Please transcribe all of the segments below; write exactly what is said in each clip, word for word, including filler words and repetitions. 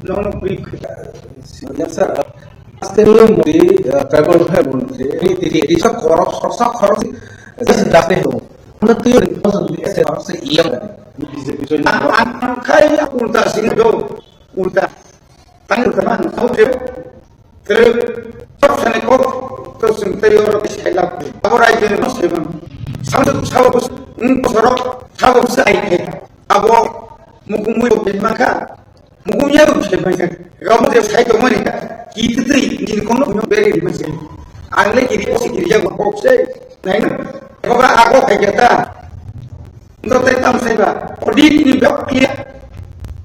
Nono brief khe. Sir, aste ni modi, uh, tribal hai modi, ni tiri, ni sa khorok, sa khorok, just date ho. Ano tu yang kau sendiri, saya orang saya iya kan. Ni B J P tu ni. Ang, ang, ang khai ulta sini do, ulta. Tang ulta man, kau tu. Tere, chop sani kok, to sing teri oro ke sai lap. Abo rai de no seven. Sao, sao, um, soro, sao, sai ke. Abo, mukumui, maka. Mukum ya, sai, maka. Kamu dia sai to mani. Kita tu, ini kono, kono beri di masih. Angle kiri, posi kiri, ya, kok sai. Nai na. Eko ba ako khai kata. Ndo tai tam sai ba. Audit ni bak ya.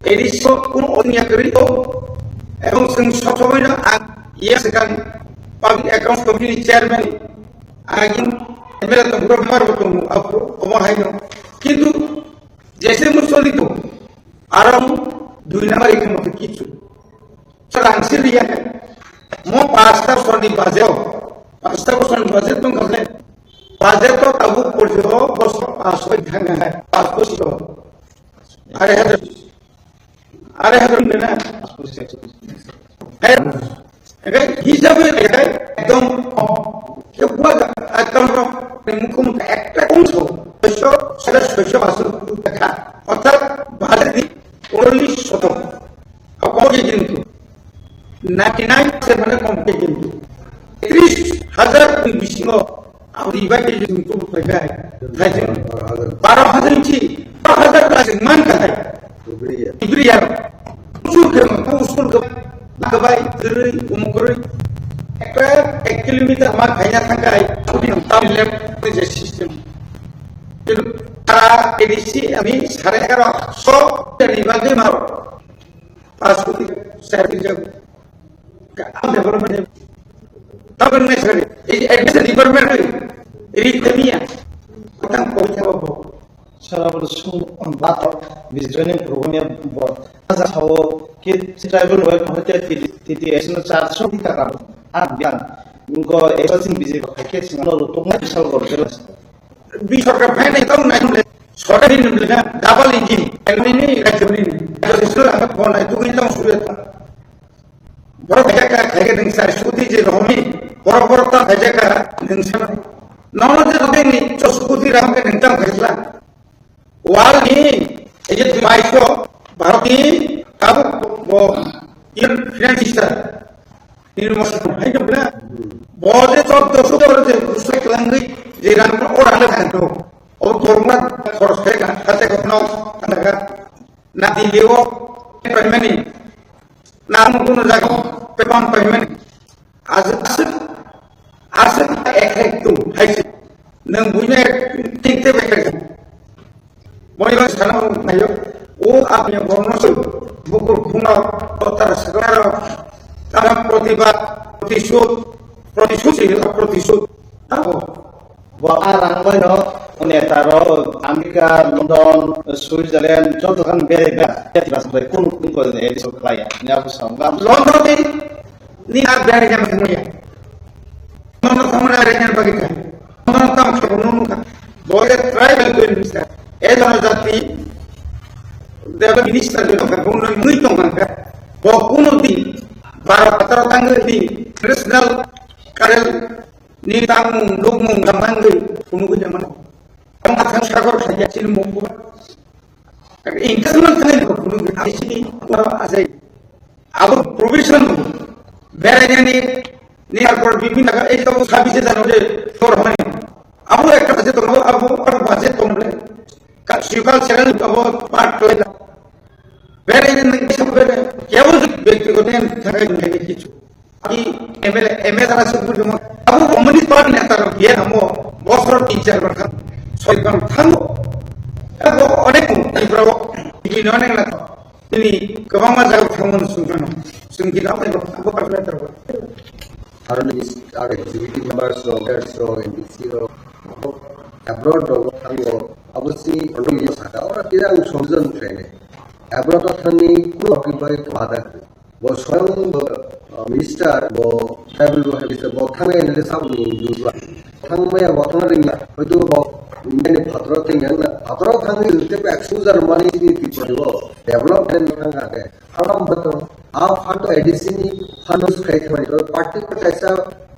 Edi so kun on ya kari to. Ebong sing sok sok na ang ya sekarang Public Accounts Committee Chairman. Agin M L A to bro mar to apo omo hai no. Kintu jese mo soli to. Aram dui number ikhe mo kichu. Sir, ang sir ya. Mo pasta soni baje. Pasta soni baje tung kale. Baje to tabu porjo boso paso thanga hai. Paso to. Are hadar. Are hadar na. Hai. Egai hisabe egai ekdom kom. Ke buat account ro mukum ekta kung so. Soisho, sara soisho paso kha. Orthat baje di only soto. Kok ke kintu. Ninety nine percent mane kom ke kintu. Tris hajar ni bisingo, abo dibai ke kintu pakai. Thai baro hajar inchi, baro hajar plus man ka hai. Ibri ya. Usul ke, usul ke, labai, diri, umukrui. Ekta ek kilometer ma khaina thangkai, udi tam lep je system. Tara A D C ami sare karo so dari bagi maro. Pass koti, sir, koti jago. Ka-, am development hai. Tabang nai sir, ei, ei, department hai. Eri kamiya. Patang koi thaba bo. Sara bo su, um, bato, visioning program ya bo. Asa sao, ki tribal welfare te titi, titi, esno char so kita ka. Ah, biang. Ko esno sing biji ko, ke sing lo, to ngai sal ko, jelas. Bi sorkar phai nai tong nai le, sorkar ni nai le na, double engine, ni ni, rajya ni ni. Rajya ni sura ang phone nai, tu ngi tong sura ta. Borok khaja ka, khaja nung sai, suti je romi, borok borok ta khaja ka, nung sai. Nono je romi ni, so suti ram ke nung tang khaja la. Wal ni, eje tu mai so, Bharat ni, kabu, bo, Indian Prime Minister. Nini masa hai jom na. Bo je chok dosu dor je usai kelangwi je rang o rang le khan to. O dorma khoros khai khan khate kono khan ka. Na Delhi o payment ni. Na mo kono jaga pe pam payment ni. Aswk, aswk, aswk ek hai tu hai si. Nang buine tik te bek. Moni bang sana nayo, o apni borno se, bukur khuna, otar sakara, tara protibad, protisud, protisud se, protisud. Abo. Bo a rang bai no, neta ro, America, London, Switzerland, joto kan bere bere, jati bas bai kun kun ko ne, edison klaya, ne abu sa, ngam. London ni, ni a bere jam thangya. London thangna bere jam bagi ka. London tam khabo no ka. Bo ye tribal ko ni sa. E jono jati, deba minister de ka, bo no mui tong ka. Bo kuno di, bara patara tang di, national karel, ni tangmung, nukmung, gamang di, kuno ko jaman. Ang athang sagor khaja chil mung ko. Engagement thani ko kuno ko, aisi di, para ajai. Abo provision, beraini, ni ar por bibin daga, ei to sabi se jano je, tor honi. Abo ekta budget to, abo, abo budget to mle. Ka, sukal seral abo part to. Beraini ni kisa bere, kebo bektigoto thakai ngai kichu. Abi M L A, M L A dara sukbujuma. Abu Communist Party neta rok biya namo, bosor tin char bar khan, soi bar thango. Abo onek Tripura o, bini onek na, bini kwbangma jaga thango sungkano. Sungkino abo, abo kar neta rok. Aro ni, aro executive members rok, heads rok, M D C rok, abo abroad rok thango. Abo si, oro ni saka, ora kira ang solution train. Abroad thani, kuno occupy to ada. Bo soyang bo, uh, minister, bo tribal welfare minister, bo thangmaya nini sabo ni dudua. Thangmaya bo thangna ringya, hoito bo India ni phataro thangya na, phataro thangwi tei exposure mani ni Tripura o development thangkha khe. Haram bato, a fund to A D C ni fund use khai khai to party ko kaisa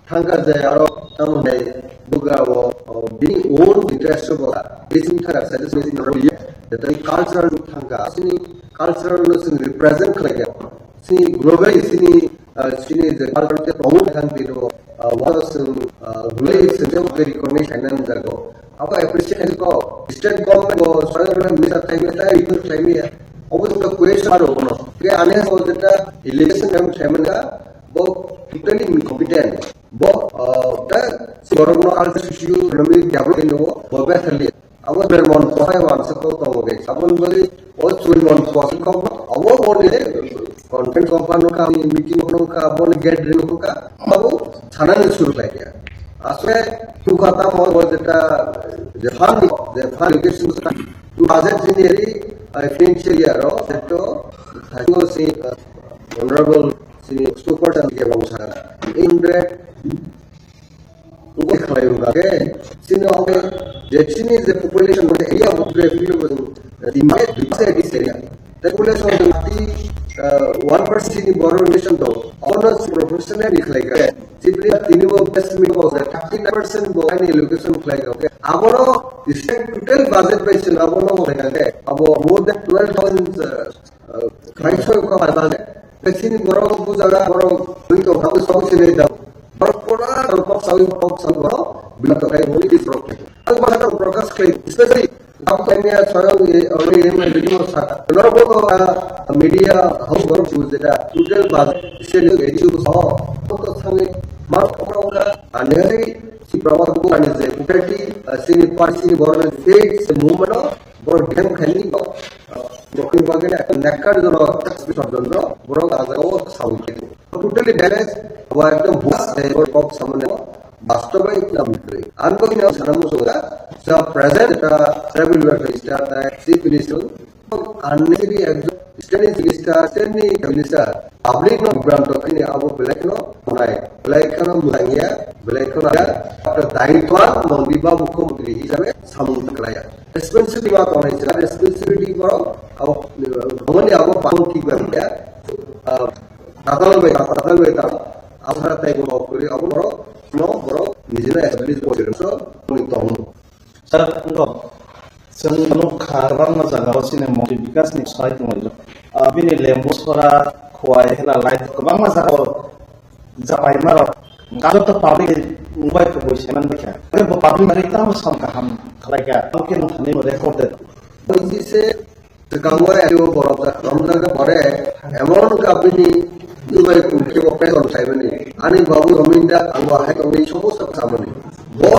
thangkha je aro tamo nai buga o, o, bini own interest bo A D C ni thangkha, suggest ni ro ye. Tei cultural thangkha, sini cultural no sing represent khlai kha. Sini globally sini, ah, sini je culture te promote khan twi do, ah, wa sung, ah, globally sung je ke recognize khaina jago. Abo appreciate ko state government ko, central minister time ta itu time ya. Obo to question aro kono. Ke ane ko jeta election time time ga bo totally incompetent. Bo, ah, ta si borok no culture issue economic development no bo be thali. Abo chwrai mon kwsai uansuk kok tongo khe. Aboni bagwi o chwrai mon kwsai kok abo boni conference hall o nukha, meeting o nukha, boni gathering o nukha, abo sanani suru khlai kha. Aswk nukha tamo o jeta je fund, je fund education budget sini ri, ai, financial year o, jeto, thasingo si, uh, honorable sini spokesperson ke bang sana. Indre Ugo khlai rwkha khe, chini obo je chini je population bo area bo area bo, eh, dimai dui percent area. Tei population jati, eh, one percent ni borok relation to, ono professional ni khlai kha. Chibri tini bo best mi bo thirty nine percent bo ani location khlai kha. Abono state total budget bai sini abono khlai kha. Abo more than twelve thousand, eh, Khaisoi kok ajal de. Sini borok bujaga borok twi tong kha, sok sini dam. Borok pura kok sawi kok sawi borok bini tokai boli di borok. Ang bahasa Prakash Khlai, especially aku tanya saya ni orang yang menjadi masyarakat. Kenapa kok, ah, media house borok sebut jeda? Total bas sini itu so. Kok sangi mar orang ka aneh si prawa ko aneh je. Berarti, ah, sini par sini borok state se movement Borok biham khaini bo, ah, nokni bagwi ekta nekkar jora hospital jondro, borok ah jagao sawi khaini. Totally damage, abo ekdom bus, eh, borok kok samani bo, bastobai lam kri. Ang bagwi ang sana musuga, sa present ta tribal welfare minister ta chief minister, ang nini ekjon standing minister, standing minister, Public no bibranto khini abo belai kheno khwnai, belai kheno mwthangya, belai kheno ya, abo daitwan mwnwi ba mukhyamantri hisabe samung khlaiya. Responsibility ma tongnai sila, responsibility borok abo, eh, bongni abo bangni thik ba ya, ah, tatal bai, tatal bai tam, asara tai borok kuri abo borok no borok nijino establish bo so ni tong. Sir, wngkha, chwng nukha kwbangma jagao chini montri Bikash ni sai tonglaijak. Ah, bini Lembusora, Khowai, Hela, Laithok kwbangma jagao japaima rok. Joto public ni wngbai kubui saiman baikha. Tei bo public ni tamo sam kaham khlaikha. Tamo khe nung thani recorded. Bisi se Swkango S D O borok jak, romjak pore, emon kapini dubai kulke bo press conference khlaimani. Ani babu Rominda, ang bo hai tongwi sobo sobo samani. Bo,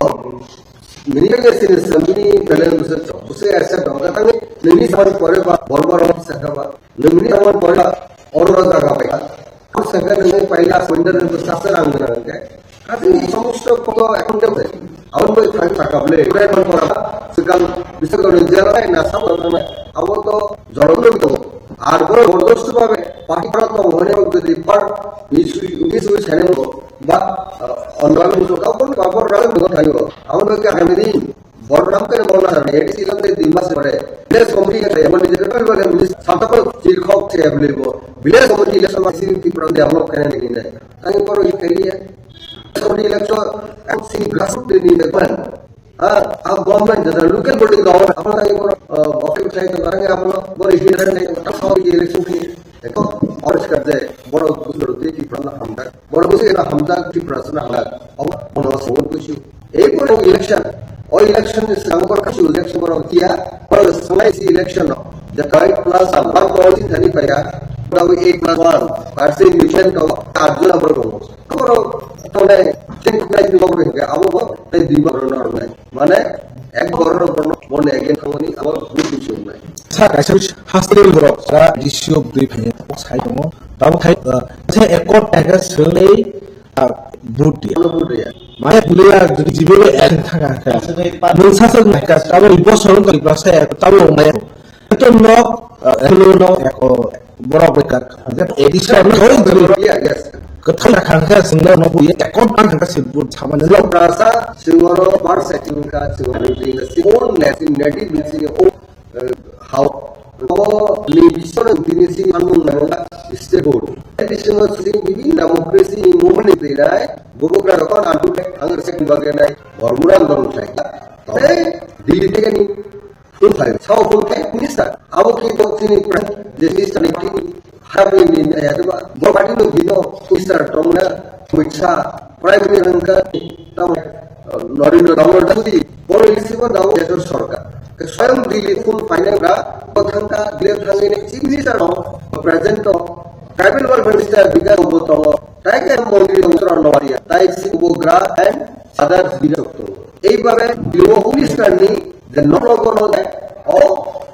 nini kanya sini samini balance bwswk chok. Bwswk S F dong, katang nini samani pore ba, borok borok sakha ba. Nini samani pore ba, oro jaga bai. Second ni paila winner ni sasa rang na ke. Kasi somosto koto accountable. Aboni bai thang thaka bole, bai kon kora, swkang bisa ko jela na sabo na. Abo to jorom no to. Ar boro bordosto babe party para to hone ko jodi par isu isu chane ko ba, ongal muso ka ko ba ko ran ko thayo. Aboni bai agami din Borok khe borok na A D C lam de dui mas pore. Village committee khe emon ni jete bole bole ni santa ko chirkhok che bole bo. Village committee election ma sini Tripura de amok kene ni ne. Tang borok ni khe ni. Committee election ek sini grassroots ni ne ban. Ah, ah, government jada local body government apa tang borok, ah, office khai to karang apa borok election khai to apa election ni. Eko orange card de borok kusur de Tripura na hamdak. Borok bwswk eno hamjak, Tiprasano hamjak. Obo bono swngwi kusu. Ei borok election, o election ni swkang borok kasu election borok tiya, borok swnglaisi election no. Je koi plus one, borok policy thani paikha, borok eight plus one, percent election to, arjuna borok tongo. Borok tongnai, ten khwnai ni borok hingkhe, abo bo tei dui borok no rwnai. Mane, ek borok rok bono, bono again thangmani, abo buddhi se wngnai. Sa kaisa haste borok, sa D C O bwrwi phaiya, tabuk sai tongo. Tabuk khai, ah, se ekor taga swrwngwi, ah, vote dia. Ano vote dia. Mane pulia jodi jibe be ek thanga kha. Nwng sa sa nai ka, tabuk ibo sorong kali prasa ek, tabuk wngnai. Eto nok, ah, eto nok ek, borok bekar. A D C O no hoi jodi. Yeah, yes. Kwthang nakhang khe chwngno nobo ye ekot bang khe sibut samani lo. Rasa chwngoro bar setting ka chwngoro ring si own land in native in sini o, eh, how o ni bisoro tini sini anung nang state board. Additional sini bibin democracy ni movement ni twi nai bubugra rokon antu thang second bagre nai bormuran dorong khlai. Tei Delhi theke ni Phunthai, sao phunthai minister. Abo khe bo chini prime je minister ni party ni habri ni, eh, abo bo party no bino minister tongna, Amit Shah, prime minister hwnka, tamo, eh, Narendra Damodar Modi, bo release bo dawo desor sorkar. Ke swayam Delhi phun final ra, bo thangka, Delhi thangini chief minister no, present no, tribal welfare minister Bikas bo tongo, tai ke montri tongo Ranowaria, tai si bo gra and others bino tongo. Ei babe Delhi minister ni the no logo no that, oh,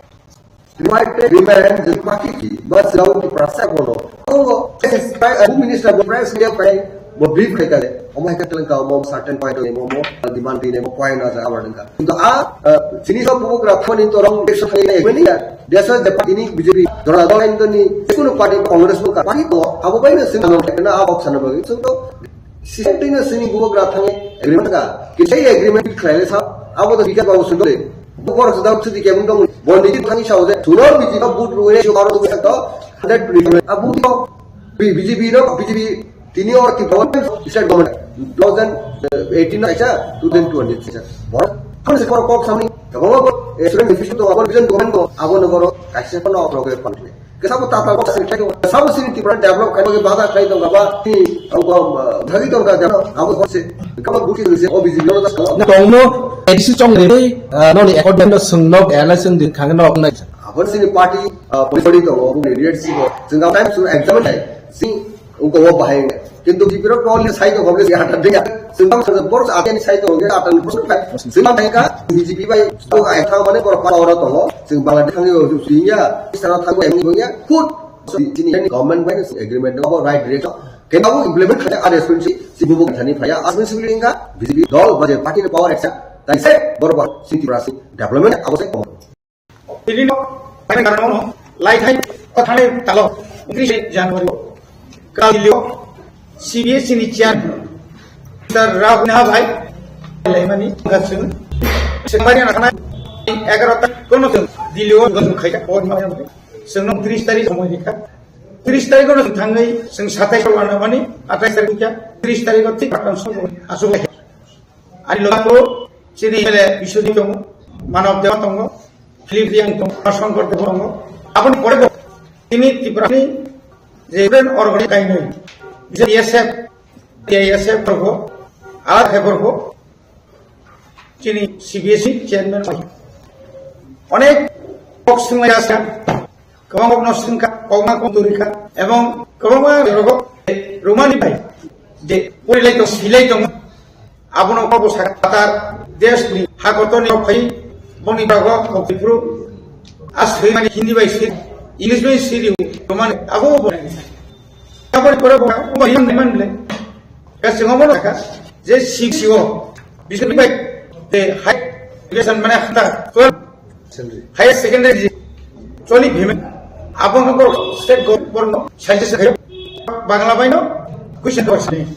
United Women, the Pakiki, but Saudi Prasa Bono. Oh, yes, Prime Minister, Prime Minister, Prime, bo brief khai kale. Omo hai ka tlang ka, omo certain point ni, omo demand ni, omo point na jaga wadang ka. Kintu a, uh, sini so bubu kra phone in torong, ekso thani na, ekmeni ya. Desa de party ni B J P, dora dora in ni, kuno party Congress ko ka, party to, abo bai na sing na, na a option na bagi. So to, Sisintwino sini bubagra thangwi agreement ka. Kisai agreement khlailai sa. Abo to Bikas Babu sundole. Bukor sudam sudi kebun dong. Bonditi thangwi sao je. Suno B J P vote rwwi sio baro to hundred twenty. Abu to B J P no B J P tini or ki government, state government. Two thousand eighteen na kaisa, two thousand twenty kaisa. Bor. Kan se kor kok samni. Kabo ko student office to abo vision government ko abo no boro kaisa kono otroge pantne. Kesabo tata kok sini khlai tongo. Kesabo sini Tripura develop khlai tongo, baza khlai tongo, ba, ni, abo, ah, thagi tongo, develop, abo hose. Kabo buki se, O B C no da. Na tongno, A D C chong ni, ah, noni according to sung nok, airline sung din khang nok nai. Abo sini party, ah, policy tongo, abo ni leadership o. Sung time sung examine nai. Sing, ungko wo bahai. Kintu B J P rok tol ni sai tongo, bole hata dega. Sing bang sa bor sa ateni sai tongo, hata ni bor sa. Sing bang ka, B J P bai, to ai thang mane bor pa ora tongo. Sing Bangladesh thang yo sing ya, sara thang yo, ya, kut. Sini government bai agreement no right direction. Kena bo implement khade, a responsibility si bubu thani phaya, a responsibility ka B J P dol ba je party ni power eksa. Tai se bor ba sing Tripura si development abo se. Tini no, tani karano no, lai thai, o thani talo, untris January o. Kal dilio, C B S E ni chair, Mister Rahul Sinha bhai, lai mani, gasun. Sembari na kana, egaroh ta, kono tun, dilio, gasun khaita, o ma, sengno tris tarik somoy dikha. Tris tarik kono tun thangai, seng satais ko wana mani, atais tarik kya, tris tarik ko tik akan so, asu. Ani logo chini M L A Biswajit tongo, Manav Debbarma tongo, Philip Reang tongo, Shankar Debbarma tongo. Aboni pore bo chini Tripura ni je student organization kainwi, je T S F, T I S F borok, alada khe borok, chini C B S E chairman bai. Onek kok swnglaijak. Kwbangma no swngkha, kwbangma kok tongwi kha, ebong kwbangma rogo romani bai je porilai tong, silai tong, abono kobo sakha tatar desh ni hakotor ni phai boni bago kok tipru a swimani Hindi bai sir, English bai sir romani abo bo. Aboni pore bo bo himan man le. Ka singo mo ka je sik sigo bisni bai te high education mane hata twelve higher secondary choli phime. Abo no state government no science se Bangla bai no question ko sini.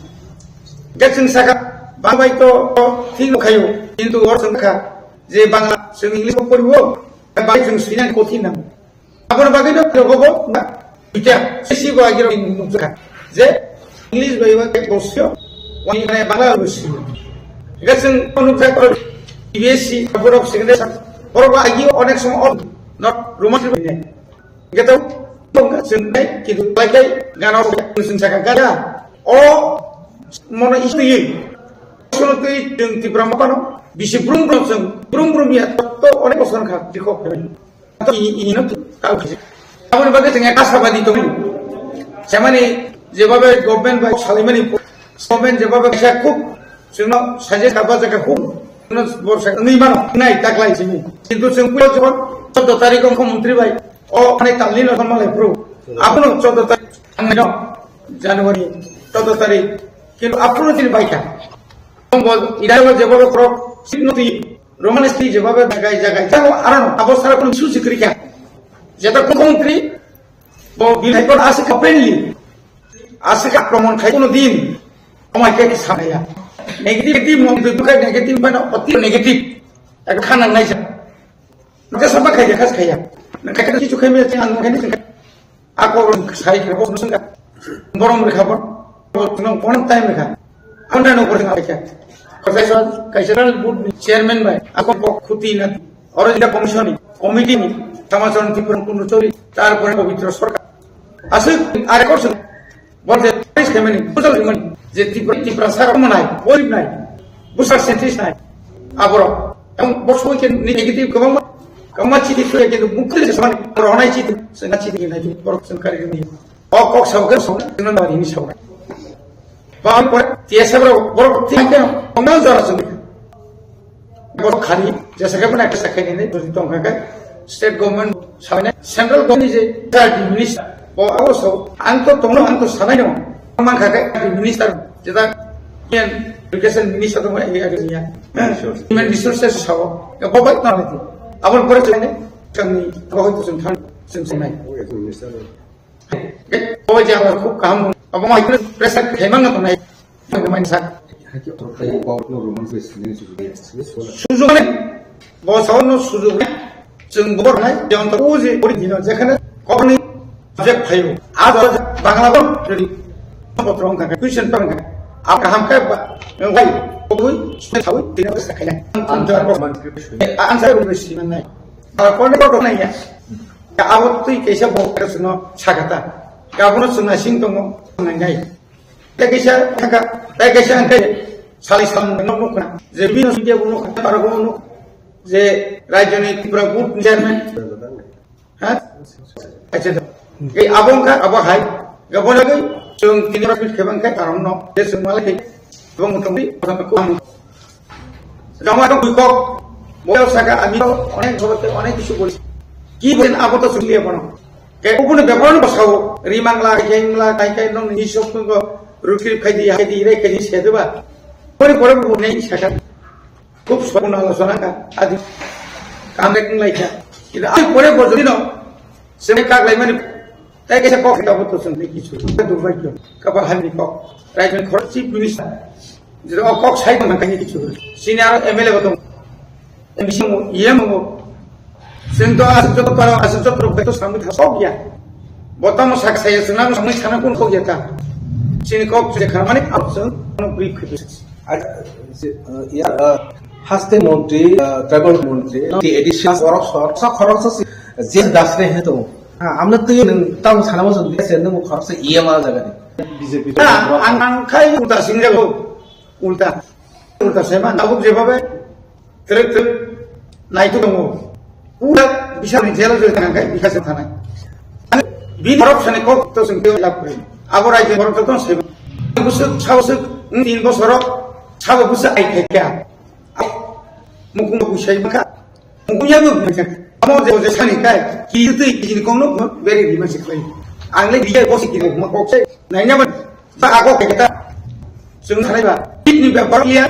Ga sing saka ba bai to thik no khayo kintu or sing kha je Bangla sing English ko poribo bai sing sinan ko thin na. Aboni bagwi no phirogwi bo na duita sisi bo agiro nukjakha je English bai ba bosio wani mane Bangla bosio. Ega sing nukjak ko B S C borok sing de borok ba agi onek somo not Roman bai ne. Ega to tong sing dai kitu bai kai gana sing saka gana o mono istui sono tui teng Tipra mapano bisi brum brum sing brum brum ya to onek bosor kha dikho. Ini, ini no kau kisi. Aboni bagwi chwng ekta sabadi tongo. Semani jebabe government bai salimani government jebabe kaisa khub chwngno saje kaba jaga khub no borsa ngi mano nai taklai sini. Kintu chwng puyo jokon choudo tarikh o mukhyamantri bai o ani talni no tongma lai phuru. Abono choudo tarikh thangnaino January choudo tarikh. Kintu aphuru chini baikha. Tongbo idai jebabe khorok sik no twi. Roman script jebabe jagai jagai. Jabo aro abo sara kono issue sikri kya. Jeta mukhyamantri bo bill hai kono asik openly. Aswk akromon khai kono din. Omai khe sanaya. Negative, negative mong dui bukai negative mano oti negative. Ek khanang naisa. Maka sapa khai khas khaya. Nakai kichu khai me ang khai ni. Ako sai khe bo sungka. Borom rekha bo. Nong kono time rekha. Anda no kono khai kha. Khosai so kaisa board ni chairman bai. Ako kok khuti na. Oro jita commission ni, committee ni, Samacharan Tripura Kundu Chori, tarpore Pabitra Sarkar. Aswk are korse. Bo je price khaimani, bujal khaimani, je Tripura, Tripura sara manai, gorib nai, busar centrist nai, aborok. Ang bo soi khe negative kwbangma, kwbangma chiti soi khe mukti se samani, aborok honai chiti, se na chiti nai, borok se kari ni. O kok sao khe sao, se na ni sao. Ba ang pore, tiya sa borok, borok ti khe, ongna jara sung. Bo khani, jesa khe mane kisa khe ni, jodi tong kha khe, state government sabai nai, central government ni je third minister, bo abo so, ang to tongno, ang to sanai no, man kha khe third minister, jeta, education minister to mo, eh, eh, ya. Human resources sao, ya, bo bai tong ni, abo pore chai ni, kami, bo to sung than, sung sanai. Bo je ang khub kaham, abo mai pressure khaimang na tongnai. Ang mai sa. Sujuk ni, bo saono sujuk ni. Chwng bo nai, jang to uji, ori dino, jekhane kokni subject phaio. A do Bangla bo ready. Potro ang kha, question pang kha. Ang kaham kha ba, wai, kobui, student thawi, dino sa khaina. Ang sa rubri siman nai. Ba kone ko nai ya. Ya, abo twi kaisa bo ka sino sakata. Ka bono sina sing tongo, nai nai. Tei kaisa thangka, tei kaisa ang khe sali sam nok nok na. Je bino sindia bono khata para bono. Je rajyoni Tripura board chairman. Ha? Acha da. Ei abo wngkha, abo hai. Ga bono gai chwng tini rok khebang khe karon no. Je chwng malai khe. Bo muthung di, ko am. Joma to kok, bo saka, ami to onek jogate onek kichu boli. Ki bolen abo to chuli abono. Ke ubuni bepar no basao, rimangla, kengla, kai kai nong ni sok ko rukri khai di, hai di, re khai di se deba. Pore pore bo nei saka. Khub sokuna alochona ka, adi. Kam rek lai kha. Ila ai pore bo jodi no. Seme kak lai mani. Tei kaisa kok hita bo to chwng tei kichu. Durbaikyo. Kapal hamni kok. Raijoni khorok chief minister. Jero o kok sai tong kani kichu. Sini aro M L A bo tong. M C mo, E M mo. Chwng to aswk joto paro, aswk joto rok to samwi thasok ya. Bo tamo sak saya chwng nang samwi sana kun kok ya ta. Sini kok je khamani kok chwng kono brief khibis. Acha, se, uh, ya, uh, haste montri, uh, tribal montri, no, ti additional khoroksa, sa khoroksa si, je dasre he to. Ha, amna twi nwng tamo sana mo jodi se nwng khoroksa E M R jaga ni. B J P. Na, ang, ang khai ulta singjago. Ulta. Ulta se man, tabuk je babe. Trek trek. Naitu tongo. Pura bisal ni jela jela tangkai bikase thanai. Bini borok sani kok to sing teo lab kuri. Abo raijoni borok to sebo. Busuk, sabo busuk, tin bosoro, sabo busuk ai khai kya. Mukung busai baka. Mukung ya bu baka. Amo je je sani kai. Ki tu ki ni kong no beri di masik lai. Ang le dia bosi ki ma kok se. Nai nya ban. Ba ako kekta. Chwng sanai ba. Bini bepar iya.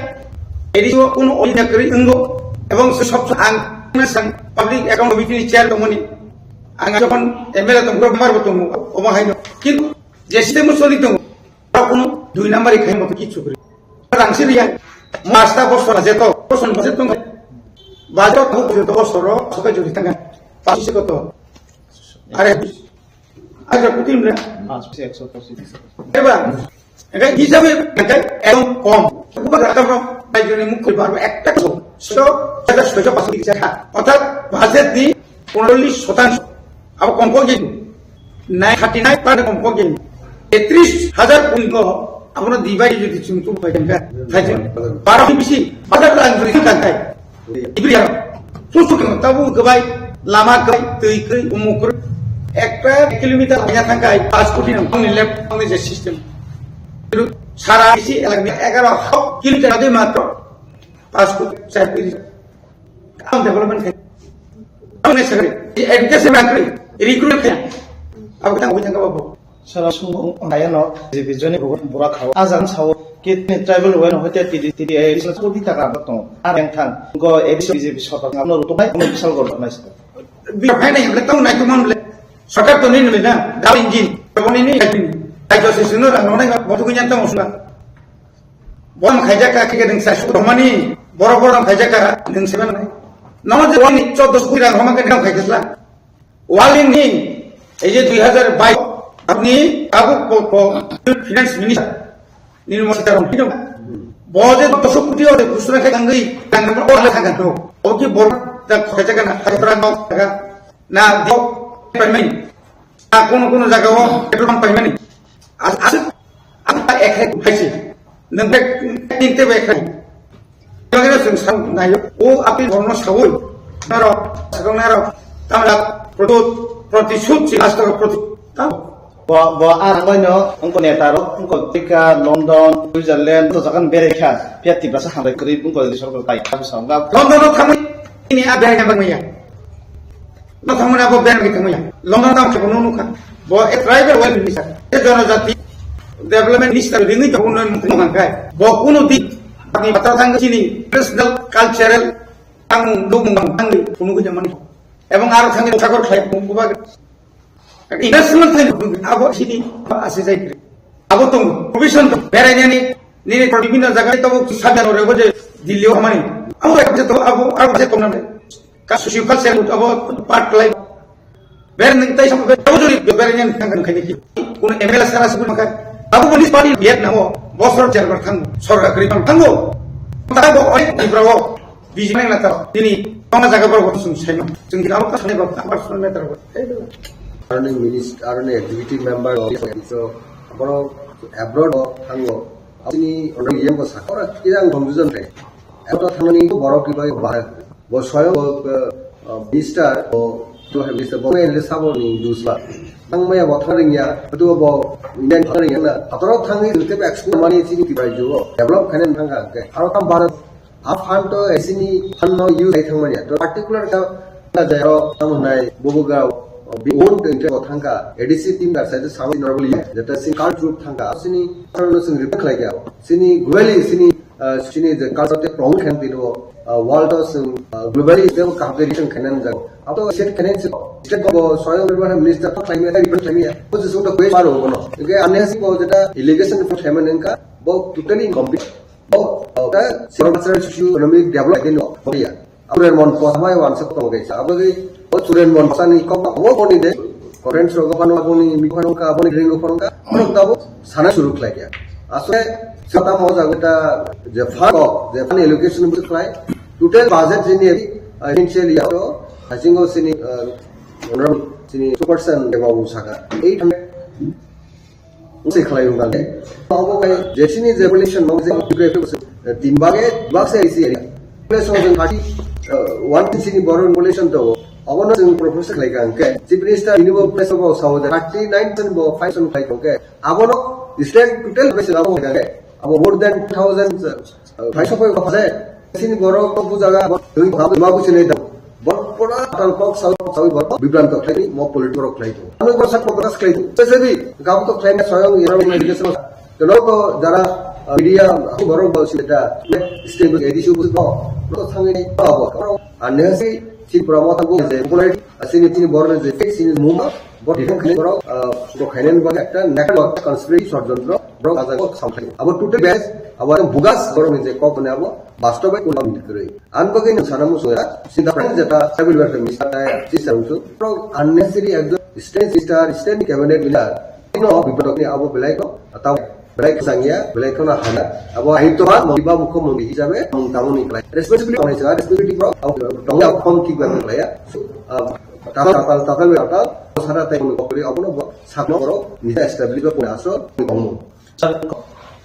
Edi o kuno oi na kri ngo. Ebong se sob ang na sang public account committee ni chair tongmani. Ang jokhon M L A tong bro mar bo tongo. Omo haino. Kintu je system choli tongo. Kuno dui number khai mo kichu kri. Rang siriya. Masta bosor jeto. Bosor jeto. Bajo to jeto bosoro soka juri tanga. Pasi ko to. Are Acha kutim le. Ekso pochis. Eba, enkai hisabe enkai ekdom kom. Kuba kata bro, raijoni mukti barbo ekta so. So, ada sojo pasal di jaga. Orthat budget ni পঁয়তাল্লিশ শতাংশ. Abo kom kok gini. Nine thirty nine percent kom kok gini. Etris hajar pun ko, abono dibai jodi chwng tu bai jangka. Thajin. Baro bisi, bazar lang jodi tangkai. Ibri ya. Susuk no tabu kebai, lama kebai, tei kebai, umuk kebai. Ekta kilometer laina thangkai, pas koti nang, tongni left, tongni je system. Sara isi elak ni egaro kilometer ade matro, pas koti, char koti. Kam development khai. Kam ne sakri, education sakri, recruit khai. Abo tang ujang ka babu. Sara sungo ayano B J P joni burak hao. Ajang sao kitni tribal way no hote tidi tidi ay isla kodi taka to. Areng thang go A B C B J P sota ngam no ruto nai no bisal gor nai sa. Bi phai nai le tong nai tumam le. Sokar to ni ni na. Dal engine. Ko ni ni ni. Kaitor se sino rang nonai ba botu kunya tamo suna. Bom khaijaka khe nung sa su romani, boro boro khaijaka nung se nonai. Namo je wani choddo su rang homa ke nung khaijasla. Walini, ei je dui hazar bais ni abo ko, ko finance minister Nirmala Sitharaman hino. Bo je dosok koti ore kusura khe tangwi tangwi o le thagan to. O ki bor ta khaijaka na, khaijaka na, na di payment. Na kono kono jaga o petrol pump paimani. Aswk, aswk, ang ta ekhai phaisi. Nwng bek, ninte bek khai. Bagre sung sang nayo. O api borno sawi. Naro, sakang naro. Tamla, protut, protishut si, asta protut. Tam. Bo, bo, ang bai no, ang ko neta ro, ang ko America, London, Switzerland, to jagan bere kha. Pia tibrasa hambai kri, ang ko di sorkar tai, ang sa, ang. London no khamai, ini a bere kha bang maya. No thangmani abo ban khe thangmaya. London tam khe bono nukha. Bo a tribal welfare minister. A jonojati development minister ringwi tongo nang khai. Bo kuno di ani batra thang chini traditional cultural tang dugmung tang ni kuno khe mani. Ebong aro thangni sakor khlai kuno ba. Investment thang abo chini ase jai. Abo tong provision to berai nani nini bibhinno jaga to sabya ore bo je Delhi o hamani. Abo ekje to abo abo je tong nang. Ka socio culture abo part play. Ber nung tai sama ber abo jori ber nyan kang kang khaini ki. Kuno M L A sara suku makai. Abo police party biat namo bosor jar bar thang sorga kri thang thango. Ta bo oi ni bravo. Bijimai na ta tini tong jaga bar bo sung saima. Jung kina abo ka sane ba ta bar sung meter ba. Aroni minister, aroni executive member, so abroad thango. Aboni ono yang ko sakora kidang confusion te. Abo thangani borok kibai bahar. Bo soyong bo, eh, minister, bo, bo minister, bo M L A sabo ni dusba. Ang maya bo thang ringya, tu bo Indian thang ringya na. Atoro thangni te explain mani chini kibai jugo. Develop khanen thangka ke. Aro kam bar a fund to esini fund no use ai thangmani. To particular ka, ka jero tamo nai bobo ga, bi own to inte bo thangka. A D C team da sai to sawi normal ye. Jeta sin cult group thangka. Sini, aro no sing report khlai ga. Sini, globally sini, ah, sini je culture te promote khaina twi rwo, ah, world o chwng, ah, globally je kaham khe reach khaina nang jago. Abo set khaina se state go soyong member minister to khlaimya, report khlaimya. Bo je sota koi paro bono. Ke ane se bo jeta allegation report khlaimya nang ka, bo totally incomplete. Bo, ah, ta sero bachar socio economic develop din no, bo ya. Churen Mon Post mai wansa tong kaisa. Abo dei o Churen Mon Post ni kok abo boni de. Conference rogo pano aboni mi pano ka aboni ringo pano ka. Ano tabo sana suru khlai ya. Asle sata mo jago ta je fund ko, je fund allocation bu khlai. Total budget jini abi, uh, financial year to hasingo sini, uh, honorable sini two percent de babu saka. Eight hundred Mungsi khlai wng kha. Abo bai jesini je population no je khe tin bage bag se isi area. Population jeng thirty, uh, one sini borok population to. Abo no jeng professor khlai kha hwnkhe. Chief Minister ini bo press bo sao je thirty nine percent bo five percent khlai kha hwnkhe. Abo no state total population abo khlai kha hwnkhe. Abo more than thousand, uh, Thai sokoi ko phase, sini borok ko bujaga, bo twi ma business da. Bor pura tal kok sao sao bor bibranto khlaini mo political rok khlai. Ano bor sak podcast khlai. Sesebi gam to khlai na soyong yara mo education. Telo ko jara, uh, media borok bo sida state A D C ko ko to thangni abo. Anesi si promote ko je political Asini tini borok ni je fake sini muma, bo defend khainai borok, ah, bo khainani bagwi ekta naked conspiracy, sodjontro, borok ajak bo samkhlai. Abo total base, abo ang bugas borok ni je kok hwnwi abo bastobai kuno kwrwi. Ang bagwi nung sana muchung ya, sinda pran jeta, civil welfare minister, chief minister, borok unnecessary ekjon state minister, state cabinet minister, no, bipodok ni abo belai no, tamo. Belai kwchang ya, belai kheno hana. Abo ahitoma, mungba mukho mungbi hisabe, mung tamo ni klai. Responsibility tongnai sila, responsibility bo, abo tongnai abo phone kick ba klai ya. So, ah, tatal, tatal, tatal, tatal, sara tai mung kokri, abo no bo, sakno borok, nija establish ba puna aso, ni tongmo. Sir,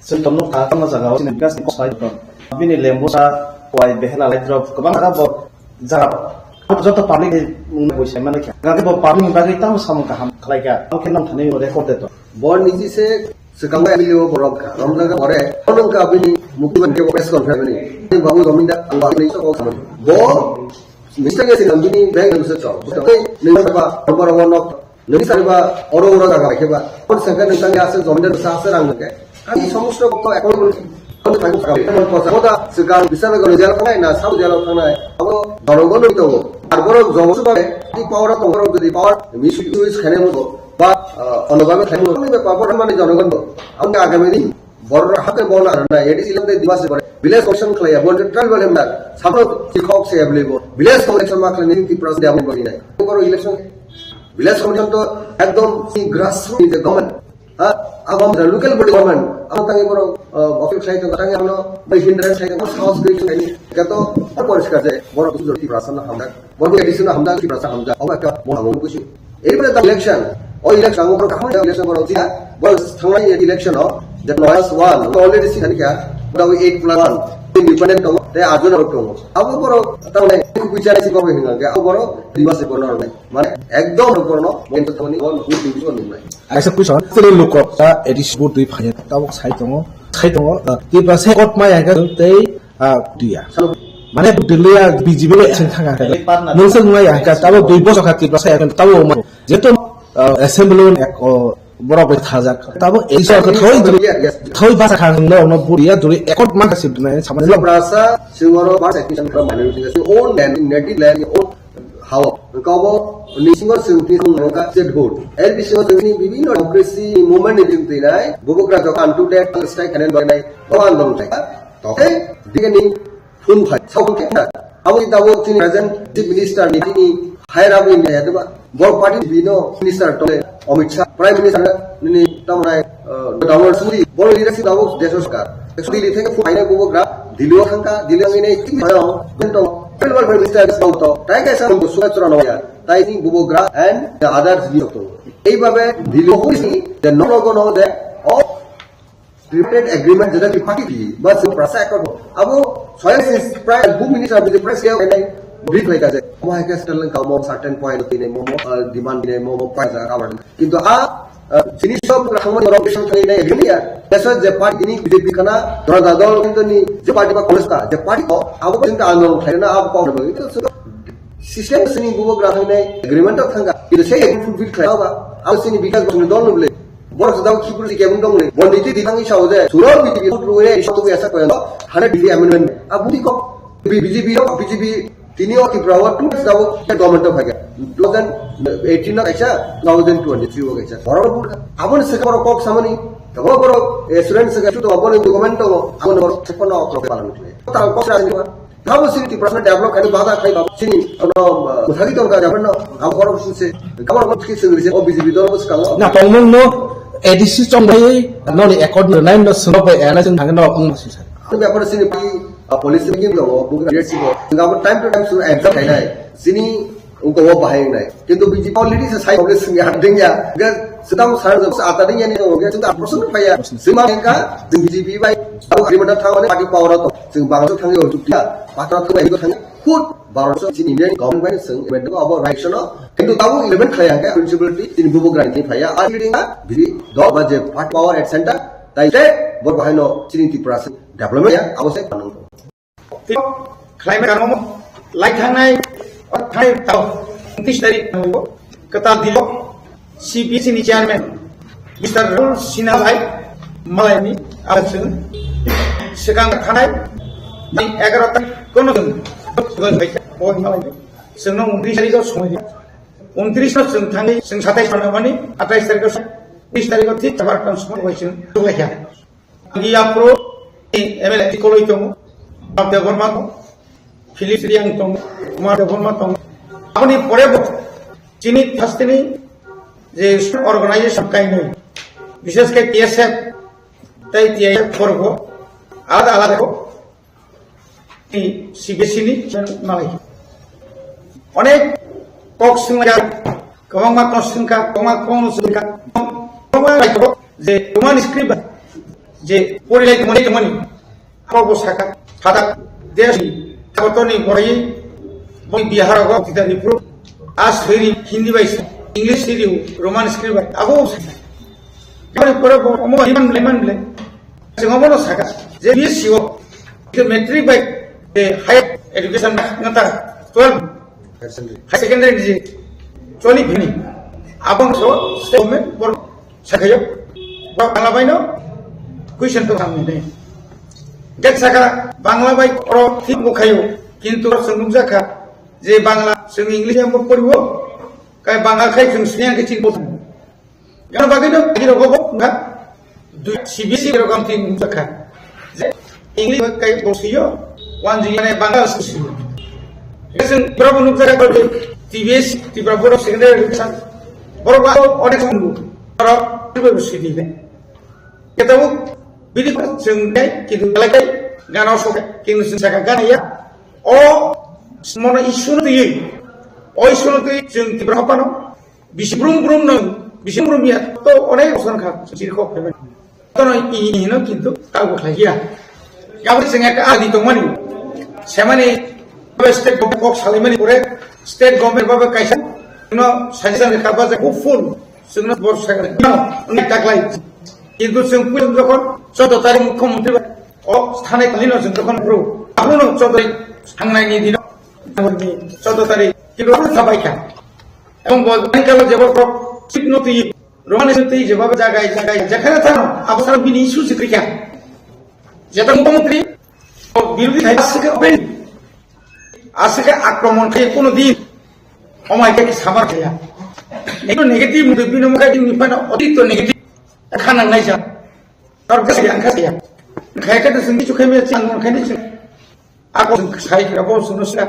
sir, tomno ka, kama jaga, sini gas ni kosai to. Bini lembo sa, kwai behela lai drop, kwbang jaga bo, jaga, joto public ni mung bo sai mano kya. Gari bo public ni bagwi tamo samung kaham khlai kya. Tamo khe nang thani record de to. Bo niji se Swkang bai M L A o borok kha, romjak kha pore, phone wngkha bini mukti bai khe press conference ni. Ani babu Gominda, ang babu ni sok khamani. Bo, mistake se nang bini bank nang se chok. Bo tei nang ba, number one nok, nang sa ba, oro oro jaga khe ba. Phone se khe nang tang ya se Gominda sa se rang khe. Ani somosto ko account ko, ko thang ka. Ko sa ko da swkang bisal ko jel khanai na, sab jel khanai. Abo dorongo ni to. Ar borok jomo su ba, di power tong borok di power, misuse khainai mo. ba, ah, onobabe khlai mano, ni be pabo mani jonogon bo. Ang agami ni borok hake bona arna, A D C lam de dima se pore. Village commission khlaiya, bo tribal member, sabro sikhok se available. Village commission ma khlai ni Tripura se develop bagi nai. Boro election, village commission to ekdom si grassroots ni je government. Ha, abang da local body government, ang tangi boro, ah, office khlai to, tangi ano, bai hindrance khlai to, house gate khlai ni, gato poriskar je, boro kusu Tripura sana hamda. Borok additional hamjak, Tiprasa hamjak, obo ekta bo hamung kusi. Erpore ta election, o election, o borok kaham election borok jia, borok thangnai election o, the lowest one, already si thanikha, borok eight plus one, independent tongo, tei arjuna rok tongo. Abo borok tamne kuchari si borok hinga ke, abo borok dima si borok nai. Mane ekdom borok no, mane tamni on good thing borok nai. Aisa question, tini lukok ta A D C bo twi phai, tabok sai tongo, sai tongo, Tiprasa kot mai ang tei Ah, dia. Mane Delhi ya B J P le sing thanga ka. Nung sing ngai ya ka tabo dui bosor kha Tiprasa ya tabo ma. Jeto, ah, assembly ek, oh, borok bai thajak. Tabo ei sor ka thoi thoi basa kha no no buria duri ekot ma ka sip na sama lo. Tiprasa singoro ba section from minority, own land, native land, own Hao, kabo ni singo singti song roka state board. L B singo singni bibinno democracy movement ni din tinai, bubugra jokan to that strike hanen banai, bawan dong thai. Toke, digani phun phai, sao ke na. Abo ni tabo chini present chief minister ni tini higher up in ya deba. Bor party bino minister tole Amit Shah, Prime Minister ni tamrai, uh, Donald Suri, bor leadership tabo desh sorkar. Delhi theke phun haine bubugra, Delhi o thangka, Delhi ang ini, bento, welfare minister tabo to, tai kaisa busuka chura no ya. Tai ni bubugra and the others ni to. Ei babe Delhi o hoi si, the no logo no de, of Tripartite agreement jeda ki party di, ba se prasa accord. Abo soil sis prime bu minister bu press ya nai brief lai kaje. Mo hai ka certain ka mo certain point ni mo mo, uh, demand ni mo mo price ka ba. Kintu a, uh, sini sob ka mo ro mission thai nai agreement ya. Jesa je party ni B J P kana dora da dol kintu ni je party ba Congress ka, je party ko abo kintu andolon thai na abo ko ba. System sini bubo gra thang nai agreement thang ka. Kintu se agreement fulfill khai ba. Abo sini bikas dol no ble. Borok se dao khibru si kebeng dong le. Bo niti di thangwi sao je. Suro B J P vote rui re, sotu ya sa koyang. Hana D C amendment. A budi kok B J P rok, B J P tini o Tripura o two days dao government of haga. Two thousand eighteen na kaisa, two thousand twenty-three o kaisa. Borok bud. Abon se borok kok samani. Borok borok assurance se tu borok document to. Abon borok se kono kok palan kle. Ta kok sa ni ba. Tamo sini Tiprasa develop kani bada khai ba sini ano, uh, muthagi tong ka jaban no, abo borok sini se, abo borok sini se, o B J P dol bus kalo. Na tongmung no A D C chong bai, no ni accord no nine no sumok bai, ana sing thang no ong sing sa. Ani bapar sini pi, uh, police ni gim no, bu leadership no. Nga time to time sini exam khai nai. Sini Ungko o bahai wngnai. Kintu B J P already se sai problem swngya, dengya. Ga swtang sar jok sa ata dengya ni tongo, ga swtang aproson phaiya. Swima hengka, jeng B J P bai, abo agreement thang mane party power to. Jeng Bangladesh thangya o jukya, Pakistan thangya o thangya. Khud Bharat so chini Indian government bai swng, abo right sono. Kintu tabo eleven khlai hangka, principality, chini bubugra ni phaiya. Already na, B J P, dol ba je party power at center, tai te, bo bahai no, chini Tripura se development ya, abo se panang. Khlaimani karon lai thangnai, thangnai tao, untris tarik kwtal dilo C P C ni chairman Mister Rahul Sinha bai malaini absung swkang thanai ni egaroh tarik kono malaini swngno untris tarik o somoi di. Untris no swng thangwi swng satais no mani atais tarik o, tris tarik o thik chabar kan somoi bai swng tuglai kha. Ang yapro M L A koloi tongo, Ram Debbarma tongo, Philip Reang tongo, Kumar Debbarma tongo. Aboni pore bo chini thastini je organization kainwi, bishes khe T S F tei T I F korbo alada alada ko. Ni C B C ni malai. Onek kok swngya, kwbangma kok swngkha, kwbangma kok swngkha, kwbangma bai kok je Roman script bai je porilai tongmani tongmani. Abo bo saka, phatak desh ni, Takotor ni borai, bo Bihar o tita ni pro, as thiri Hindi bai, English thiri Roman script bai, abo bo saka. Aboni pore bo omo himan le man le. Chwng omono sakha, je B S C o, je matric bai, je higher education ngata, twelve, higher secondary ni je, twelve ni, abang so, state government bor sakhayo, bor Bangla bai no, question to hamni ne. Get sakha, Bangla bai oro thik bo khayo, kintu oro chwng nukjakha, je Bangla, chwng English yang bo poribo, kai Bangla khai chwng sini ang ke chini bo. Gana bagwi no, bagwi rogo bo, nga, du, C B S E rogo ang tin jakha. Je, English kai bo siyo, wan jing mane Bangla siyo. Jeng, bro bo nuk jakha ko T B S, Tripura Board of Secondary Education. Bro ba, onek sunggu. Bro, bro sidi ne. Kita bu, bini sung kai, kitu kalai kai, gana sok, kinu sung saka gana ya. O, mono issue no tui. O issue no tui, jeng Tripura hapano. Bisi brum brum no, bisi brum brum ya, to onek bosor kha, siri kok phaibai. To no i, i, i no kintu ta bo khlai ya. Gabri sing ekta adi tongmani. Semani, state government kok salaimani pore, state government babe kaisa, no, suggestion ka ba je hopeful, sing no bor sa, no, ni taklai. Kintu sing pun jokhon, choudo tarik mukhyamantri ba, o, thane kali no sing jokhon bro, abuno choudo tarik, thangnai ni dino, choudo tarik, kintu sabai kha. Ebong bo, ani kalo jebor kok, sik no tui, Romani sotwi jebabe jagai jagai jekhane thano, abo sara bini issue se kwrwikha. Jeta mukhyamantri, birodhi thai aswk open, aswk akromon khai kono din, omai khe samar khaya. Eno negative mudui bino mukha din nifano otikto negative, khana naija. Tor gasa yang khaya. Khaya khe to sung kichu khai me chang khai ni chang. Ako sai kha bo sung sila.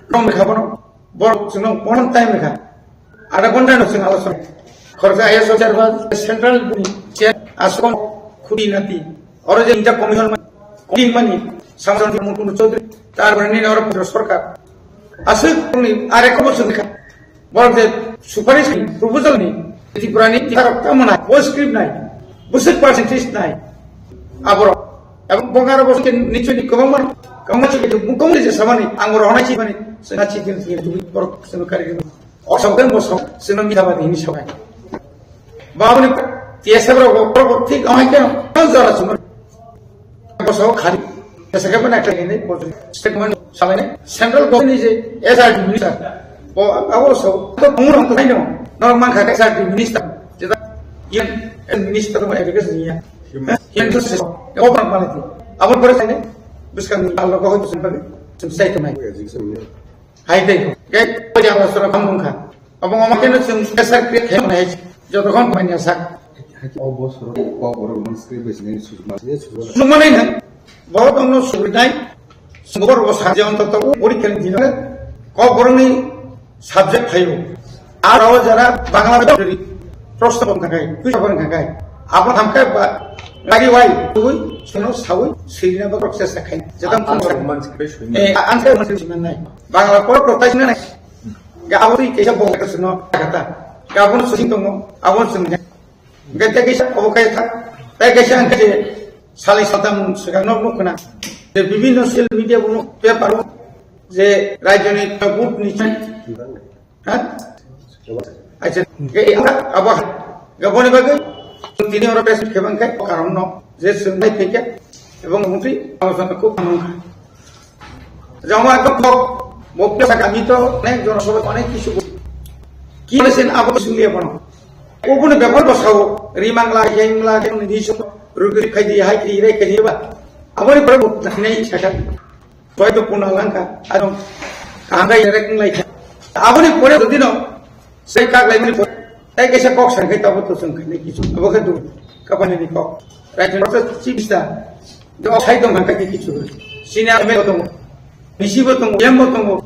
Nong kha bono. Bor sung one time kha. Ada bonda no sung ala sung. Khorja I S officer ba central ni chair askon khudi nati. Oro je inja commission ma. Kudi mani. Samson Mukund Chaudhary. Tar bani oro Putro Sarkar. Aswk ni are ko sung kha. Borok je suparis ni proposal ni Tripura ni tharok tamo nai, post script nai, bwswk percentage nai. Aborok ebong bongaro bo ke nichoi ni kwbangma, kwbangma chike mukong je samani ang borok honai chi mani sena chi din sini tumi borok seno kari din. Osok den bosok seno mitha badi hini sabai. Babuni T S F rok borok thik amai keno jara sumar. Bosok khari. Saka mana ekta ini, statement samene central government ni je S R D minister. Bo abo so to mung rong to no. Norok man kha S R D minister. Jeta Union Minister of Education ya. Human Resources. Open quality. Abo pore sene. Buskang ni alo ko hoy to sene. Sum sai to mai. Education ya. Hai dai. Gai ko jang la sura kam mung kha. Abo ngama keno sum S R P khe mai. Joto khon mai ya sak. Hai o bosor ko borok man script bai sene sujuma. Sujuma nai na. Borok ang no sujuma nai. Sumber bo saje ontoto o porikha ni dino kok borokni subject phaio. Aro jara Bangla dori prosto bong khakai, kuisa bong khakai. Abo thamkai ba lagi wai tui suno sawi sirina ba process khai. Jadam ang phone man script sui. Eh, ang sai man script man nai. Bangla por protai sui nai. Ga abo tui kesa bong kata suno kata. Ga abo sing tongo, abo sing. Hingke tei kaisa obo khe thang, tei kaisa hingke je salai saltam swkang nok nuk khna. Je bibinno social media bo nuk, paper bo je rajyoni vote ni, ha? Acha, hingke abo, abo ni bagwi tini oro press meet khebang khe karon no je swngnai thike ebong mantri abo sana khub nungkha. Jama ekdom kok, bokya sa kami to, onek jonosabha onek kisu. Ki holesin abo sunglia bono. Ubuni bepar bo sao, rimangla, yengla, yeng ni so, rugi khai di, hai di, rai khai di ba. Aboni pore bo hinai saka. Toi to puna langka, adong, kahangkai rek nglai. Aboni pore dodino, Sai kak lai mani pore, tai kaisa kok sang kai tabo to sang kai nai kisu. Abo khe du, kapani ni kok. Right, no to chibista. Do sai tong kai kisu. Sini ame tong. Misi bo tong, yam bo tong.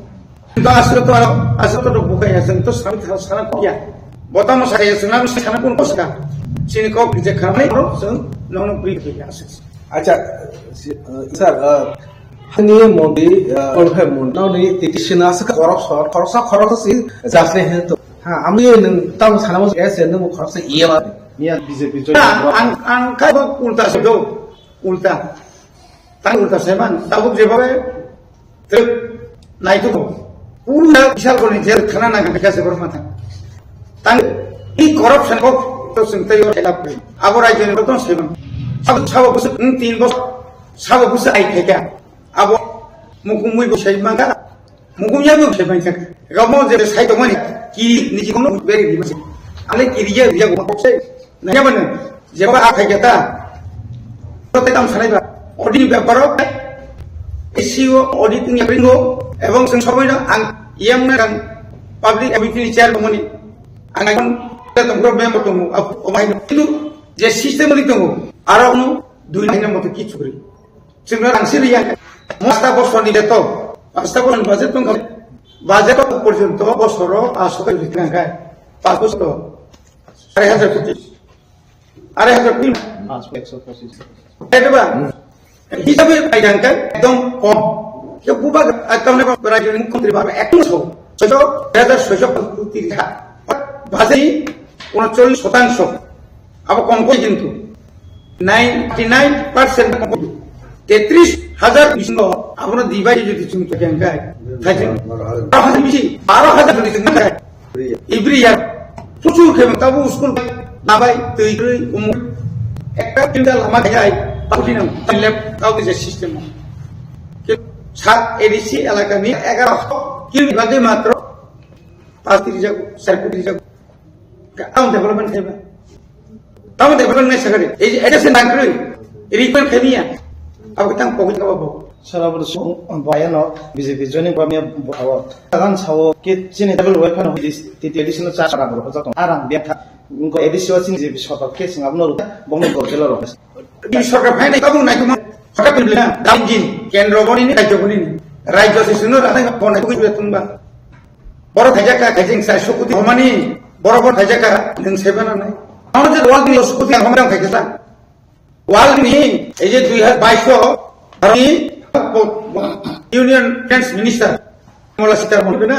To asro to, asro to buka ya sang to sami thar sana kok ya. Botamo sai ya sana, sana kun kos ka. Sini kok je khamai ro sang, no no pri ya sang. Acha, si-, uh, sir, uh, hani mondi, uh, kolkhe mon, noni titi sina sa khorok sor, khorok sa khorok si jasne he to. Ha, ami nung tam sana mo es nung khorok sa iya ba. Iya B J P join. Na, ang, ang ka bo ulta se do, ulta. Tang ulta se man, tabuk je babe, Tuk, naituk. Pura bisal koni jel thana na ganda se bor mata. Tang i corruption kok to sing tayo khelap kri. Abo rai jeni to se bang. Sabo, sabo busuk, hmm, tin bos. Sabo busuk ai khaika. Abo mukum mui bo sai mangka. Mukum ya bo sai mangka. Gamo je sai to mani. Ki niki kono beri di masi. Ale ki riya riya go kok sai. Nanya mana? Jeba akhai kata. Kote tam sanai ba. Audit beparo. S C O audit ni ringo. Ebong sing sobai na ang yam na kan public authority ni chair moni. Ang ang Tongkro member tongo, abo, obo haino. Kintu je system ni tongo, aro no dui haino moto kichu kwrwi. Chwngno rang si riya. Masta bosor ni beto, pasta bosor ni budget tongkha. Budget porjonto bosoro asok kwrwi thangkha. Pas bosor to. Arai hajar koti. Arai hajar koti. Ekso pochis. Eta ba? Hisabe paijangkha ekdom kom. Ke buba, ah, tamne ba rajyo ni mukhyamantri ba ekdom so. Soiso, hajar soiso koti ha. Bajai unochollis shotangsho. Abo kom koi kintu. Ninety nine percent kom koi. Tetris hajar bisingo abono dibai jodi chwng tokhyang kai. Thaiching. Baro hajar bisi, baro hajar jodi chwng kai. Every year. Prochur khe tabo school nabai twi twi umur. Ekta tinta lama khai, tabo dinang, lab, tabo je system. Ke sat A D C elaka ni egaro kil bade matro pas tiri jago, sar koti jago. Ka-, ang development khaiba. Tamo development nai sakari. Ei, ei se nangkri. Requirement khaimiya. Abo tang pokok jawab bo. Sara bo song, bayano B J P joining khamya bo abo. Tagan sao ke chini double welfare no dis, titi additional charge para bo jato. Arang biya tha. Ko A D C o chini B J P soto ke sing abno ru. Bongni ko jelo ro. Di sorkar phai nai tabung nai kuma. Sorkar pin bina. Damjin. Kendro boni ni, rajyo boni ni. Rajyo se suno rata ko nai ko tungba. Borok thaijak kha, khaijing sai sukuti homani, borok borok thaijak kha, nwng sai bana nai. Ano je wal ni sukuti ang homani khaijak sa. Wal ni, ei je dui hajar bais o, Bharot ni Union Defense Minister, Nirmala Sitharaman bina,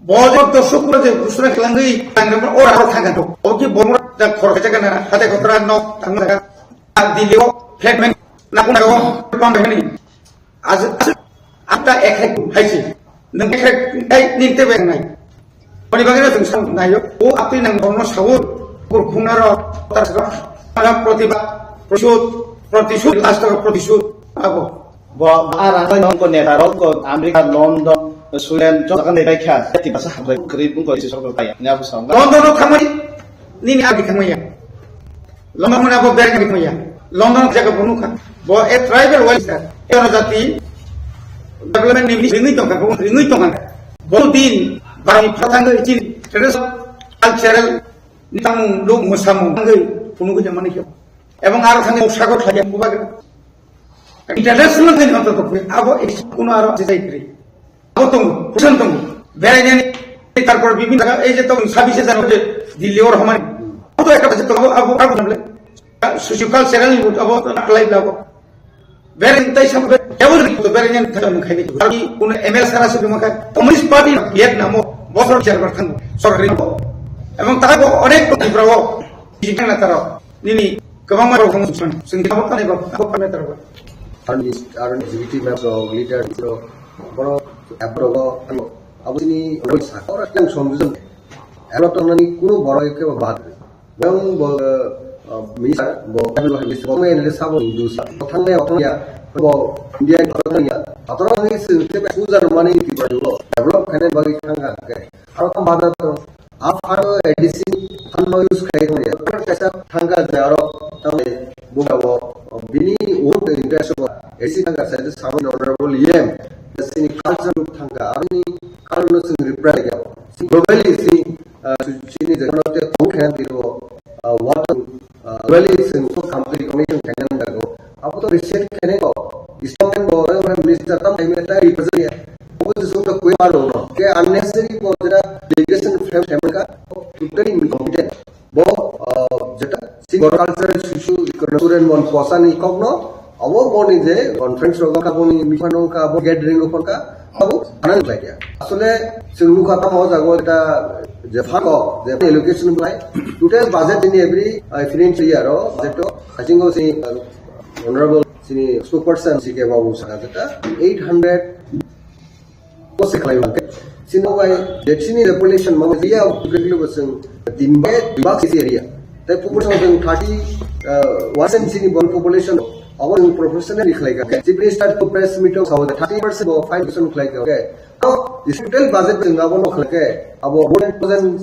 bo je doshok kura je ghosona khlangwi, tangrema ora ora thangkha to. Oki bomra da khor khaijak na, hate khotra nok, tangma jaga, Delhi o, flat man, nakuna o, pam bani. Aje, aje, ata ekhek haisi. Nang ekhek hai ning tebe nai. Oni bagwi no chwng sam nayo. O atwi nang bono sawo. Kurkhuna ro, tar sa. Ana protibad, prosud, protisud, last of protisud. Abo. Bo, arang ko neta ro ko America, London, Sweden, joto kan dai kha. Ti basa habai kri bung ko isi sorkar kaya. Ni abo sa. London no thamani. Nini abi thamaya. London mane abo bereng ni maya. London jaga bo nukha. Bo a tribal welfare. Ero jati development ni ringwi tongkha, bo ringwi tongkha. Bo din barang phathang chin traditional cultural ni tamung luk musamung ngai phunukwi jamani khe. Ebong aro thangwi sago thaya bubagra. International thani anto to abo kuno aro jai kri. Abo tongo, kusan tongo. Berainani, tarpor bibin jaga, ei je tongo, sabise jano je Delhi or homani. Abo to ekta budget tongo, abo, abo namle. Socio cultural ni abo to apply labo. Berain tai sam be, abo to berainani thani khai ni. Ami kuno M L A sara se bima khai, Communist Party Vietnam o, bosor chair bar thango, sorkari ko. Ebong ta ko onek to Tripura o, jikna taro. Nini kwbangma rok thangwi chwng, chwng abo kanwi ba, abo kanwi tarwa. Aroni, aroni executive member rok, leader rok, borok, borok, abo chini rok sa, oro yang song jong. Aro tongnani kuno borok ke ba bad. Bang bo, uh, minister, bo, minister, bo M L A sabo hindu sa. Thangya, thangya, bo India thangya. Atoro ni se te ba sujar mani ti ba do. Develop khane bagi thangka ke. Aro kam bada to. A fund A D C fund no use khai thangya. Kaisa thangka je aro tamni buga bo bini own interest bo A D C thangka sa je Honorable E M. Sini culture thangka. Ani culture no sing reply ya. Globally si, ah, sini je kono te tong khan biro, ah, what, ah, globally sing to company commission khan dago. Abo to research khene ko, Islamic bo, eh, minister tam time ta represent ya. Abo je sung to koi paro no. Ke unnecessary bo jera delegation frame frame ka, totally incompetent. Bo, ah, jeta si cultural issue, economic and mon posa ni kok no, abo bo ni je conference ro ka bo ni mifano ka bo gathering ro ka, abo anan lai ya. Asole sing lu ka tamo jago jeta je fund ko, je allocation bai, total budget in every, ah, financial year ro, budget to, I think si, ah, Honorable sini spokesperson si ke babu saka jeta eight hundred ko se khlai mangkhe. Sini bai, je sini population mama ya, publicly bo sing, tin bai, dibak sisi area. Tai population sing thirty, uh, percent sini bon population, our professional khlai ka. Chief Minister to press meet of thirty percent bo five percent khlai ka. Okay. To, total budget sing abo no khlai ke. Abo one thousand,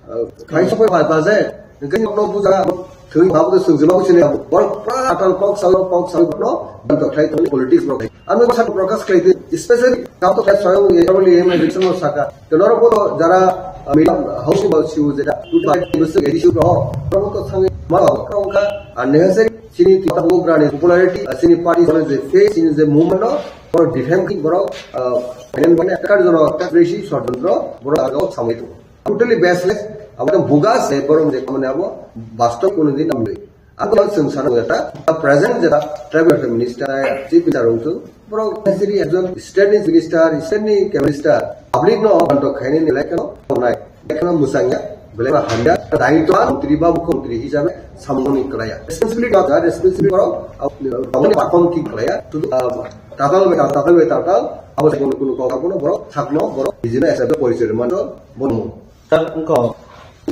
uh, Khai sokoi bai baje, engke nok nok buja, thwi babu de sung jima usine abo. Bor pra atal kok salo, kok salo no, dan to khai to politics no. Ano sa prokash khlai di, especially kato khlai soyong ye probably em election o saka. To norok bo jara, ah, media house ni bo siu jeta, tu ba ni bo sing issue ro, norok to sangi ma ba ka ka unnecessary sini tu ta bo grani popularity, ah, sini party sini je face, sini je movement no, boro defend ki boro, ah, finance bane ekar jono ta beshi sodondro, boro aga samai tu. Totally baseless, abo bogus, eh, boro je kamane abo, bastob kono din namle. Ang ko sung sana jeta, present jeta, tribal minister, chief minister rong tu, boro siri ekjon state ni minister, state ni minister, public no banto khaini ni lekha no nai, lekha no musangya, bele ba handa, daitwan mantri ba mukhyamantri hisabe samung ni klaya. Responsibility ba responsibility boro, abo ni bakon ki klaya, tu, ah, tatal be tatal be tatal, abo se kono kono kok abo no boro, sakno boro, bijina esa to poichir manto, bono. Sir, wngkha,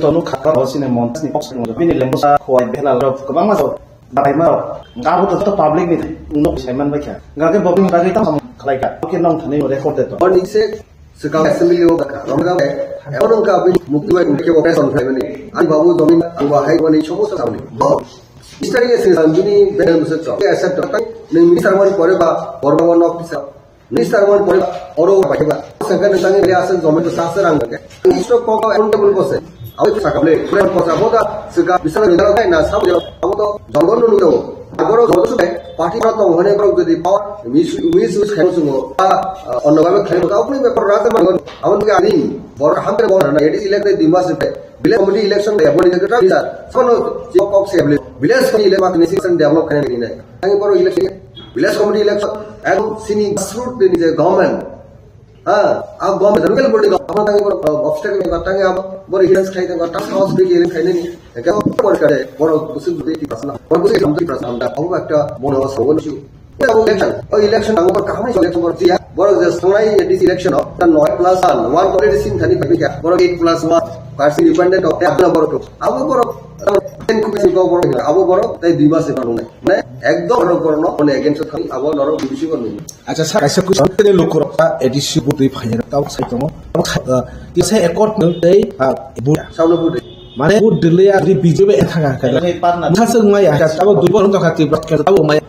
to nuk kha, o sini months ni box ni bini lembu sa khwai bela rok kwbangma rok, barai ma rok. Abo to, to public ni nuk sai man bai kha. Ga ke public ni bagwi tamo khlai kha. Oke, nong thani record de to. Oni se swkang assembly o kha. Rom ga be. Ebo nong ka bini mukti bai ke operation khai mani. Ani babu jomin ang ba hai mani somo sa samni. Bo. Minister ye sing samjuni bini musa chok. Accept to. Ni minister man pore ba, pore ba nok pisa. Minister man pore oro ba ba. Sangka ni tangi beri asal zomen to sasa rang ke. Isto kok accountable ko se. Awi saka ble. Pore ko sa boda sika bisa ni dalo kai na sab dalo. Abo to jongol no nudo. Agoro jongol su party pra tong hone bro jodi power mis mis us khayo sungo. Ba onno ba khayo ka upni be por rasa man. Abo to ani bor ham pe bor na edi elect dui mas pe. Village committee election ya boni ke tra bisa. Sono kok se village committee election develop khayo ni nai. Tangi boro election, village committee election, ekdom sini grassroot ni je government, ha, a government, local body government, tangi boro, uh, obstacle ni tangi abo, boro hindrance khai tangi, task force bi hearing khai ni, ekdom boro kare, boro busu busu ti prasna, boro busu samti prasna, abo ekta boro sawo ni. Abo election, o election ang boro kaham election boro tiya, boro je sanglai D C election o, ta nine plus one, one politician thani pai kya, boro eight plus one, parsi independent o, ya boro, abo boro, ten kubisi boro, abo boro, tai dui mas ni boro nai. Mane ekdom norok borokno mane against o thangwi abo norok B B C bo nungwi. Acha sir, kaisa question, tini lukurok ta A D C budui phaiya ta sai tongo. Abo kha-, ah, kisa accord nung tei, ah, bu-, Sabno budui. Mane bu diliya di B J P e thanga ka. Ele partner. Masa ngai ya, abo dui bor tongkha Tripura ke abo mai.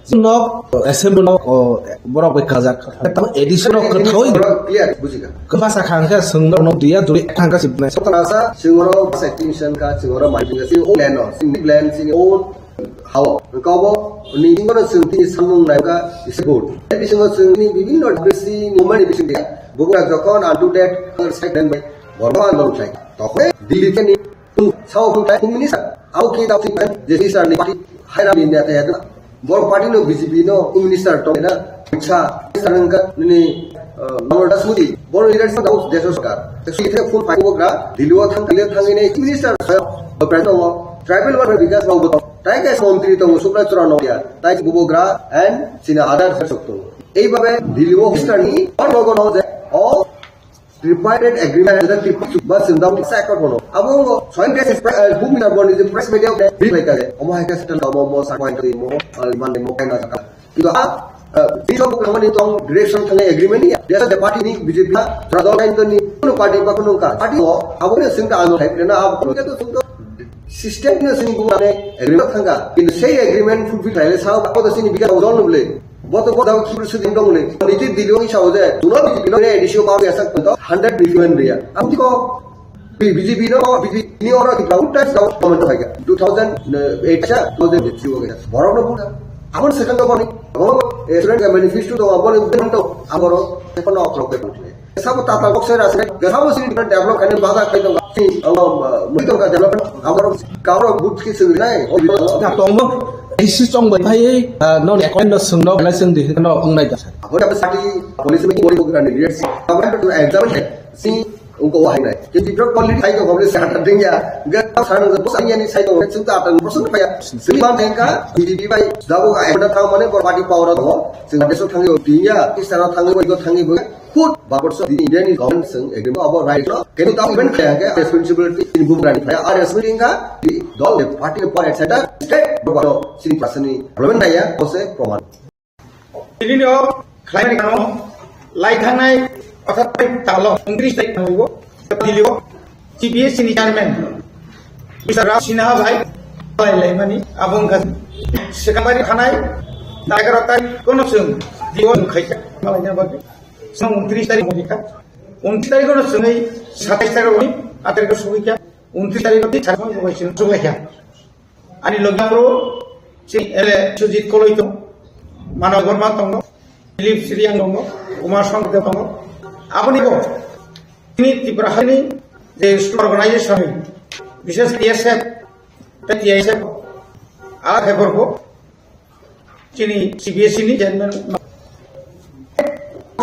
Nok assembly nok, oh, borok bai kajak. Tamo A D C nok kwthawi. Clear, bujika. Kebasa khangkha sengno nok dia duri khangkha sibnai. Sokra sa singoro sa extinction ka singoro mai sing o leno sing plan sing o Hao, kabo ni tingko sing tini samung naika isi good. Bisingo sing ni bibinno democracy movement bisingo bugra jokon unto that second by borman long sai. Tokhe Delhi teni sao phung tai phung minister. Ao ki tao phung je sir ni party haira ni neta ya. Bor party no B J P no minister to na. Acha, sir nangka ni Lord Dasmudi. Bor leadership dao deso sokar. Sui the phung pai bugra Delhi o thang Delhi thang ni minister. President tribal war bikas mau. Tai guys, montri tongo, Subra Chura Nokia, tai Bubogra and China other sir tongo. Ei babe Delhi o history ni or logo no je o tripartite agreement je tripartite ba sindam sa ko kono. Abo ngo soin ke press, eh, book na boni je press media de bi lai kare. Omo hai ka sita omo mo sa point mo, eh, man mo kai na ka. Kintu a, eh, bijo bu khamani tong direction thang agreement ni. Desa de party ni B J P na, jadol kain to ni, kono party ba kono ka. Party o, abo ne sing ka ano hai na, abo ke to sing to System no sini bu mane agreement thangka. Kintu sei agreement fulfill khlaile sao ba, koto sini bika ujol no bole. Boto koto ki bole sudin dong le. Niti Delhi o isa oje. Duno Delhi o A D C o ba ya sak to hundred billion dia. Am tiko B J P no, B J P ni ora ki ba utai sa comment to haika. Two thousand eight cha, two thousand three o ga. Borok no buka. Amon second ko ni. Oh, student ka manifesto to abon to amoro. Kono okrok ke. Sabo tata kok sera sera, sabo sini develop kani baza kai tong, sini, oh, mui tong ka develop, aboro kauro but ki sing nai, oh, Na tongbo, isi chong bai phai, ah, non account no sung no, belai sung di, no, ong nai da. Aboro apa sati, police meeting bori bori ni leadership, aboro tu exam hai, si, ungko wahai nai. Ke develop quality hai ko, police sa ta ding ya, ga sa nang bos ani ani sai to, sung ta atan bos nang ya, sini ban tengka, B J P bai, jabo ka, ekta thang mane, bor party power to, sing deso thang yo, ding ya, ki sara thang yo, ko thang yo, Kut, Bharat Sor, the Indian government sing agreement abo right no. Kenu tao even kaya ke responsibility in gum rani kaya, ar responsibility ka, the dol, the party, the party, et cetera. State, bro, sini pasani, problem naya, ose, proman. Ini no, khlaimani kano, lai thangnai, otha talo, ungtris tai thango, Delhi o, T P S C ni chairman, Mister Rao Sinha bai, lai lai mani, abong ka, sekambari thanai, egaroh tarik kono sung, Tio khaikha, malai na bagwi. Song untris tarik mo dikha. Untris tarik no swngai satais tarik ni, atar ko sugikha. Untris tarik ni sar mo bai sung suglaikha. Ani logi pro si ele Sujit Koloi to, Manav Verma tongo, Philip Sriang tongo, Kumar Sangte tongo. Aboni bo tini Tripura hani je organization, bishes T S F, T I S F, ala khaiborbo, chini C B S E ni chairman,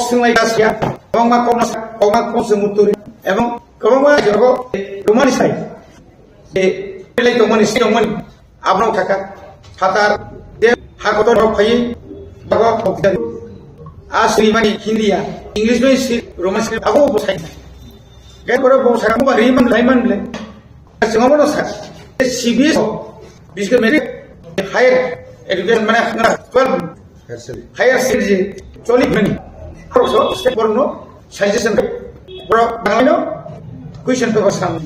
singlai dasia, kobangma kokno sa, kobangma kok se muturi, ebong kobangma jogo, rumani sai, je, pelai tongmani, si tongmani, abno kaka, phatar, je, hakotor rok phai, bago, kokjani. A sui mani Hindi ya, English no si, Roman script, abo bo sai. Gai boro bo sai, mo ba riman, laiman ble. Singamo no sa, C B S, biscuit metric, higher education, mane, twelve, higher secondary, choli mani. So, step borno, suggestion, bro, bangino, question paper sam.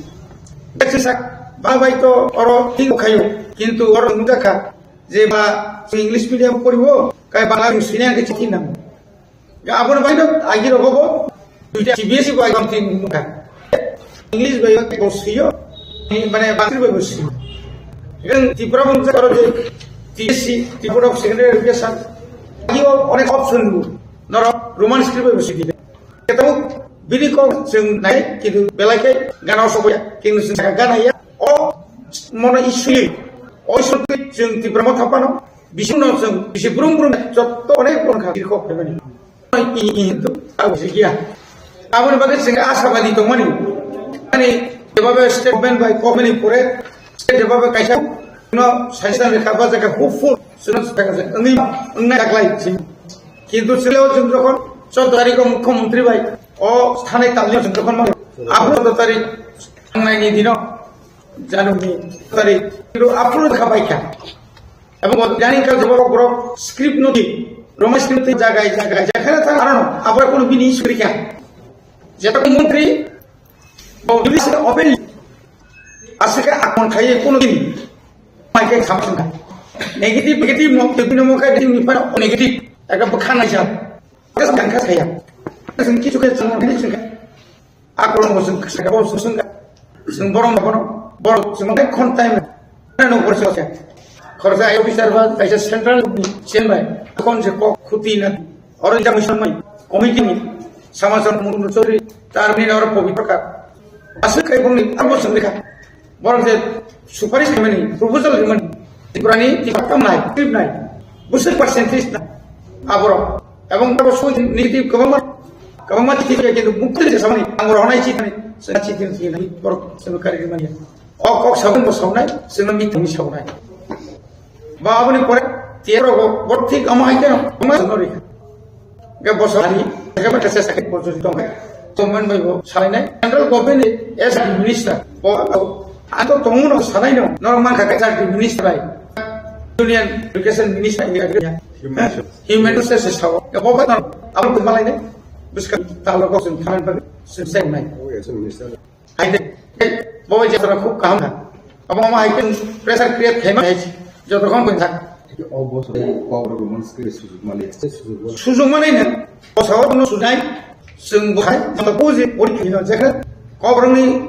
Kasi sa, ba bai to, oro, thik khayo, kintu oro nujaka, je ba, English medium poribo, kai Bangla sini ang kecil kinam. Ga abon bai no, agi rogo bo, duita C B S E bo agam tin muka. English bai ko siyo, mane Bangla bai ko siyo. Kan Tripura bangsa oro je T S C, Tripura Secondary Education, agi onek option bu, noro Roman script bai ko siyo. Ketamu bini kok jeng nai, kintu belai kai gana sobo ya, kintu jeng saka gana ya, o mono issue, o issue jeng Tripura mo thapano, bising no jeng, bisi brum brum, jotto onek brum kha, kok pemani. Ini, ini itu, aku sih ya. Aboni bagwi chwng asabadi tongmani. Ani jebabe state government bai government ni pore state jebabe kaisa no suggestion rikha ba jaga hopeful sino suggestion wngwi wngnai daklai chwng. Kintu silo chwng jokhon chaudo tarikh o mukhyamantri bai o thanai tamni chwng jokhon mano. Aphuru chaudo tarikh thangnai ni dino januni tarikh kiru aphuru khabai kha. Ebong bo jani kal jabo borok script no di, Roman script tei jagai jagai jakhana thang arano abora kono bini suri kha. Jeta ko montri bo bini se open asika akon khai kono din mai kai kham sung kha. Negative negative no te bini mo kai bini pa negative aka bkhana ja. Kas kan kas khaya. Sing kichu kai sung ni sung kha. Akolong bo chwng kisa bo chwng swnga. Chwng borok no bono, borok chwng bai khon time na no borok chwng kha. Khoroksa I officer ba kaisa central ni chairman bai. Akhon je kok khuti na. Oro jang mission mai committee ni sama sama mun chori tar ni oro pabitra ka. Aswk kai bongni abo chwng lekha. Borok je suparis khaimani, proposal rimani, Tripurani tiba kam nai, trip nai, busuk percentage na, aborok. Ebong abo soi negative kwbangma, kwbangma titi khe kintu mukti je samani, ang rohonai chitani, sena chitani, sena borok, sena kari rimani. O kok sabun bo saunai, sena mi tumi saunai. Ba aboni pore, tiya rogo, bor thik ama hai keno, ama seno rikha. Ga bosor hari, ga ba kasa sakit bosor tong. Government bai bo salai nai. Central government ni S D minister. Bo, ang to tong no salai no. No man kha S D minister bai. Union education minister ni agri ya. Human resources. Human resources sao. Ga bo ba no. Abo ko malai nai. Buska talo ko sun khaman ba sun sai nai. Oh, yes, minister. Hai de, bo jatra khub kaham kha. Abo ma hai khe pressure create khaima hai joto khon koi thak. O bosor ko Roman script sujukmani, sujukmani. Sujukmani ne, bosor no sujai, sung bo hai, ma bo je pori khino jekha, ko borok ni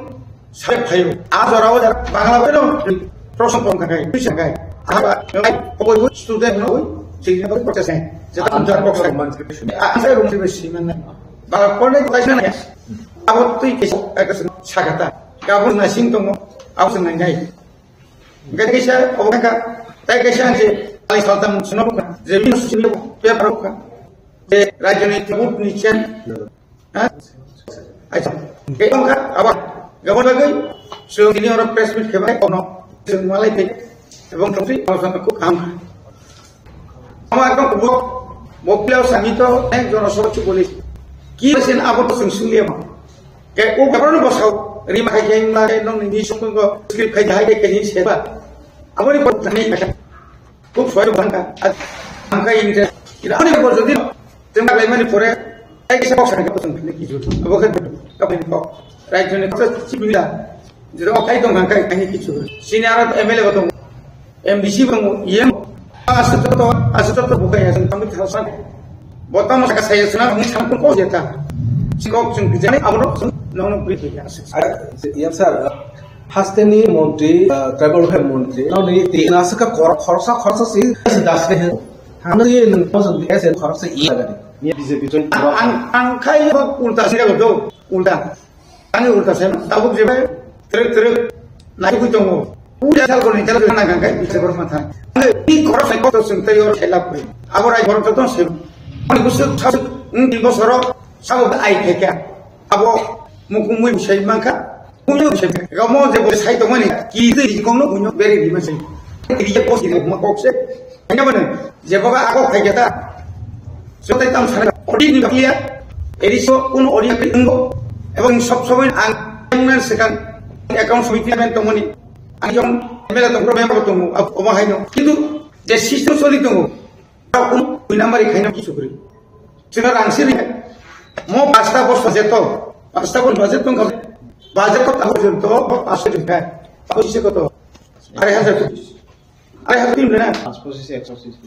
sai phayo. A jora o jara Bangla bai no, proshno pon kha kai, tuisa kai. Aba, ko bo student no, sing ne protest hai. Jeta amjar box hai. Amjar room script siman nai. Ba, ko ne ko kaisa nai. Abo twi kaisa, kaisa sakata. Gabon na sing tongo, abo sing nai nai. Hingke kaisa, abo hingka, tai kaisa ang je, ali saltam sino buka, je bini sini buka, paper buka. Je rajniti board ni chair. Ha? Acha. Hingke tongka, abo, gabon bagwi, so tini oro press meet khebai, ono, sing malai te, ebong tongsi, abo sana kuk ham. Ama ekdom kubuk, bokpilao sami to, ek jono sobo chuk boli. Ki sin abo to sung sung liya ma. Ke o gabro no bosao, rima khai khai ma, ke nong ni sung ko, script khai khai ke ni seba. Abo ni bok tani ka. Kuk suai bangka. Bangka ini je. Ira ani bok jodi, tengah lai mani pore, ek sa bok sa ka to sung ni ki jodi. Abo ke ka ni bok. Rai joni ko si bila. Jodi okai tong bangka ini ki jodi. Sini ara M L A ko tong. M D C bang, E M, aswk joto, aswk joto bukai ya, jeng kami thasan. Bo tamo saka saya suna ni sampun ko jeta. Sikok chwng bijani abono chwng nono bri khe ya. Yang sir, hasteni montri, uh, tribal welfare montri, no ni ti na saka kor khorsa khorsa si das ke hen. Hano ye nung pon di esen khorsa i lagani. Ni B J P join. Ang ang khai bo ulta sila do ulta. Ani ulta se tabuk je bai trek trek nai kui tongo. Puja sal ko ni sal na kan kai bisa ber mata. Ni koro sai ko to sung tayo khela puri. Abo rai koro to sung. Ani busuk thasuk ni bosoro sabo ai theka. Abo mukumui sai mangka. Kunyo sai. Gamo je bo sai to mani. Ki de kong no kunyo beri di masai. Ki de ko si ma kok se. Hanya mana? Jeboga ako khai jata. Sotai tam sana. Odi ni bakia. Eri so kun odi ni ngo. Ebong sob sobai ang ang nan sekan account sumiti men tomoni. Ang jong M L A tong member tong obo haino. Kintu je system soli tong. Kun kui number khai no kisu kri. Sina rang siri. Mo pasta bos budget to. Pasta bos budget tong. Budget ko tahu jento. Pasta jengka. Tahu sisi ko to. Are hajar. Are hajar tu na. Paanch pochis, ekso pochis.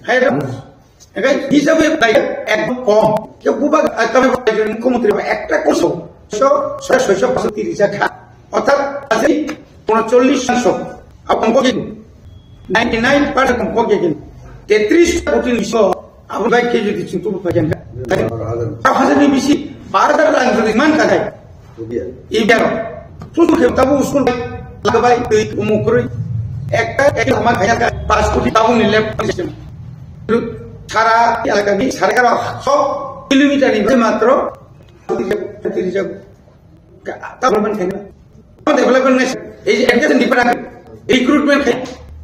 Hai da. Egai hisabe dai ekdom kom. Ke buba atame bai mukhomantri ba ekta koso. So, so, so, so, so, tiri jakha. Orthat aji unochollis shanso. Abang kogin. Ninety nine percent kogin. Tetris kotin iso. Abo bai ke jodi chwng tubu paikha. Tau hajar ni bisi, bar hajar rang jodi man ka khai. Ibero. Pusu khe tabu school laga bai twi umuk rwi. Ekta, ekta hama khaya ka pas koti tabu ni lab system. Sara elaka ni sara karo so kilometer ni matro. Development khaina. Development nai, ei education department, recruitment khai,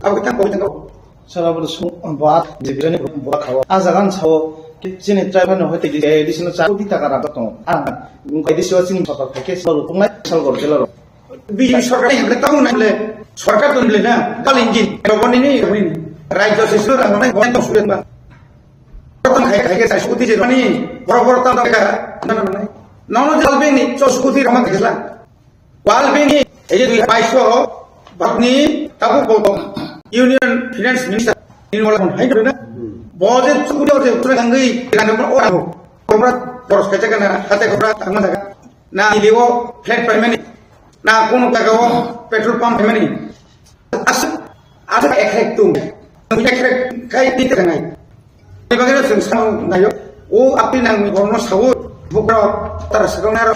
abo kita koi tangko. Sara bo sung buat, division buat khawa. A jagan sao, chini tribe no hoite di, additional cha di taka rang tong. A, nung kai di siwa chini sokar khai ke sal rukung nai, sal gor jela ro. Bini sorkar ni hamle tamo nai le, sorkar to le na, kal injin, roboni ni, roboni ni. Rajyo se sura nai, bon to sulen ba. Tong khai khai ke sai suti je mani boro boro tang tang ka. Na na na. Nono jal beng ni cho suti rama khela. Wal beng ni ei je dui bai so bak ni tabu ko to. Union Finance Minister ni wala kon hai na. Bo je suti je pura kangui kan mo ora ho. Kobra boros kacha kana hate kobra tangma daga. Na iliwo flat payment ni. Na kono jaga o petrol pump payment ni. Aswk, aswk ekrek tung. Ekrek khai twi twngnai. Tei bagwino chwng sao naio. O apni nangni borokno sao, bukrok, tara swkang naro,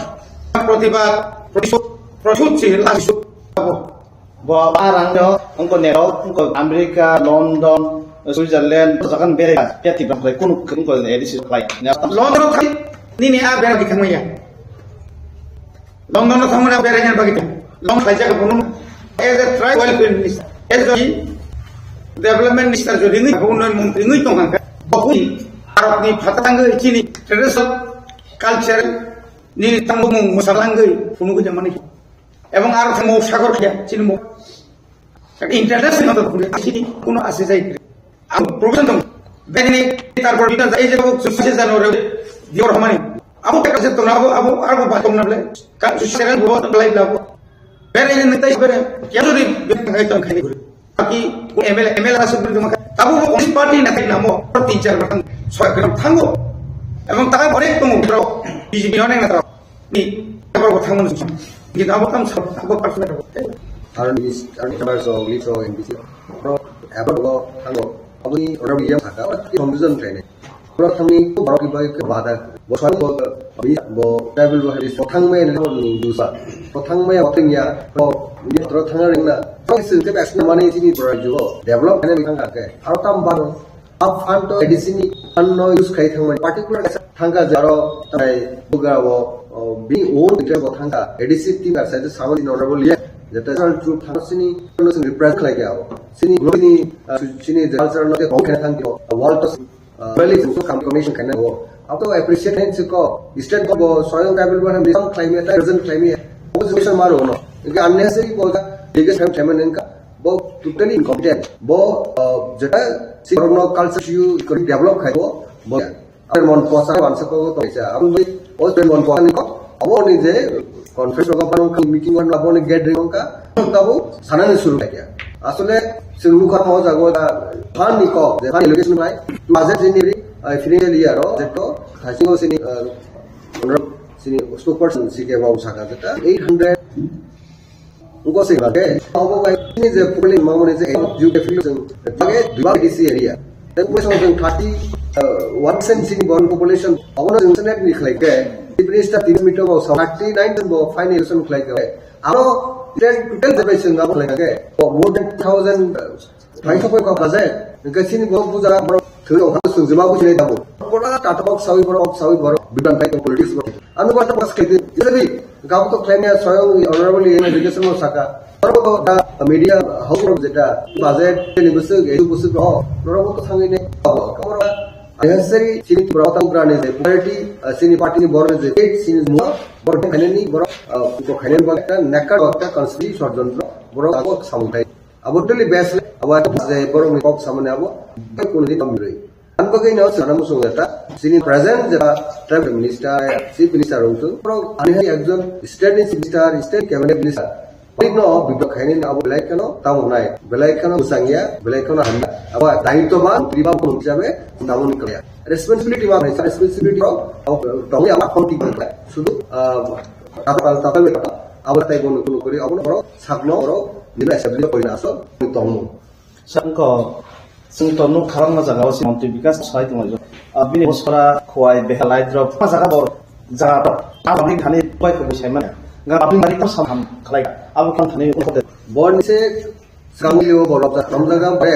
protibad, protisod, protisod se last abo. Bo arangno, wngko New York, wngko America, London, Switzerland, jagan berai, ya tibang khlai, kunu, wngko A D C khlai. London thang, nini a berai thangmaya. London no thangmani beraina bagwi thang. London khlaijak bono as a tribal welfare minister, as a development minister jodi ngi unnayan montri ngi tong kha. Bokuni Bharat ni phatang ngi chini traditional culture ni tangbo mung musalangwi phunugwi jamani. Ebong aro thangmo sagor khya chini mo International to kuri asini kuno ase jai kri. Ang problem dong. Beni tarpor bina jai je ko suse jano re dior hamani. Abo ka se to na abo abo abo ba tong na ble. Ka suse ran bo to lai labo. Beni ne tai bere. Kya to ri beni ngai tong khai kuri. Aki M L A M L A asu beri dong. Abo bo party na khai namo. Tin char batang. Soi gram thango. Ebong ta bore tong bro. B J P ne na. Ni, abo bo thangmani song. Ni abo tang sa, abo personal. Aro ni, aro ni kamar so, ni so, ni so. Aro, abo bo thango. Abo ni, oro yang kata, oro ni confusion khainai. Oro thangni, borok ni bai ke bada. Bo sa, bo, bi, bo, table bo, bo thangmai ni, bo ni dusa. Bo thangmai, bo thangya, bo, ni, oro thangna ringna. Bo sin ke best na mani sini borok jugo. Develop khainai thangka ke. Aro tam baro. Up fund to A D C ni fund no use khai thangmani particular kaisa thangka je aro tai buga o, o, bini own interest bo thangka A D C team kaisa je samani honorable ye jeta central troop thang sini no sini represent khlai kya o sini global ni, ah, sini je culture no te kong khe thang kyo world to, ah, really to kam commission khaina o ato appreciate hain siko state go bo soyong tribal bo ham represent khlai me ta represent khlai me o situation maro no ke unnecessary bo biggest time time nengka bo totally incompetent. Bo, uh, jeta si borokno culture issue develop khai bo, bo. Abe mon posa wansa ko to isa. Ang bai o bai mon posa ni ko. Abo ni je conference ko panu meeting on abo ni gathering ka. Tabo sana ni suru kya. Asole suru ka mo jago da fan ni ko, je fan allocation bai. Budget ni ri Ai financial year o, jeto, thasingo sini, ah, honorable sini spokesperson C K Babu saka jeta, eight hundred, uko se bage, obo bai sini je population mamoni je, U K field jeng, bage, dua D C area. Then population jeng thirty, ah, one percent sini born population, obo no jeng senet ni khlai ke, Chief Minister tini meeting o thirty nine jon bo final election khlai ke, aro total, total je bai seng abo khlai ke, more than thousand, Phai thok phai kok kaje, hingke chini borok buja, borok thwi rok hapsung jima buji nai tabuk. Borok ta tok sawi borok, sawi borok, bidan phai politics borok. Ano ba ta pas kedi, jadi, gabo to claim ya soyong honorable in education mo saka. Borok to da media house borok jeta, budget, ni busuk, eju busuk, oh, borok to sangi ne, oh, borok. Necessary, chini borok ta ugra ne je, party, chini party ni borok ne je, chini mo, borok khainani borok, ko khainani borok ta, nakar borok ta, conspiracy, sodjontro, borok ta, samung thai. Abo totally best le, abo je borok ni kok samani abo, bai kunu din tom roi. Ang bagwi no sana musung eta, sini present jeta tribal minister, chief minister rong tu, borok ani hai ekjon state ni chief minister, state cabinet minister. Oi no, bidok khaini abo belai kheno, tamo nai, belai kheno musangya, belai kheno hamya. Abo daityo ba, mantri ba, mantri jabe, tamo ni kaya. Responsibility ba, responsibility ba, abo, tongya ba, kon ti ba, sudu, ah, tata, tata, tata, abo tai bo nukunu kori, abo no, borok, sakno, borok, nini assembly ko ina asol, tongmo. Sangko, sing to nuk kharang na jaga o si montri bikas sai tong jo. Abini bosora khowai behalai drop ma jaga bor jaga to. Abini thani bai ko sai mane. Ga abini bari ko sam ham khlai. Abo kan thani ko te. Bor ni se kangli o bor ta tam jaga be.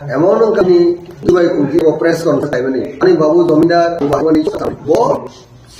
Emon kami dubai ko ki o press conference sai mane. Ani babu domindar ko babu ni bo.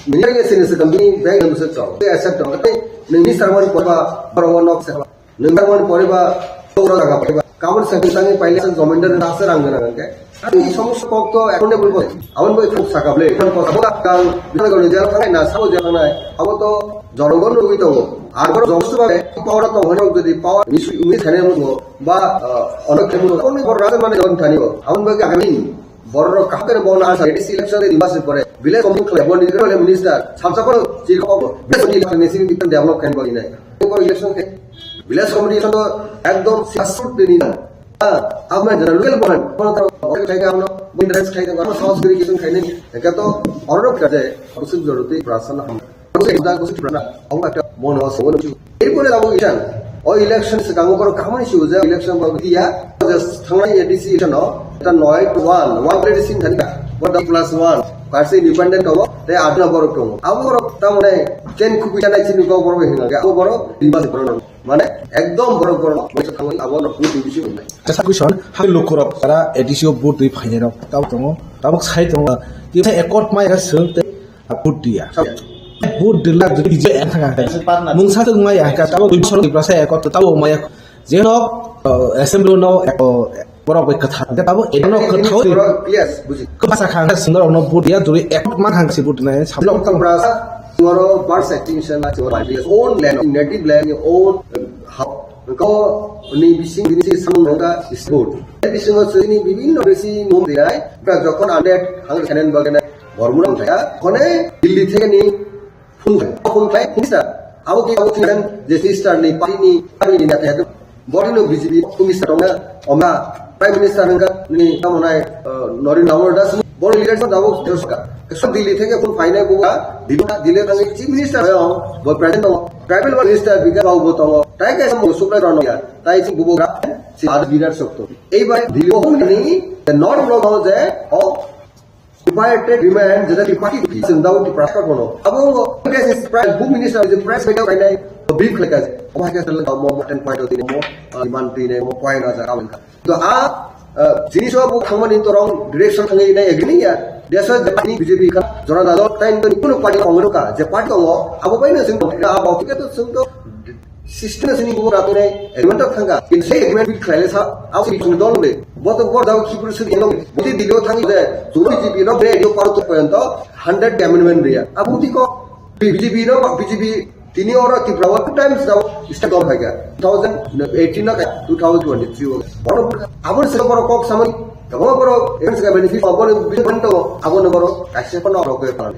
Mini ye sini se kami bag nam se to. Accept to. Ni ni sarwan ko ba bor nok se. Nung tangmani pore ba, tokro jaga pore ba. Kabun sakni tangwi paile sa jomindar na asa rang gana gangke. Ani somosto kok to accountable bo. Abon bo thuk saka ble. Kon ko sabo kang, bina ko jel khanai na, sabo jel khanai. Abo to jonogon nugwi tongo. Ar bor jomsu ba, power to hono jodi power misu umi thane mo ba, ono kemu ko ni bor raja mane jon thani bo. Abon bo agami. Borok kaham khe bo na A D C election de dibas pore village committee khlai bo ni khe minister samsa ko chiri ko village committee election ni sini develop khan bo ni nai. Ko election khe village committee election to ekdom sasut de ni na. Ha, amna jana local bohan kono to khai ka amno bin rest khai ka amno saus giri kisun khai ni ka to orok ka je usik joroti prasana ham. Ang khe budak busi Tripura, ang khe mon o sobo nung. Erpore abo isan, o election se kamo koro kamani si uja election ba dia, je thangnai A D C election o, ta noi one, one A D C thani ka, bo da plus one, kasi independent obo, te adna borok tongo. Abo borok tamone ken kukuja nai chini ko borok hinga, abo borok diba se borok. Mane ekdom borok borok, bo thangwi abo no kutu bisi wngnai. Kasa question, hai lukurok tara A D C o vote dui phainai rok, tabuk tongo, tabuk sai tongo, kisa ekot mai ka swng te, Vote dia. Vote dila jodi B J P thanga. Mungsa tong maya ka tabo dui bosor Tiprasa ekot tabo maya. Jeno assembly no borok bai kwthar. Tabo eno kwthar. Clear buji. Kwbasa khang sindor no vote dia duri ekot ma khang si vote nai. Sabno Tiprasa ngoro birth extinction na choro own land, native land, own house. Ko ni bising bini si samung nongka sport. Bisingo sini bibinno bisi mum dirai. Pra jokon ande hang khanen bagene Bormuna thaya, hone Delhi theke ni phone khai, phone khai minister. Abo ki abo thang je sister ni party ni party ni neta ya. Body no B J P minister tong na, oma Prime Minister hingka ni tamo nai, eh, Narendra Modi das body leader sa dabo terus ka. So Delhi theke phone phainai buka, Delhi Delhi thang chief minister yo, bo president to tribal minister bika bau bo tongo. Tai ka sam supra rano ya. Tai si bubo ga si ad leader sokto. Ei bai Delhi phone ni the North Block ho je, oh, United demand jeta Tripura ki chwng dao Tripura ka kono. Abo ngo, press, press, book minister je press media kainai, brief khlai ka. Omo hai ka sal mo, mo ten point o tini mo, ah, demand tini mo, point o jaga wngkha. To a, ah, jinis o bo thangmani to wrong direction thangwi nai agree ya. Desa jani B J P ka, Janata Dal, time to kuno party ongro ka, je party ongo, abo bai na sing to, abo kike to sing to, System sini bubo ratune agreement thangka. Kintu sei agreement bit khlaile sa, abo sini chung dol be. Bo to bor dao khipur sini eno. Boti Delhi o thang de, chung B J P no be yo paro to poyanto hundred amendment dia. Abo ti ko B J P no, B J P tini oro Tripura o two times dao start dol phaika. Two thousand eighteen na two thousand twenty-three o. Boro abo se boro kok samani. Abo boro events ka benefit abo ni bit banto abo no boro kaise kono ro ke pala.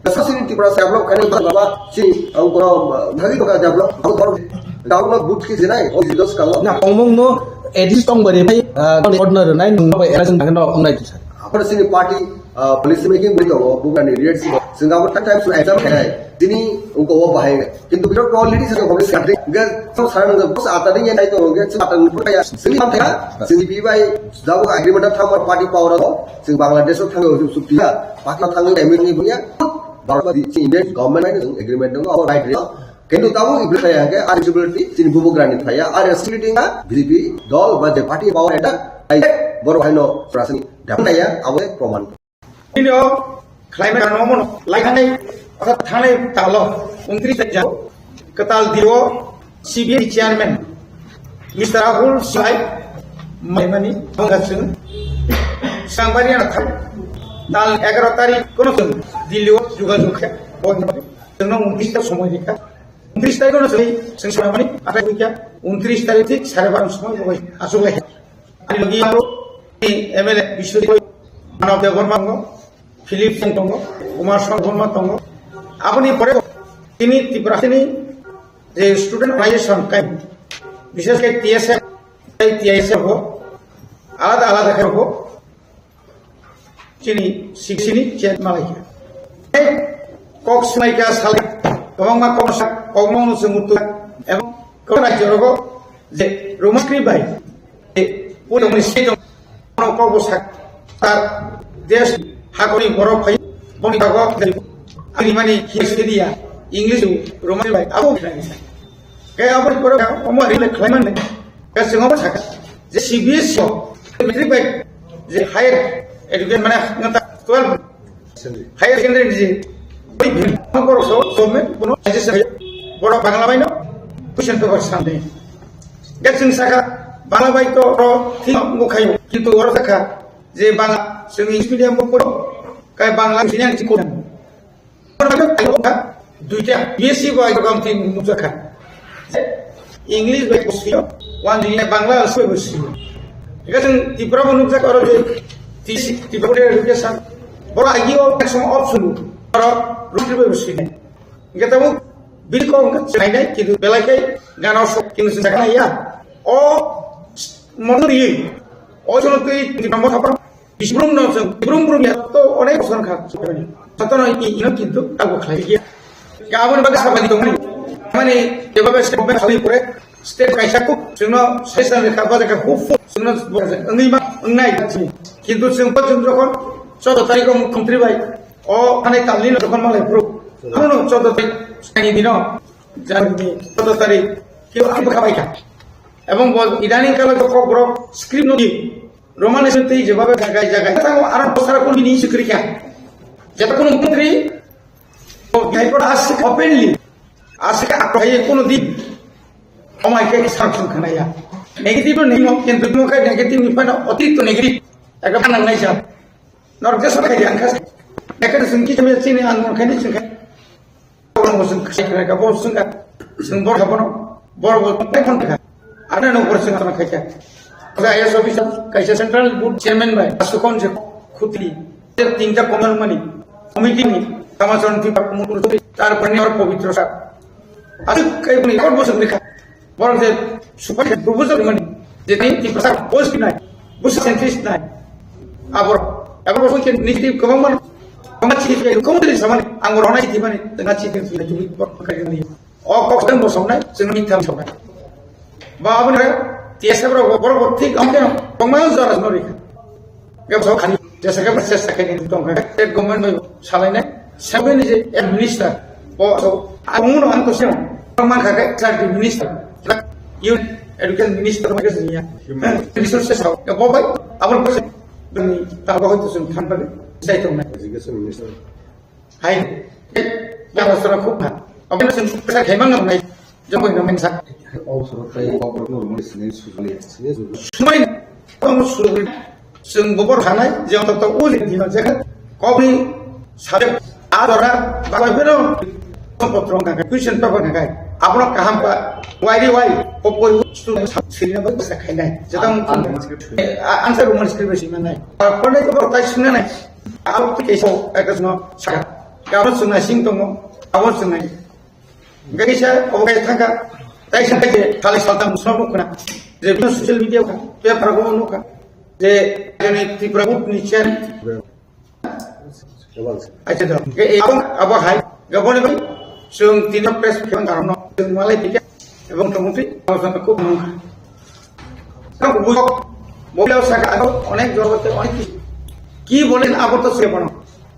Sasini Tripura se develop khainai baba si ang kono bhagi toka develop ang kono daun no but ki jinai o jidos kalo. Na, tongmung no at least tong bari bai, ah, ordinary nai nung bai era jeng no ongnai tu sa. Oro chini party, ah, policy making bui tongo, bugrani leadership. Chwng abo tak type of exam khainai. Chini ungko o bahai. Kintu biro pro leadership ko policy khatri. Ga so sarang ga bus ata ding ya tai tongo, ga chwng ata ni pura ya. Chini kam thaya, chini bi bai, jabo agreement thang party power o. Chwng Bangladesh o thang o chukti ya. Pakistan thang o M N E bunya. Bangladesh Indian government bai agreement tongo, abo right. Kintu tabuk ibrwi thaya hwnkhe, eligibility chini bubugrani thaya, eligibility wngkha B J P dol ba je party power eta, ai borok haino prasani dakhna ya, abo proman. Bini o climate no mono, lai thanai, orthat thanai talo, untris tarik jao, kwtal diro, C B I chairman, Mister Rahul Sai, maimani, bongga chwng, Sangbaria na thang, tal egaro tarik kono chwng, Delhi o jogajog khe, chwngno untris ta somoi rikha. Untris tarik no chwng, chwng sanamani, athai wikha, untris tarik thik sare baro somoi bo achuk lai. Ani logi aro, M L A Biswajit, Manav Debbarma tongo, Philip Singh tongo, Kumar Sangma tongo. Aboni pore tini Tripura tini je student organization kai, bishes khe T S F, T I S F ho, alada alada khe ho, chini sixini chet malaikha. Kok swmaikha salai, kwbangma kok sa, kok mano se mutu, ebong kok rajyo rogo je Roman script bai, je puri mani state of no kok bo sak, tar desh hakoni borok phai, boni bago, ani mani history ya, English Roman script bai, abo khe abo pore omo rile khlaimani. Ka singoma saka, je C B S E o, matric bai, je higher education mane ngata twelve, higher secondary ni je, bini bini, ma borok so, government, kono suggestion, borok Bangla bai no, question paper samne. Ka sing saka, Bangla bai to, ro, thik, ngo khayo, kintu oro saka, je Bangla, sing English medium bo poro, kai Bangla, sing yang chiko. Duita B S C bai program tin nukjakha. English bai bosio, wan dunia Bangla bai bosio. Ega jeng Tripura bo nukjak aro je T C, Tripura education. Boro agi o exam option aro ruti bai bosio. Ega tamu bini kok ongkha chenai nai, kintu belai kai gana sok kintu chenai ya. O mono ri, o jono tei Tripura mo thapra. Brum no chwng, brum brum ya, to onek bosor kha. Jotono i, ino kintu abo khlai ya. Ka aboni bagwi sabadi tongmani. Mani, jebabe state government khalai pore, state kaisa kuk, chwngno session le kha, bajak kha, hub, hub, chwngno wngwi ma, wngnai chini. Kintu chwng bo chwng jokhon, choudo tarikh o mukhyamantri bai, o, hani talni no jokhon malai bro. Abono choudo tarikh, saini dino, jarni choudo tarikh, kintu ang bwkha bai kha. Ebong bo idaning kalo jokhon borok script no di, Roman script tei jebabe jagai jagai. Tango aro bosara kono bini issue kwrwi kha. Jeta kono mantri, o, High Court asik openly, asik akhai kono din. Omai khe sanction khana ya. Negative no nimo, kintu mo khe negative ni phano otirikto negative. Ekta nang nai sa. Norok jesa khai di ang kha. Ekta sing ki chami chini ang mon khai ni sing khai. Borok bo chwng khai kha, bo chwng kha, chwng borok abono, borok bo tei phone kha. Ano no borok chwng ano khai kha. Kaisa I A S officer, kaisa Central Board Chairman bai, asukon je khutli, je tinta komal mani, committee ni, Kamacharan Tripathi, Kumar Kumar, tarpore ni oro Pabitra sir. Asuk kai buni, record bo chwng kha. Borok je super proposal mani, je tei Tiprasa post nai, busa centrist nai. Abor, abor bo ke negative kwbang man, kwbang chini ke kwbang dili samani, ang rona chini mani, na chini ke chini ke bor kai ni. O kok tang bo songnai, chini mitha songnai. Ba abon re, T S F ro borok bo thik am ke, kwbang jara no ri. Gam so khani, jesa ke proses ta khe ni tong kha. State government bai salai nai, seven ni je head minister, bo so, ang no ang ko sem, man kha ke, state minister, youth education minister ma ke niya. Resources ha, ya bo bai, abon ko sem, ni ta bo to sem than bai, sai tong nai. Education minister. Hai, ya sura khub ha. Abon sem sa khai mang nai. Jokhon no mensa. O soro tai kok rok no rwmani sini sujuli, sini sujuli. Sumai tong sujuli. Chwng bobor hanai, je tok tok uli dino je kokni subject adora babai beno potro kangkai, question paper kangkai. Abono kaham pa, wai ri wai, popoi student sab sirina ba sa khainai. Jeta ang, ang, answer roman script sima nai. Pone ko tai sina nai. Abo ke so ekasno saka. Abo suna sing tongo, abo suna. Hingke kaisa, obo kaisa thangkha, kaisa kaisa salai saltam swnam nukha na. Je bino social media kha, paper o nukha. Je, joni Tripura Motha ni chair. Acha, do. Ke, eh, abo, abo hai. Gaboni bai. Sung tino press khang karono. Sung malai pika. Ebong tongmung twi. Abo sana kub mung. Kang bujo. Mobil saka abo onek jor hote onek ki. Ki bolen abo to se bono.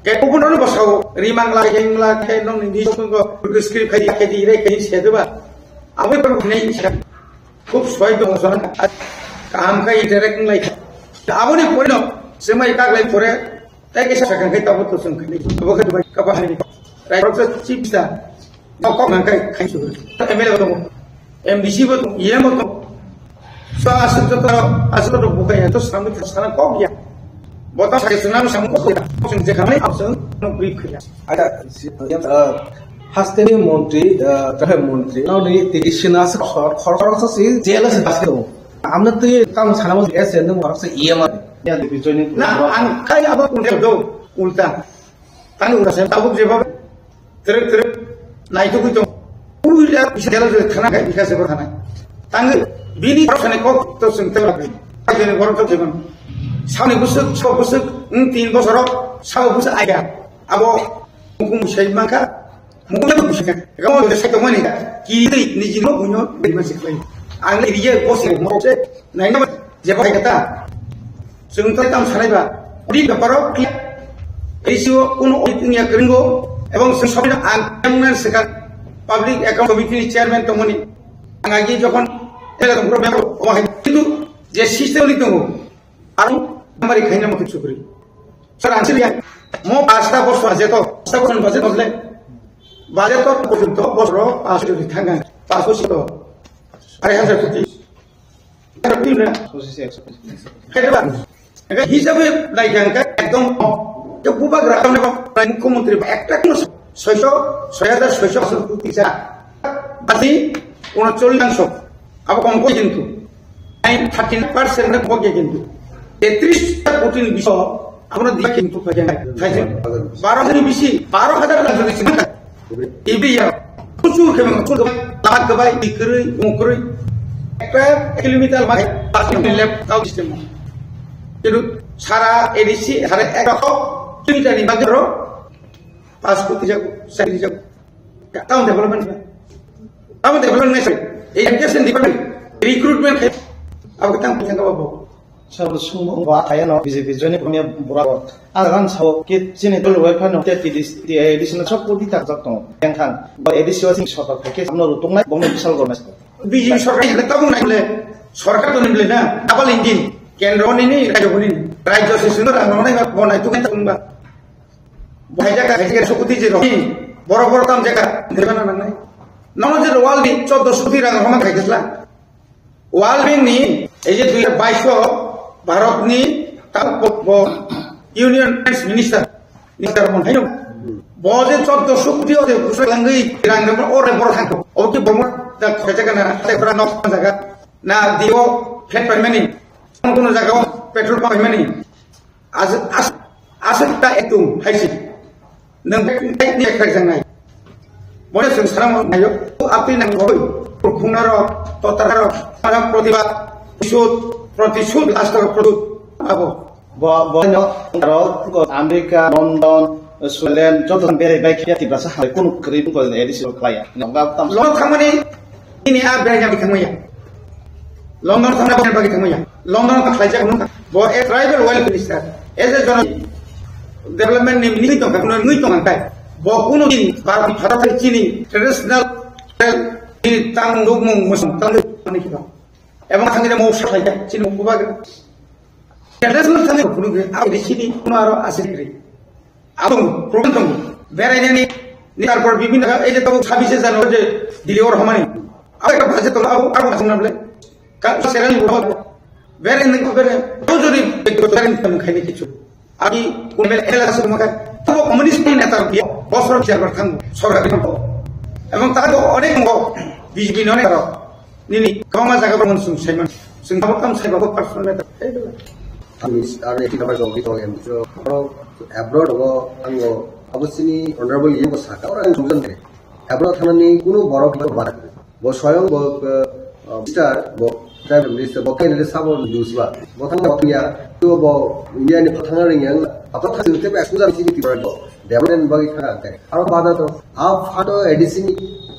Ke kubuno bo sao. Rimang la, keng la, ke nong ni sung ko. Script khai, khai di, re, khai se de ba. Abo ko nei sa. Khub swai tong sana. Kaham khe interact wng lai kha. Aboni pore no swmai kak lai pore, tei kaisa sakang khe tabuk to swng khe. Abo khe dubai kapa hai. Rai rok chief sa. No kok nang kai khai su. M L A bo tongo. M D C bo tongo, E M bo tongo. So asuk to, asuk to bukai to samni sana kok ya. Bota sai sunam sam kok ya. Sung je khamai asuk no brief khaya. Ada, si, yang, eh, hasteni montri, eh, traffic montri, nao ni tiki sina se khor, khor, khor se si jail se bas do. Amna tui kam sana mo S N mo khor se E M R. Ya, di bijoni. Na, ang kai abo kunte do, ulta. Tang ulta se tabuk je bab. Truk, truk. Nai tu kuito. Ui, ya, bisa jail je thana kai, bisa se thana. Tang bini khor sani kok to sung te bab. Ai jeni borok to jebon. Sauni busuk, so busuk, eng tin bosoro, sao busuk aya. Abo Hukum sai mangkha, hukum tu busi kan. Kamu tu sai tongmani, kiri tu ni jino bunyo beri masih kau. Ang ni dia bos yang mau se, naina jawab kata. Sung tu tam sanai ba. Di kaparo klik. Isi o kuno oi punya keringo, ebong sung sobi ang yang nan sekan public account committee ni chairman tongmani. Ang agi jokon ele tong pro member o hai itu je system ni tongo. Ang mari khaina mo tu chukri. Sir, answer ya. Mo pasta bosor budget to, pasta bosor budget to le. Budget to porjonto bosoro paanch koti thanga, paanch koti to. Arai hajar koti. Arai koti na. Kaya ba? Eka hisabe nai jangka ekdom. Ke bubagra ne ba, Prime Minister ba ekta kono soisho, soi hajar soisho asur koti sa. Basi unocholish shotangso. Abo kom koi kintu. Nine, thirty nine percent na kok ya kintu. Tetris koti ni biso, abono dia kintu kaya nai. Thaise baro hajar ni bisi, baro hajar na jodi sinta. Ibi ya, kusur ke meng, kusur ke, lahat ke bai, ikrui, ukrui. Ekta kilometer ma, pas ni lep, tau system. Itu sara A D C, sara ekta kilometer ni bagro, pas koti jago, sari jago. Town development ba. Town development nai sai. Ei education department, recruitment khai. Abo tang punya ka babo. Sabo sungmo ba kaya no B J P join ko mia bura. Agan sao ke chini dol wai phano te T D C, T A D C no sok pudi tak jak tong. Yang khan ba A D C wasing sorkar ke amno rutung nai bongno bisal gormai. B J P sorkar ni tabung nai le. Sorkar to ni le na. Double engine. Kendro ni ni, rajyo ni ni. Rajyo se sundar ang nai ba bonai tu kan ba. Bahai jaga, bahai jaga sukuti je rohi, borok borok tam jaga, debana nangnai. Nono je wall ni choddo sukuti rang roma khai gesla. Wall wing ni, ei je dui hajar bais o Bharat ni ta bo, bo Union Defence Minister, Minister mon haino. Bo je choddo sukuti o je busa langwi rang roma o re borok thangko. O ki bomo da khai jaga na, ta bra nok jaga. Na dio flat paimani. Kono jaga o petrol pump paimani. As, as, aswk ta ekdum hai si. Nwng bek ni ekrak jang nai. Bole swng sana mo nayo. Apni nang goi. Khuna ro, totar ro, para protibad, sud, protisud, last ro produt. Abo. Bo, bo no, ro, America, London, Switzerland, joto bere bai khia tibra sa hai kono kri ko edisi khlaiya. Nokga tam. Lo khamani, ini a bere nyam khamaya. London thangna bagwi thangmaya. London ta khlaijak nungkha. Bo a tribal welfare minister. As a jono development ni ministry tongkha, kuno nui tongkha kai. Bo kuno din Bharat ni phatar chini traditional ni tang nukmung musung tang nukmung ni kiba. Ebong thangni mo sa khlaijak chini mo kuba. Traditional thangni kuno ge, a di chini kuno aro asiri. Abong problem tong. Berai nani ni tarpor bibin ka ei je tabuk sabise jano je Delhi or hamani. Abo ekta budget tong abo abo asung na bole. Ka seran ni bo. Berai nang ko berai. To jodi berai nang khai ni kichu. Abi kun mel ela asung maka. Abo communist ni neta biya. Bosor bichar bar thang. Sorkar ni ko. Ebong ta ko onek mo B J P ni onek aro. Nini kwbangma jaga bo sung saiman. Sung abo kam sai babo personal matter. Ami ar ekti number jogwi tong em. So, oro abroad go ango abo sini honorable ye ko saka oro ang sungjan de. Abroad thanani kuno borok ko bara. Bo soyong bo, uh, minister bo Tribal minister, bo khe nini sabo news ba. Bo thang bo ya, to bo India ni thang ring yang, apa thang te ba exposure si ti ba. Development bagi thang te. Aro bada to, a fund to A D C ni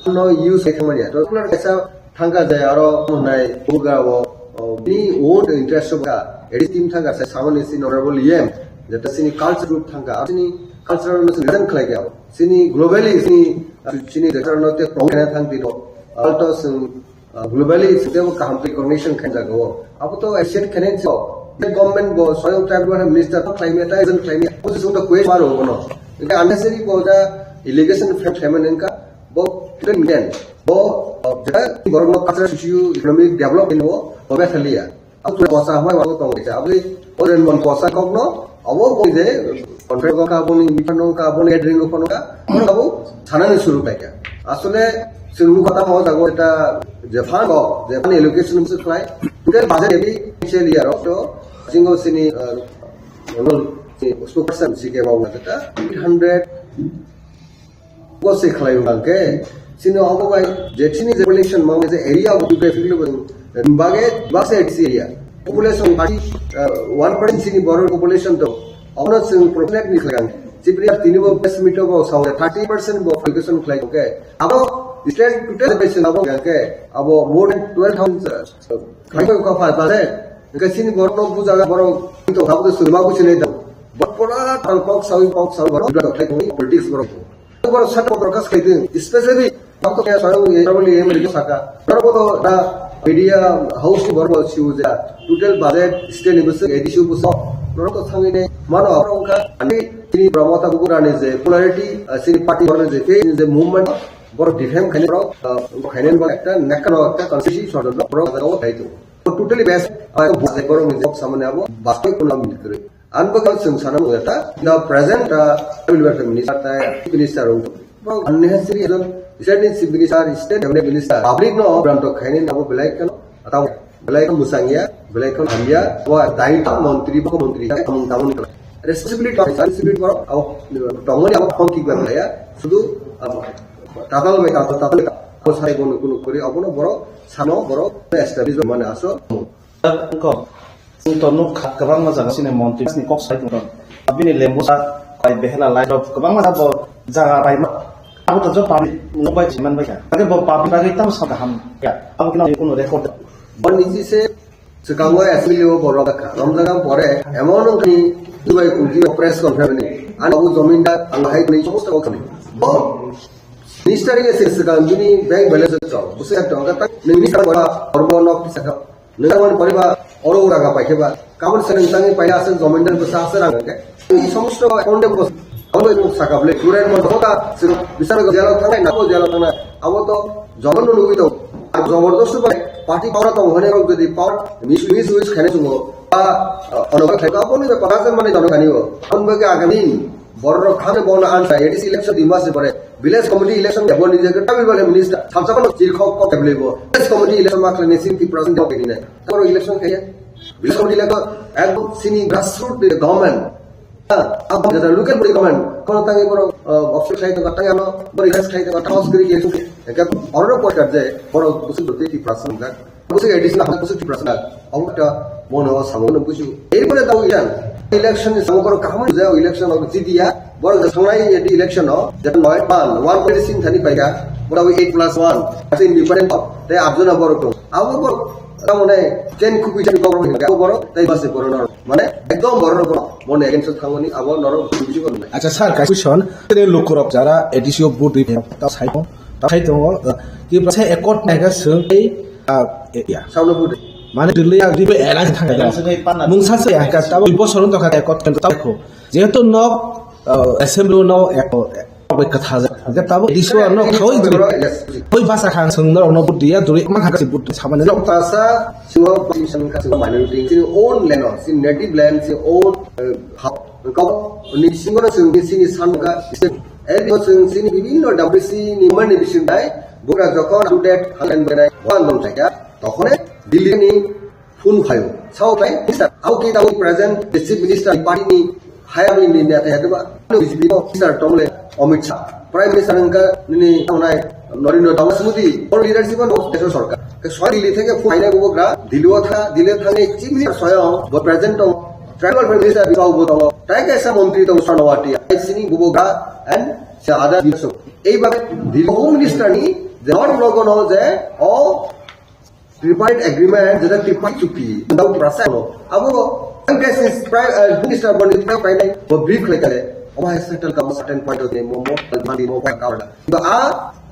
no use khai thang ya. To kular kaisa thang ka jai aro nai buga bo, o, ni own interest ba. A D C team thang ka sai samani si honorable E M. Jata sini culture group thang ka, sini cultural no sini khlai ka. Sini globally sini, sini jata no te promote thang ti do. Alto sing, uh, globally sini kaham recognition khain jago. Abo to accept khain so. The government bo soil tribal minister to climate, isn't climate. Position to question maro bono. Unnecessary bo da allegation fact khain ka. Bo ten million. Bo, uh, jeta borok no cultural socio economic development bo, bo be khaliya. Abo tu kosa hoi abo tong kisa. Abo oren mon kosa kok no. Abo bo je contract ka bo ni, mitano ka bo ni, catering ko ka. Abo sanani suru kai ka. Asole sing kota mo jago eta Japan bo, Japan allocation se khlai. Total budget ebi se liya ro to. Single sini, uh, spokesperson si ke ba wata eight hundred Bo se khlai bang ke, sini obo bai, je sini je population mang je area of geographically bang, bage, base area. Population thirty, uh, one percent sini borok population to. Ono sing populate ni khlai. Sipri tini bo best meet bo sa thirty percent bo population khlai ke. Abo state total population abo ke, abo more than twelve thousand, uh, khlai ko ka pa pa de. Ke sini borok no buja borok to abo sini ma buji nai da. Bot pora tal kok sawi kok sawi borok da khlai ko politics borok. Borok sat borok kas khaidin, especially bak to kaya sarang ye, sarang ye, meri saka. Borok to da media house ni borok siu ja, total budget state ni bwswk A D C bwswk. Borok to thangwi ne mano borok wngkha. Ani tini borok mata bukurani je popularity, ah, sini party borok je, je movement, borok defend khaini borok, ah, khaini borok ekta nekano ekta constituency sodor borok jagao thaitu. Totally best, ah, borok ni jok samani abo, bastoi kuna milikri. Ang bo chwng sana mung ta, the present, uh, tribal welfare minister ta, chief minister rok. Bo unnecessary ekdom, state ni chief minister, state cabinet minister, public no bram to khaini abo belai kan, atau belai kan musangya, belai kan hamya, wa daita montri, bo montri, ta kamun kamun kala. Responsibility to, responsibility borok, au, tongmani abo phone kick ba ya, sudu, abo, tatal bai tatal, tatal bai tatal, abo sai bono kuno kori, abo no borok, sano borok, establish mane aso. Ko, chwng to nuk kha, kwbangma jaga sini montri ni kok sai tong. Abini lembu sa, kai behela lai rok, kwbangma jaga bo jaga bai ma. Abo to job public nuk bai chiman bai kha. Age bo public bai tam sa kaham ya. Abo kino kuno record. Bo niji se swkango assembly o borok kha. Romjaga pore emon wngkha ni dubai kunti press conference ni. Ano abo jamindar ang hai ni somosto kok ni. Bo minister ye se swkang juni bank balance to. Buse to ga ta ni minister pora orbo nok sa. Nang mani poriba oro ura ga paikhe ba. Kabon se nang tangi paina ase jamindar bwsa ase rang ke. Ei somosto account bwsa. Abo nang saka ble kuren mo hota sir bisar go jalo thangnai nabo jalo thangnai. Abo to jogon no nugui dong. Ar jobordosti bai party power tong hone rok jodi power mis mis mis khane sungo. Ba ono ba khai ba boni ba kota se mani jono kani o. Aboni bagwi agami Borok khani bono ansa A D C election di mas pore village committee election de boni je ta bibale minister samsa kono chirkhok ko table bo village committee election ma khlai sin ki percent de kini nai. Toro election kaya village committee election ekdom sini grassroots de government. Ha, ab jada local body government kono tangi boro office khai to tangi ano bori gas khai to house kri ke ke oro por kar je boro usul de ki percent Bwswk A D C na bwswk Tiprasa na. Omo ta bono samo no buju. Erpore tao ilang. Election ni samo borok kaham je election o jidiya. Borok je sangnai edi election o je noi pan one point six thani paika. Borok eight plus one. Ase independent o. Te abjona borok dong. Abo borok tamo ne chen kupi chen borok hinga. Abo borok tai base borok no. Mane ekdom borok no borok. Bono against thangoni abo norok buju ko nai. Acha sir, question. Tene lukurok jara A D C o vote ri ta sai. Takhai tongo, Tiprasa accord naiga swng tei, ah, ya. Sauna bude. Mane delay ya, ribe alliance thangkha da. Alliance bai panna. Mungsa se ya, ka tabo bosor wng tongkha accord kan tabo ko. Jehetu nok, ah, assembly no accord, accord bai kwtha ja. Ka tabo A D C o no khoi. Yes. Khoi basa khang swng no no budi ya, duri ma khang si budi samane no. Tasa, siwa position ka siwa minority, si own land, si native land, si own, eh, ha-, kau, ni singo no swng, si ni san ka, si, eh, ni swng, si ni bibinno W C ni mani bising dai, Bora jokhon update halen benai wan dong thaya, tokhone Delhi ni phone phaio. Sao khai, minister, au ki tau present the chief minister party ni higher ni neta ya ba, B J P no minister tomle Amit Shah, prime minister nangka ni nai Narendra Modi, or leadership no special sarkar. Ke soyang Delhi theke phone khainai bubagra, Delhi o tha, Delhi o thangwi chief minister soyang bo present tongo, tribal welfare minister bo tongo, tei kaisa montri tongo Sonawati, I C ni bubagra and se other minister. Ei babe Delhi home minister ni je hor logo no je o tripartite agreement, jeta tripartite chuki, dau prasa no. Abo ang ke sis pri-, eh, minister boni tau kai nai, bo brief khlai kale. Omo hai settle ka certain point of the mo, mo, mandi mo, point ka order. Ba a,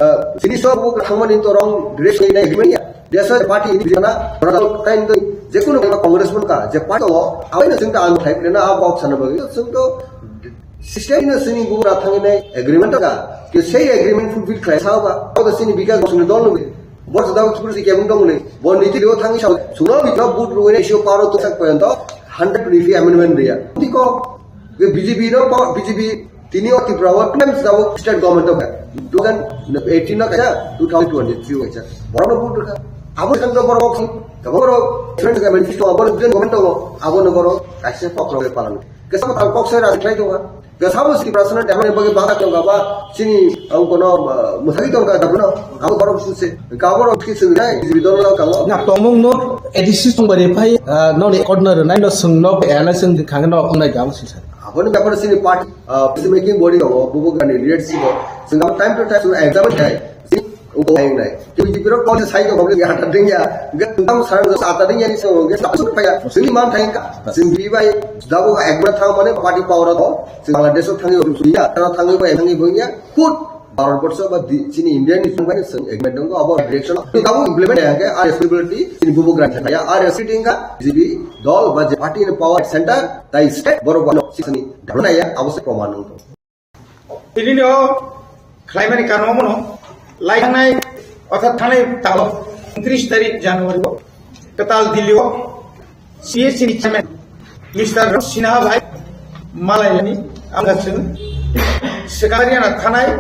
eh, sini so bo thangmani to wrong direction ni agreement ya. Dia so party ini bijana, orang time to, je kuno Congress pun ka, je party lo, awai na sing ta anu type na, a box sana bagi, sing to, System no sini bubagra thangwi nai agreement ka. Ke sei agreement fulfill khlai sao ba. Abo sini Bikash Bosoni dol nungwi. Bo jada Tripura si kebung dong nungwi. Bo niti lio thangwi sao. Suno bi no but rwwi nai sio paro to sak poyonto hundred twenty amendment dia. Tiko ke B J P no pa-, B J P tini o Tripura o two times jabo state government of two thousand eighteen no kaisa two thousand twenty-three kaisa. Borok no but rwkha. Abo kan to borok kong. Borok different government to abo different government to abo no borok kaisa pokro palan. Kesamo tang kok soi rajik lai tonga. Kesamo si personal development bagi bangka tonga ba sini ang kono, uh, muthagi tonga da bono ang kono suse. Gaboro ki sung dai, jibidon lang kalo. Na tomong no A D C sung bari phai, uh, no ni ordinary nai no sung no, eh, na sung di khang no, nai gam sisa. Aboni bapar sini party, uh, peace making body tongo, bubu gani leadership o. Sung time to time sung examine dai. Uko hai nai. Kebi jibiro kol sai ko public ya ta ding ya. Ga tam sar do sa ta ding ya ni so ga sa su pa ya. Sini man thai ka. Sini bi bai da bo ek bar thang mane party power to. Sini Bangladesh thang yo su ya. Ta thang yo bai thang yo ya. Kut Bharat Borsho ba di, sini India ni thang bai sini ek bar dong abo direction. Ni da bo implement ya ke, a responsibility sini bubu grant ya. A responsibility ka B J P dol ba je party in power center tai state boro ba no sini da na ya abo se proman nung. Tini no khlaimani karon omono lai thangnai, orthat thangnai talo ungtris tarik January o kwtal Delhi o C H C ni chairman Mister Sinha bai malailani ang chwng Secretariat thanai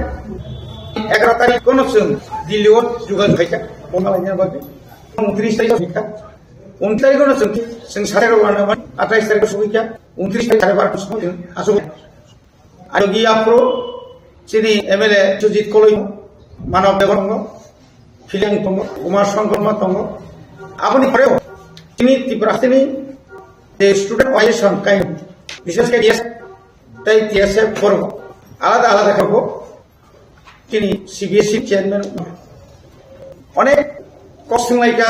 egaroh tarik kono chwng Delhi o jogajog khaikha bo malaina bagwi ungtris tarik khaikha. Ungtris tarik kono chwng chwng sare rok wana atais tarik sugikha ungtris tarik sare bar asuk Ajogi aphuru chini M L A Sujit Koloi, Manav Debbarma tongo, Phileng tongo, Kumar Sangma tongo. Aboni poreo chini Tripura chini je student organization kai, bishes khe T S F tei T S F borok alada alada khe bo chini C B S E chairman onek kok swnglaikha,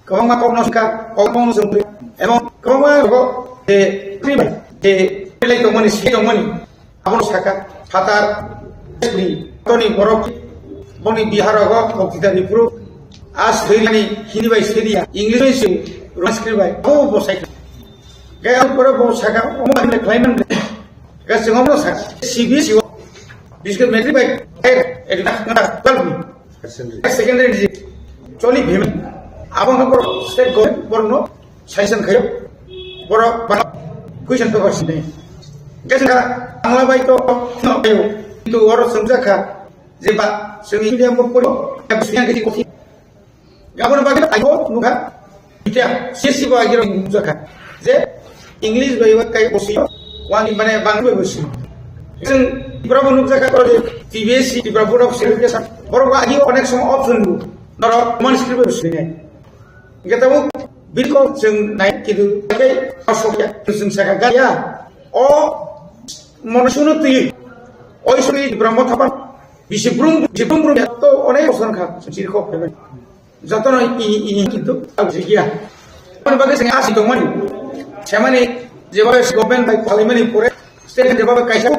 kwbangma kokno swngkha, kokno swngwi, ebong kwbangma rogo je, je belai tongmani, swi tongmani, abono saka, phatar, ni, toni borok, boni Bihar rogo, Boktitar ni phuru, a swinani Hindi bai swiniya, English bai swi, Roman script bai, abo bo sai. Kaya ang pura bo saka, omo bai khlaiman, kaya chwng omo saka, C B S E o, biskit matric bai, eh, education, twelve ni. Secondary. Secondary ni choli payment. Abo no borok state government borok no sanction khayo. Borok ba question paper sini. Kesa angla bai to no khayo. Kintu oro sumjakha je ba sini dia mo pori. Sini kiti koti. Gabon bagi ayo nukha. Itya, C S C bo agiro nukjakha. Je, English bai wa kai bosi, wani mane Bangla bai bosi. Chwng Tripura bo nukjakha ko je, T B S C, Tripura Board of Education, borok bo agi onek somo option bu. Noro Roman script bai bosi nai. Geta bo bilko chwng nai kidu kai asok ya, chwng saka ga ya. O mono suno twi, oi suri Tripura mo thapan, bisi brum, bisi brum brum ya to onek option kha, chwng siri kok phaibai. Jotono ini, ini kintu abjigya. Ani bagwi sing asi tongmani. Semani jeba government bai phalimani pore state jeba kaisa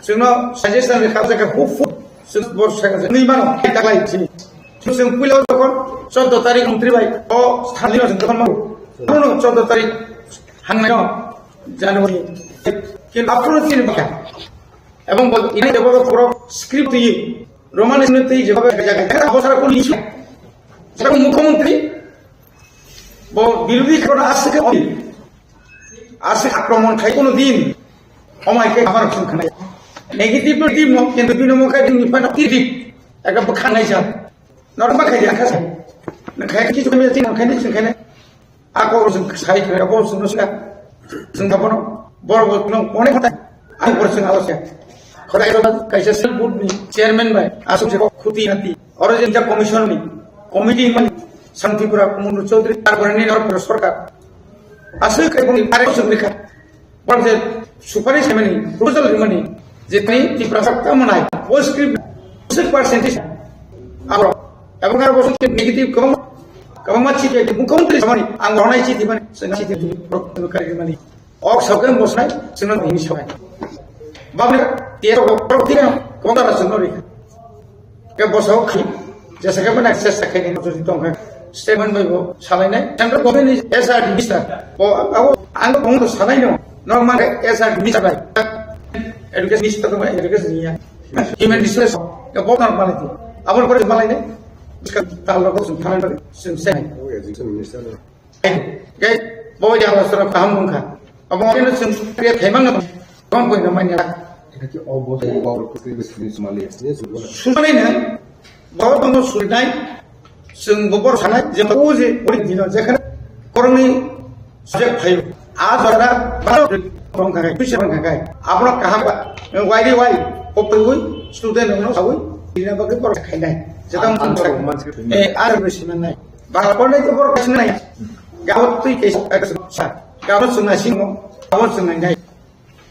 singno suggestion le khabja ka hupeful sing bor saka ni mano taklai sini. Sing puila dokon chauda tarik montri bai o sthani no sing dokon mano. Ano chauda tarik hangnai no January. Kin approach ni baka. Ebong bol ini jeba puro script yi Roman script yi jeba jaga jaga bosara kuni. Saka mukhyamantri bo birodhi kono aswk aswk akromon khai kono din omai khe amar khum khanai. Negative no din mo kintu bino mo khai din ni pano positive ekta bwkha nai ja. Norma khai dia khasa. Na khai kichu kami tin khai ni khai ni. Ako sing sai khai ako sing sing sing kapono bor bor no kone khata. Ako sing alo se. Khata ito kaisa self board ni chairman bai aswk se khuti nati. Oro je commission ni committee mani Santi Tripura Mundu Chaudhary, tarpore ni North Pradesh sorkar. Aswk khe boni are sumrikha. Bor je supari semani, proposal rimani, je tini Tripura sorkar manai, positive, aswk percentage. Abo, ebong aro bosong negative kwbang, kwbangma chiti, mukhamantri samani, ang honai chiti mani, sengsi chiti, kari mani. Ok, soke bosnai, sino hini sokai. Babne, tiya ko, ko tiya, ko dara sino ri. Ke boso khi, jesa ke mana ses sakhe ni jodi tong kha. Statement bai bo salai nai. Central government ni S R D minister. Bo, abo, ang ko bong salai no. Normal S R D minister bai. Education minister to bai, education ni ya. Human resource. Ke bo normal ti. Abo ko malai ne. Iska tal ko sun thanan bai, sun sai. Education minister. Gai, bo ya Allah sura kaham mungkha. Abo kena sung kriya khaimang na. Kon koi na manya. Ita ki obo se obo ko kriya sini semali. Sumali na. Bo tong surnai. Sung bobor sanai. Je ko je ori dino je kana. Koroni subject phayo. A jara ba tong khagai, pisa tong khagai. Abro kaham ba. Wai ri wai. Open wai. Student no sawi. Dina bagri bor khainai. Jeta. Eh, ar besi manai. Bangla pornai to borok kaisa nai. Gabot twi kaisa sa. Gabot chwng nai singo. Gabot chwng nai nai.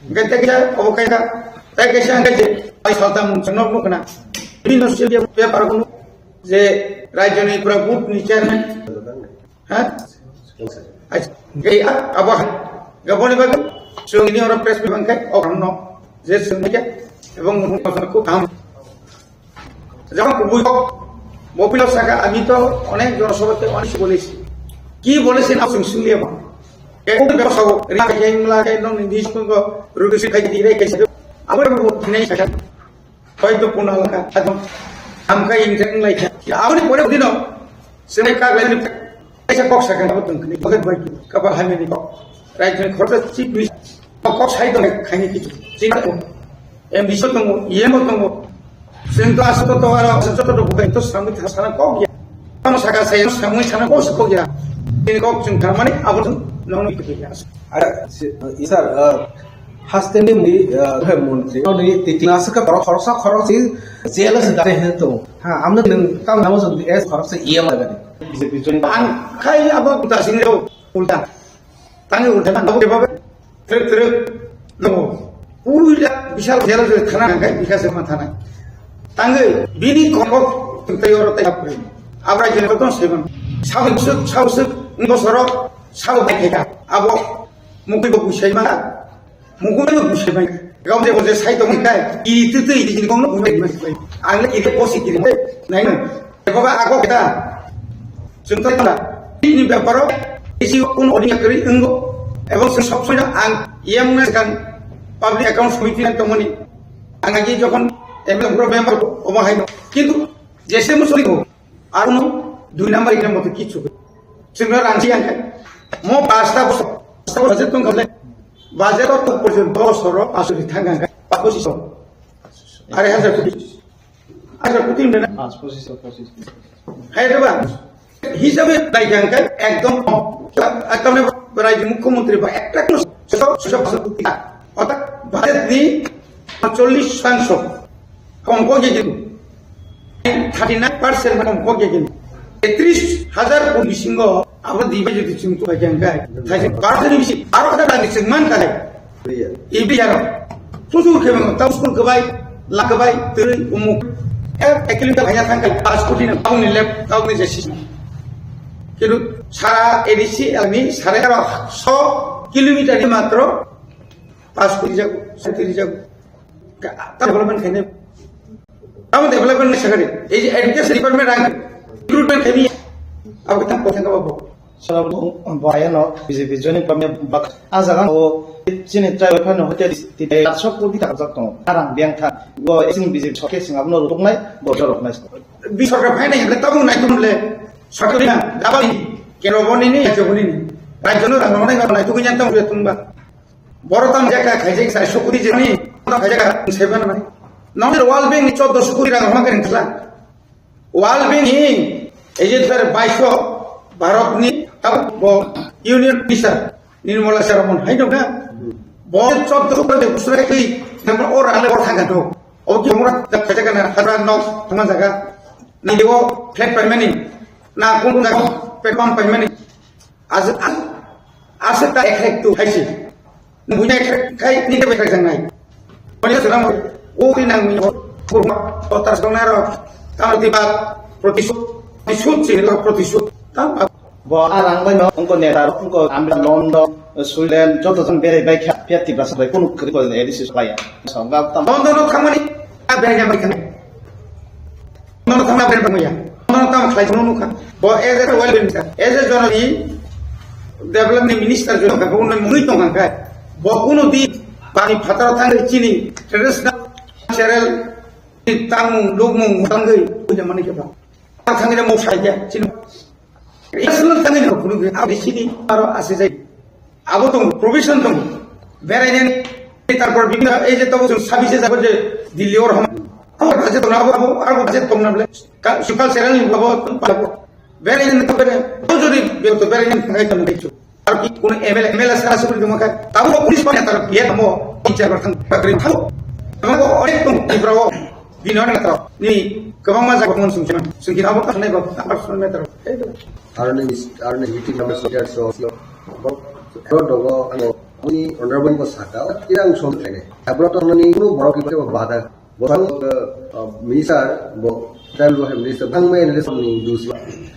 Hingke tei kaisa obo kaisa. Tei kaisa hingke je pai saltam chwng nok nukna. Bini no sidi paper kono je rajyoni pura board ni chairman. Ha? Ai, hingke abo ha. Gaboni bagwi chwng ni oro press meet bangkai o no. Je chwng ni ke ebong khub kaham. যখন বৈঠক, মফিল থাকা, আমি তো অনেক জনসভাতে অনেক কিছু বলেছি। কি বলেছেন আপনি শুনলে আমার? এখন ব্যবসা, রিয়া কেমলা, কেন নির্দিষ্ট রুটি খাই দিয়ে রেখেছে। আমার মধ্যে নেই সেটা। হয়তো কোন এলাকা, এখন আমকা ইন্টারনেট লাই। আপনি পরে দিন, সেটা কাগজ Kaisa kok sakha abo tong khani, pocket bai kapal hamya ni kok. Right, khoroksa chief minister kok sai tong khani kichu. Chini tongo, M D C tongo, E M o tongo. Chwng to aswk to aro aswk joto rok bukai to samwi tha sana kok ya. Tamo saka sai samwi sana kok se kok ya. Chini kok chwng tharmani abo chwng nongno ikhe ya. Ara, si, sir, uh, haste ni mui, uh, montri, ni tikna se ka khorok, khoroksa khorok si jail se dare he to. Ha, amna nang tam namo so es khorok se E M lagani. Ang khai abo ulta sini do, ulta. Tangi ulta na abo kebab. Truk truk. No. Uila bisal jail se khana kai bika se ma thana. Tangi bini kongkok tayoro tay apri. Abra jene to seven. Sausuk, sausuk, ngo soro, sau bai kheka. Abo mukui bo busai ma. Mukui bo busai ma. Gam je bo je sai to kai. I tu tu i jin kong no busai ma. Ang le i posi kiri. Nai no. Baba ako kita. Chwng tei tala. Ini beparo isi kun odi kri wnggo. Ebong chwng sob soja ang yem na kan public accounts committee ang tongmani. Ang agi jokhon M L A member obo haino. Kintu jese mo sori ko. Arono dui number ikna mote kichu. Chwng rangsi ang kai. Mo pasta boso. Pasta boso tong kable. Bajar to porjonto soro asuri thang ang kai. Pakosi so. Are hajar koti. Acha, kuting dena. Paanch, pochis, pochis. Hai, reba. Hisabe dai jang kai, ekdom kom. Ekdom ne, rajya mukhyamantri ba, ekta kono sesok, sesok, sesok, kuting. Orthat, budget ni চল্লিশ শতাংশ kom kok ye gini. Thirty nine percent kom kok ye gini. Tris hajar koti bisingo, abo dibe jodi chwng tu jang kai. Thai percent bisi, baro hajar rang chwng man kai. Ibi aro. Susur khe mano, tau school khe bai, la khe bai, twi umuk. Ek, ek kilometer hanya thang kai, paanch koti na, tau ni lep, tau ni je sis. Kiru, sara A D C ni, sara aro so kilometer ni matro, paanch koti jago, sara tiri jago. Ka, ta development khaine. Tamo development ni sakari. Ei je education department ang recruitment khaini. Abo tang kotha ka bo. Sala bo, bo ayano B J P joining pamya bak. A jaga o chini tribal phano hote ti te so koti ta jak tong. Arang biang tha. Bo chini B J P soke sing abno ruknai, bo jorok nai. Bi sorkar phainai hingkhe tabuk naitum le. Sorkar na, dabal ni, kero boni ni, kero boni ni. Rajyo no rang nai nai tu kunya tong tong ba. Boro tam jaka khaijak sa sukuri jani, tam khaijak ka seven mani. Nong World Bank ni choddo sukuri rang hama kering thla. World Bank ni, ei je thar baiso Bharat ni, abo bo Union Minister Nirmala Sitharaman hai dong na. Bo choddo sukuri de busra ki, nang o rang le bor thang do. O ki mura da khaijak na, hara nok, thang jaga. Ni bo flat paimani. Na kun jaga pekom paimani. As as as ta ek ek tu haisi. Bunya ek ek khai ni ke ek ek jangnai. Oni suram o ri nang mi ko ko ta song na ro. Ta ti ba protisud protisud si lo protisud. Ta ba. Bo arang bai no ko neta ko America, London, Sweden joto jang berai bai kha pia ti ba sa bai kunu kri ko edisi supaya. Song ga ta London no khamani a berai bai kha. Nono tangna ber bangya. Nono tang khlai nono nukha. Bo as a well minister, as a jono ni development minister jono ka bo nai mui tong kha. Bo kuno di bani phataro tang chini traditional cultural tangmung lukmung tangwi puja mani khe ba. Tang thangwi mo sai ya chini. Personal thangwi no phunuk khe, abo sini aro ase jai. Abo tong, provision tong. Berainani, tarpor bibhinno, ei je tobo chwng sabise jabo je Delhi or hom. Abo budget tong, abo, abo, abo budget tong na bole. Ka, sukal seral ni abo, abo. Berainani to bere, to jodi be to berainani thangai tong nai chu. Ar ki kono M L A, M L A sara sukri tong kha. Abo police pa tar ye tamo, in chair thang bakri thang. Abo onek tong, Tripura o. Bini hwnwi naithok ni kwbangma jaga phano sungkhe sungkhe abo kathwnai ba abo sungkhe naithok. Aroni aroni meeting number soldier so so. Ro dogo ano uni honorable bo saka tirang som thene. Abro to ni kunu borok ki ba bada. Bo sang minister bo tribal welfare minister bang me le som ni dus.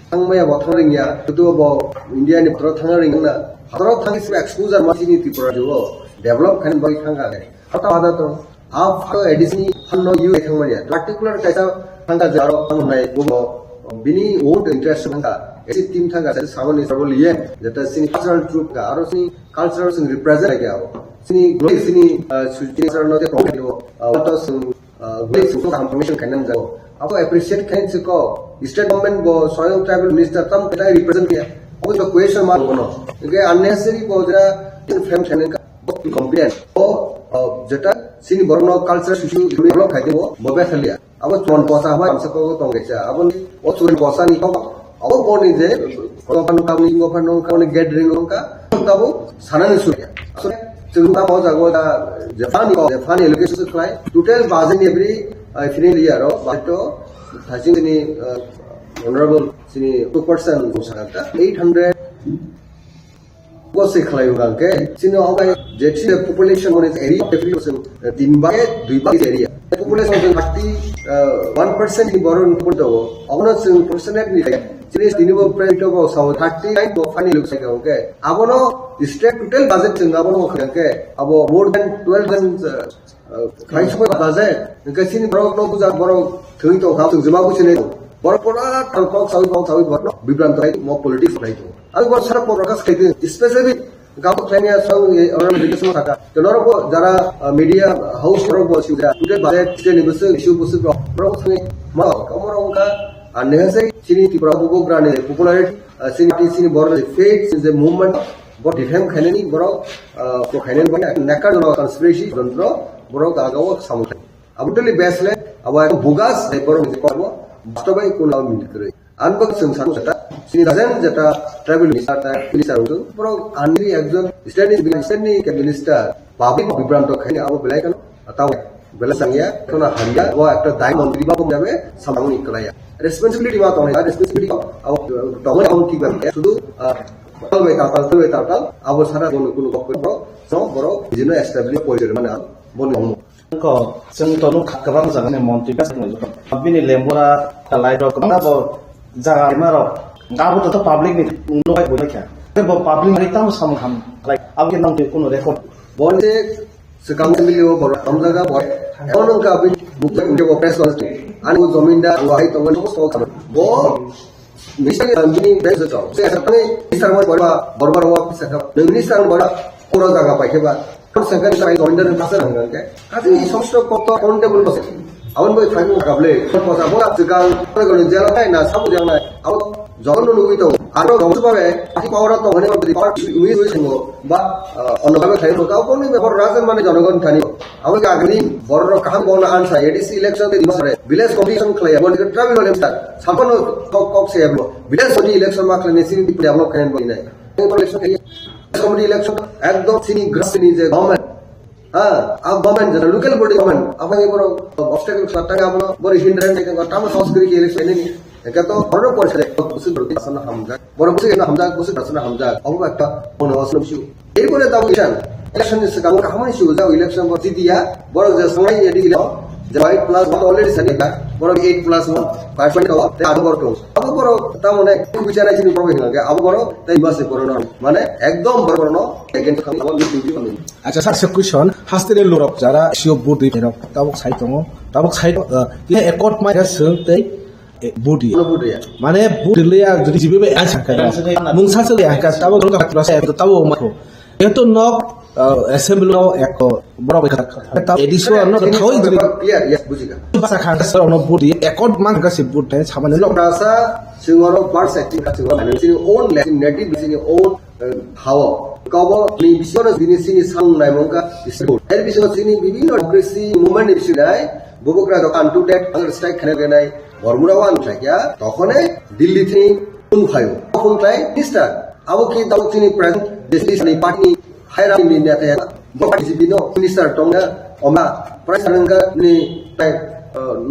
Bang me bo thang ring ya tu bo India ni pro thang ring na. Pro thang exposure ma sini Tripura jo develop khan bai thang ga. Hata hata to, a phato A D C ni phanno yu thang manya. Particular kaisa thangka jaro thang nai bumo bini own interest thangka. A D C team thangka se saboni sabol ye, jeta sini cultural troupe ka, aro sini cultural sing represent ka abo. Sini global sini, ah, sujini cultural no te promote yo, ah, wato sing, ah, global sing to ham promotion kainam jago. Abo appreciate kain se ko, state government bo soil tribal minister tam kata represent kiya. Abo to question mark bono. Ke unnecessary bo jara fame kainam ka. Complain. O, o, jeta sini borokno culture susu develop khai tebo, bo bethalia. Abo chon kosa hama kamsa ko tong kaisa. Abo ni, o chon kosa ni kok, abo boni je, ko phanu kam ni, ko phanu kam ni gathering rong ka, tabo sanani surya. So, chwng ta mo jago da, Japan ni, Japan ni location khlai, total budget ni every, uh, financial year o, budget to, thajing ni, uh, honorable sini two percent eight hundred Bo se khlai hwnkha khe, chini o bai je chini population on area, every person, eh, tin bai, dui bai area. Population on thirty, eh, one percent ni borok ni pun dawo. Abono chwng percentage ni chini tini bo private bo sao thirty nine bo funny looks like, okay. Abono state total budget chwng abono khlai khe, abo more than twelve thousand, eh, Khlai sokoi bata je, hingke chini borok no buja borok thwi tong kha, chwng jema busi nai tong. Borok pura thang kok sawi kok sawi borok no bibranto khai mo politics khai tong. Ang borok sara por rakas khai tong, especially gabo khlai ya sang ye orang education thaka. Te norok bo jara, ah, media house norok bo si ja, today budget state ni busu issue busu borok thwi ma ka borok ka unnecessary chini Tripura bo grani popularity, ah, chini chini borok faith, chini movement bo defend khainani borok, ah, ko khainani borok nakar jono conspiracy jontro borok aga o samung khai. Abo totally baseless, abo ekdom bogus, tei borok ni kokno bastobai kun abo mili kwrwi. Ang bo chwng sanu jeta, chini dozen jeta tribal minister ta minister wngkha, borok ani ekjon state ni, state ni minister, public bibranto khaini abo belai kheno, tamo belai changya, kheno hamya, abo ekta dai montri ba bo jabe samung ni kwlaiya. Responsibility ma tongnai, responsibility abo tongnai abo thik ba, sudu, ah, tal bai tal, tal bai tal, tal, abo sara bono kunu kok borok, so borok, jino establish poison mana, bono. Ko chwng to nukha kwbang jagani montri bwskango bini lembora kalai rok kwbangma bo jaga rima rok abo to public ni nukbai bo kha. Bo public ni tamo samung ham khlai abo khe nang twi kuno record. Bonte swkang milio borok hamjaga bo. Ono ka bin mukte kunde bo press conference. Ani bo jomindar bo hai tongo bo. Minister ni bini bes jotong. Se sa tani minister mo borba borba ro pisa ka. Nung minister mo borba koro jaga pai ke ba. Kon sa ka sai govinda ni pasa nang ke. Kasi ni sosto ko to accountable bose. Abon boy thani ka ble. Ko sa bora jaga ko ko jela kai na sabu jang na. Abo jogon no nugui to. Aro gom su ba be. Asi power to hone ko power ui ui singo. Ba, ah, ono ka khai ko ka ko ni be rajan mane jonogon thani. Abo ke agni borok kaham bona ansa A D C election de dimasare village commission khlai abo ni tribal election sabono kok kok se abo village ni election ma khlai ni sini develop khlai bo ni nai. Election khlai committee election ekdom sini grass ni je government, ha, a government je local body government abo ni borok obstacle khlai tang abo bori hindrance ni tang tamo sanskrit election ni. Eka to borok poriskar, borok bwswk borok asana hamjak, borok bwswk eno hamjak, bwswk asana hamjak, obo ba ekta mono asana bisu. Erpore tabuk election, election ni swkang hamani siyo jao election bo jidiya, borok je sangai ye di election, je five plus one already sani ka, borok eight plus one, five point two, te abo borok tong. Abo borok tamone kubichara chini borok hinga ke, abo borok tei basi borok no, mane ekdom borok no against kami abo meeting di. Acha, sir, se question, hasteni lurok jara siyo vote di rok, tabuk sai tongo, tabuk sai, uh, ye accord mai swng tei Eh, vote ya. Vote ya. Mane vote le ya, jodi jibe be ai sakha. Mungsa se ya ka, tabo dong ka, tabo ma ko. Eto nok, eh, assembly no ek ko, borok ka, ta ediswa no thoi jodi. Clear, yes, bujika. Basa khan sa no vote ya, accord man ka se vote thai samane no. Rasa singoro birth certificate singoro, sini own land, native sini own hao. Kabo ni bisingo bini sini sang nai mongka isi. Er bisingo sini bibinno democracy movement ni bisingo nai, bubugra do unto death, hunger strike khana ganai, bormura wan khlai kya, tokhone Delhi thini phone khlaio. Phone khlai minister, abo ki dao chini president, justice ni party ni haira ni neta ya. Bo B J P no minister tongna, oma, Prime Minister ni, eh,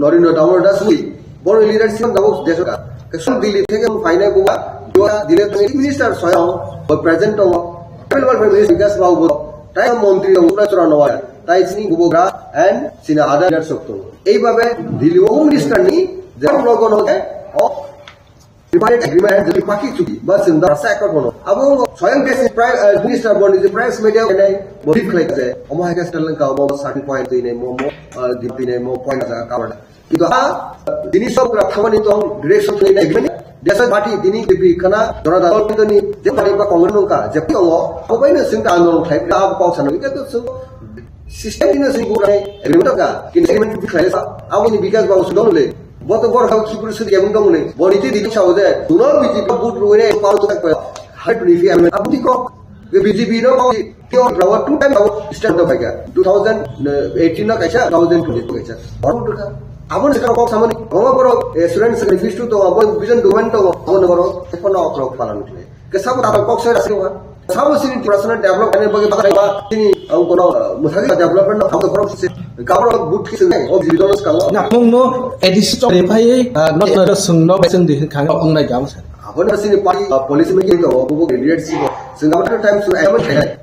Narendra Damodar Das ni, bo leadership dao desh ka. Kesung Delhi theke mo final buwa, buwa Delhi theke minister soyang, bo present tongo. Tribal welfare minister Vikas Babu bo, tai montri tongo, pura chora nowa. Tai chini bubogra and chini other leaders of tongo. Ei babe Delhi o minister ni, je logo no ke, o Tripartite agreement, jadi paki chuki, ba sing da sa ekor kono. Abo soyang ke si prime, eh, minister bo ni je press media ko nai, bo brief khlai je, omo hai ke settlement ka, omo certain point tui nai, mo, mo, eh, di tui nai, mo point jaga cover. Kintu ha, dini sob gra thamani tong, direction tui nai, agreement, desa party dini ke bi kana, jona da, tol ni, je party ba Congress nung ka, je pi ongo, abo bai na sing ta andolon khlai, abo kok sana, ika to sing, System ni sini bukai agreement ka, kini agreement tu khlai sa, abo ni Vikas Babu sudong le, bo to bor kau khipur sudi agreement dong le, bo ni ti di sa ode, duno B J P but ruine pau tu tak pa, hai tu ni fi agreement, abo ti ko, B J P no pau ti ko rawa two time abo start do bhai ka, two thousand eighteen na kaisa, two thousand twenty kaisa, abo tu ka, abo ni sekarang kok sama ni, abo boro, eh, student sacrifice tu to, abo vision doman to, abo ni boro, eko na okro palan tu. Ke sabo tatal kok soi rasi wa. Sabo sini Tripura sana develop kani bagi bakal ba sini ang kono muthagi development no ang kono se gabro but ki se o jiri dono skalo. Na mung no A D C to re phai, ah, no to sung no beseng di khang ong nai gam sa. Abo na sini pali, ah, policy making to o bu leadership. Sing gabro time su amen khai.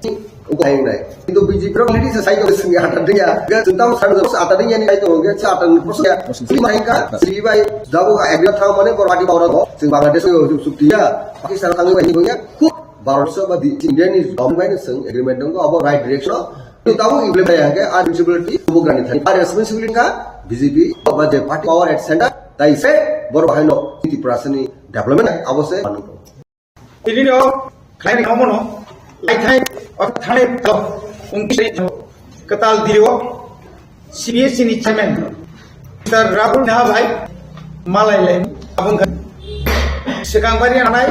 Uko hai nai. Kintu B J P rok leaders sai ko sing ya ta dia. Ga tentang sana sa ta dia ni ai to ga sa ta ni proses ya. Sini mai ka, sini bai. Dabu ka agreement thang mane bor party power ko. Sing Bangladesh ko sukti ya. Pakistan thang bai ni ko ya. Khub Bharat Sabha di India ni government bai sing agreement dong ko abo right direction. Kintu abo implement ya ke, ar responsibility bubugrani thani. Ar responsibility ka B J P ba je party power at center. Tai se bor bahai no Tripura sini development abo se manu. Tini no khlaini omono laithai o thani to ungkiri kwtal dirio C B S E ni chairman Mister Rahul Neha bhai malai lai abung kha. Swkang bari anai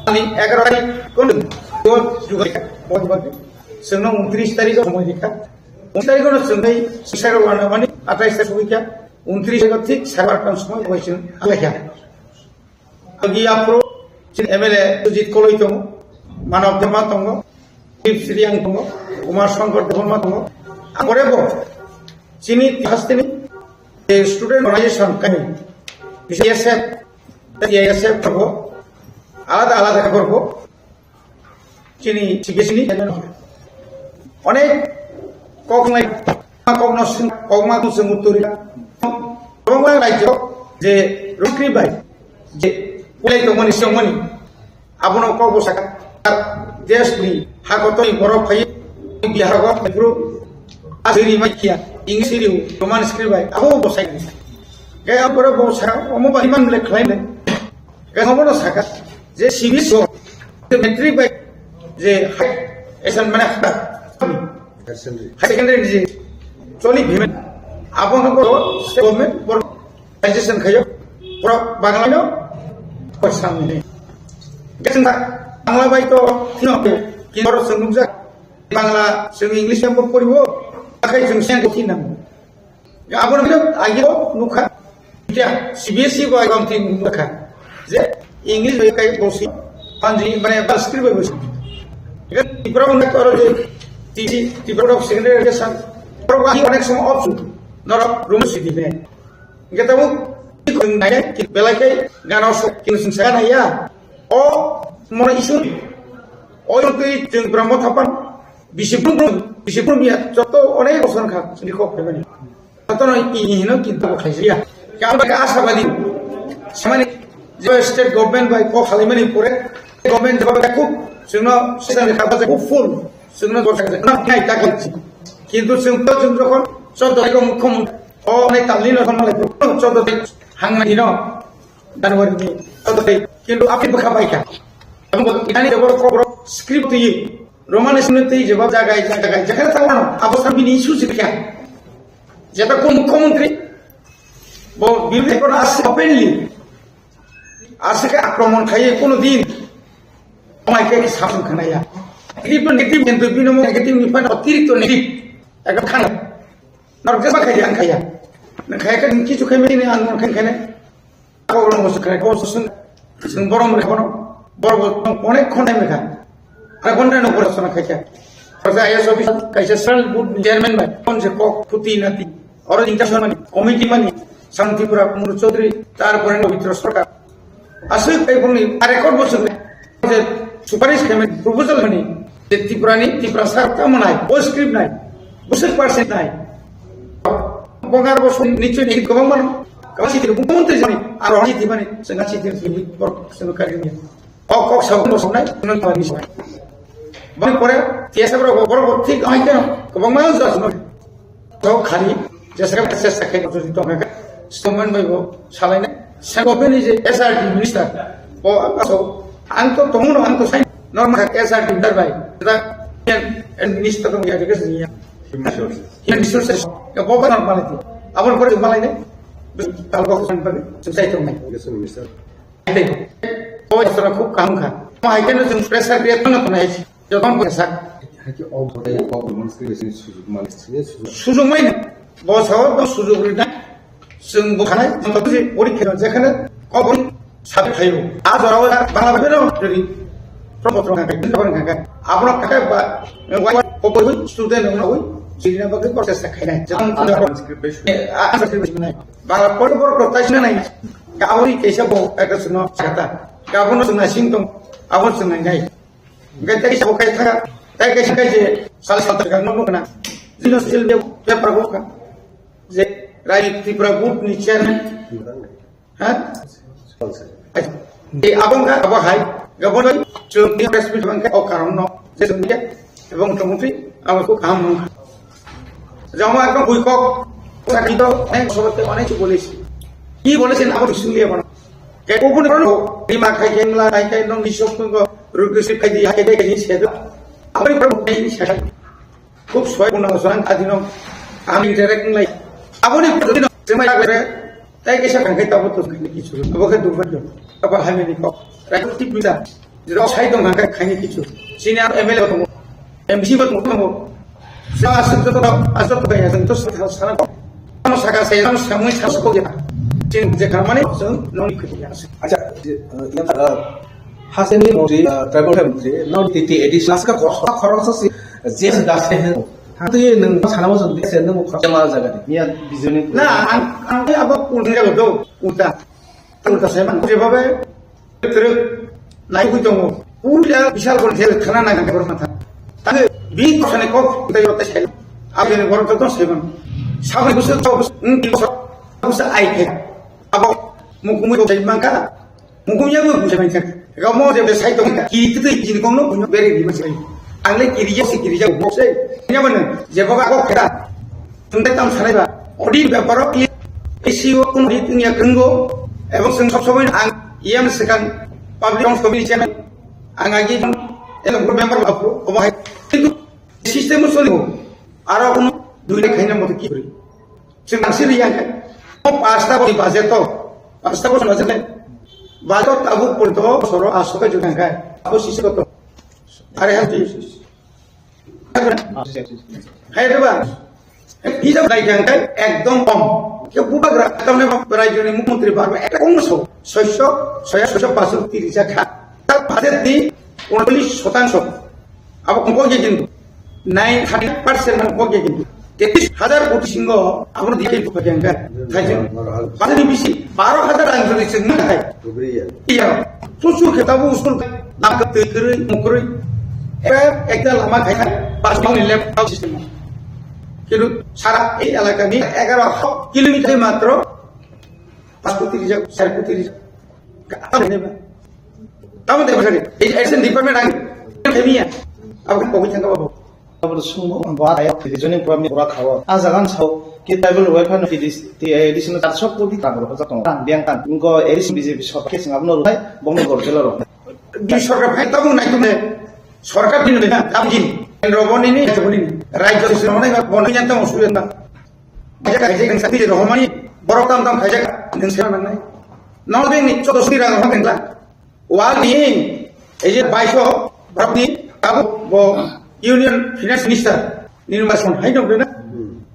ani egaro tarik kun do jugai ka. Sengno untris tarik o somoi dikha. Untris tarik o sengdai sisaro wana mani atais tarik sugi kya. Untris tarik o thik sabar kan somoi bai seng alai kya. Agi aphuru chini M L A Sujit Koloi tongo, Manav Debbarma tongo, Philip Sriang tongo, Kumar Shankar Debbarma tongo. Ang pore bo chini hasteni, eh, student organization kami, B S F, T I S F tongo, alada alada korbo. Chini, chini, chini, onek kok nai, kok no sing, kok ma sing uturi. Kwbangma rajyo je rukri bai, je kulai tongmani, songmani, abono kok bo saka, desni, hakotoni borok phai, Bihar go, Tripura, asiri mai kia, English ri, Roman script bai, abo bo sai. Kaya borok bo saka, omo bai man le khlai le. Kaya omo no saka, je C B S E, je matric bai, je high, esan mane high, high secondary ni je, choli payment, abo no borok, state government, borok, registration khayo, borok Bangla no, borok samni. Kaya Bangla bai to, tino, kinoro sengmukjak, Bangla, seng English yang poribo, akhai seng seng ko tinang. Ya, aboni bidang agi bo nukha. Ya, C B S E bo agam tin nukha. Je English bai kai bosi, panji mane bal script bai bosi. Ya, Tripura bo nak aro je T C, Tripura of secondary education. Tripura bo onek somoy option. Norok room sidi ne. Kita bo Chwng nainai, belai khe gana sok, kintu chwng sa naiya. O mono issue, o twi chwng Brahma Thapan, bisi brum brum, bisi brum ya, joto onek bosor kha, chwngni kok phaimani. Jotono i hino kintu bo khaijaya. Khe ang bai asabadi, samani je state government bai kok khalaimani pore, government jawab khub, chwngno setan kha ba khub full, chwngno gorsa kha, na nai ta kha. Kintu chwng to chwng jokhon, joto ko mukhyamantri, o nai talni no khon malai, joto hangnai no. January ni, kintu apni bwkha bai kha. Abo itani de borok kok rok script twi, Roman script twi jeba jagai jagai jakhana thangmano, abo sa bini issue se kha. Jeta kon mukhyamantri, bo birodhi kono aswk openly, aswk akromon khai kono din, omai khe samung khanaya. Negative negative kintu bino negative ni fan otirikto negative, ekta khana. Norok jeba khai ang khaya. Nang khaya khe nung kichu khai mani ang nung khai khai. Ako orang musuh khai, kau susun, susun borong mereka bono, borong bono, onek khonai mereka. Ada khonai nung borong sana khai khe. Kasa I A S officer, kaisa central board chairman bai, kon je kok, puti nati, oro international mani, committee mani, Santi Pura, Kumar Chaudhary, tarpore Pabitra Sarkar. Aswk tei bongni a record bo chwng je suparis khaimani proposal mani je Tripura ni Tiprasa tamo nai, bo script nai, bwswk percent nai. Bongar bo song nichoi ni kwbang mano. Kasi tiri bumung tei jani aro ni tibani senga si tiri bor senga kari ni. O kok sabun bo songnai, nang tawani songnai. Bang pore tiasa bro bor bor thik ai keno kwbang ma jua songnai. Tau khali, jesaka chesta khai jodi tong kha, stomen bai bo salai nai. Sengko bini je S R D minister, bo ang so, ang to tongmano, ang to sai, normal kha S R D minister bai. Da, en, en minister tong ya, dikes ni ya. Human resources. Human resources, ya bo ba normal ti. Abon kore malai ne, tal ko san bai, sung sai tong nai. Yes, minister. Ai te, bo sara khub kaham kha. Ma hai keno sung pressure create na to nai. Joton pore sak. Haki o bore kok manske besi sujuk manske sujuk. Sujuk mai bo sao do sujuk ri na. Sung bo khanai, mo to si pori kheno je khane ko bori sabi khayo. A jora wa bangla bero ri. Pro pro ka ka pro ka ka. Abro ka ka ba wa ko ko student no wi. Jina ba ko se sa khainai. Joton a manske besi. A manske besi nai. Bangla pori bor ko tai sinai. Ka ori ke sa bo ka ka suno kata. Ka bo no sung na sing tong. Abo sung nai nai. Hingke tei sabo kai thaka, tei kaisa kai je sal sal thaka nokno kana. Jino sil de paper bo ka. Je Rai Tripura Board ni chairman. Ha? Ai, de abo ka, abo hai, gabon chung ni press meet bang ka o karon no. Je chung ya, ebong chung mutri, abo ko kaham no. Jama ekdom bui kok, sakri to, onek sobote onek chu bolechi. Ki bolechi na abo sung liya bana. Khe kubun rok rima khai khe mla khai khe nong ni sok tong ruk risi khai di hai khe ni se da. Aboni rok ni se da. Khub soi buna soan adi nong. Ami direct nglai. Aboni rok ni semai khe tai khe sa khai tabo to khai ni kichu. Abo khe dubha yo. Abo hai ni ko. Rai tip mita. Jero sai tong khai khai ni kichu. Sini M L A tong. M C bo tongthomo. Sa aswk joto aswk kaya jang to sa sana. Ano saka saya ano samui sa sokya. Chin je khamani jang noni khuya. Acha, eh, yang, eh, haseni mantri, eh, tribal mantri, non titi edis laska khorok sa si, je das he. Hati nang sana mo jang se nang khorok ma jaga ni. Miya bijoni. Na, ang, ang abo pun jaga do, uta. Uta saya man, je babe, Truk, nai hui tongo. Puria bisal kon jel khana nai nang borok matha. Tang bi kosane kok tai rok tai sai. Aboni borok to sai ban. Sabri busuk to busuk, hmm, busuk, busuk ai khe. Abo mukumi to sai man ka. Mukumi ya bu sai man ka. Ga mo je sai to ki tu jin kong no beri di ma sai. Ang le kiri ya si kiri ya bo sai. Nya ban je baga kok kha. Tungtai tam sanai ba, audit beparo I C O kun di tungya kenggo, ebong seng sob sobai ang E M sekang public accounts committee chairman, ang agi elong member ba ko, obo hai. Kintu system soli ho, aro kun dui lakh khaina moto ki kori. Seng ang siri yang kan, o pasta bori budget to, pasta bori budget to, budget to tabuk pun to, soro asoka juta kai, abo sisi ko to. Are hal tu. Hai ba. Hijab dai jang kai ekdom kom. Ke bubagra tamne ba rajyoni mukhyamantri barba ekta kong so. Soisho, soya soisho pasu tiri jakha. Ta budget ni unolish shotangsho. Abo kong kong kintu. Nine hundred percent kong kong kintu. Tetis hajar koti singo abono dikai tu pakai angka. Thaijak. Bani bisi baro hajar ang jodi sing na hai. Iya. Susu khe tabo school dam ka twi kwrwi, mukrwi. Era ekta lama khai khai. Pas mau ni left out system. Kintu sara ei elaka ni egaro kilometer matro pas koti rijak, sar koti rijak. Tamo de bhai, ei action department ang kemiya. Abo khe pogwi thangka babo. Abo sungbo ang bo ayo, reasoning problem pura khawo. A jagan sao, ki tribal welfare no ki dis, ti, eh, additional charso koti tang ro, tang biang tang. Inko additional B J P sorkar ke sing abono rwai, bongni gor jela ro. Di sorkar phai tabung nai tumne, sorkar din na, tabung din. Kendro boni ni, boni ni. Rajyo sing boni ni, boni ni tamo suya na. Kaijak, kaijak, nang sakti rohmani, borok tam tam kaijak, nang sera nang nai. Nol beng ni, chodo sui rang rohmani la. Wal ni, ei je baiso, Bharat ni, abo, bo, Union Finance Minister, Nirmala Sitharaman hai dong na.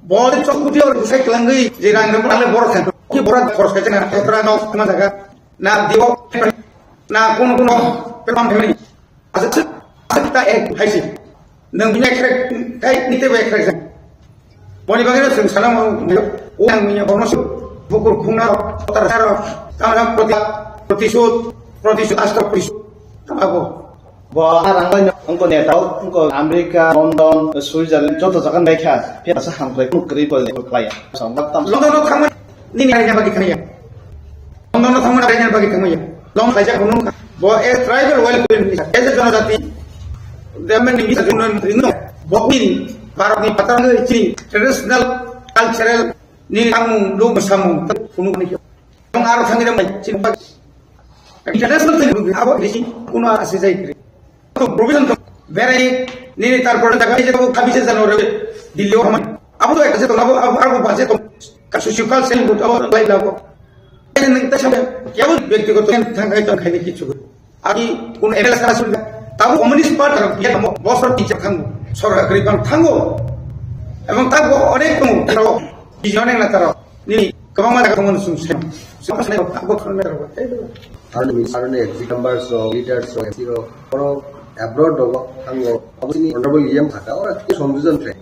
Bo de chok kuti or busai kelangui, je rang rang ale borok khan. Ki borok khorsa jana, khorsa no, ma jaga. Na dibo, na kono kono, pemam pemani. Aswk, aswk ta ek hai se. Nwng bini ekhrek, kai ni tebo ekhrek jang. Boni bagwi no chwng sana mo, o ang miya bono se, bukur khungna ro, kotar saro, tama proti, protisud, protisud, asta protisud. Tama bo. Bo arang bai no, ongko neta, ongko America, London, Switzerland, joto jaga nai kha, phiya sa hamkrai, kunu kwrwi bo khlai ya. Sa ongko tam. London no thangmani, nini ai na bagwi thangya. London no thangmani, ai na bagwi thangya. London kaisa kono bo a tribal welfare minister, as a jonojati development minister, jonojati no, bo in Bharat ni patang chini traditional cultural ni tangmung, lung samung, kunu ni. Tong aro thangwi rw mai, chini bak. International thing, abo bisi, kuno ase jai kri. To provision to, berai, nini tarpore daga, je to khabi se jano re, Delhi o hamai. Abo to ekta se to, abo, abo, abo baje to, kasu shukal se, abo, abo, lai labo. Ene nang ta sabe, kya bo byaktigoto thang khai, thang khai ni kichu. Agi kun M L A sara sul, tabo Communist Party ram, ya mo, bosor teacher thango, sorkar gari bang thango. Ebong tabo onek tong, taro, bijone na taro. Nini, kwbangma jaga tongmani chwng sai. Chwng sai, abo thangna rok. Aroni, aroni executive members rok, leaders rok, M C rok, oro abroad rogo thango, abo chini honorable E M thaka, oro tini songjojon khe.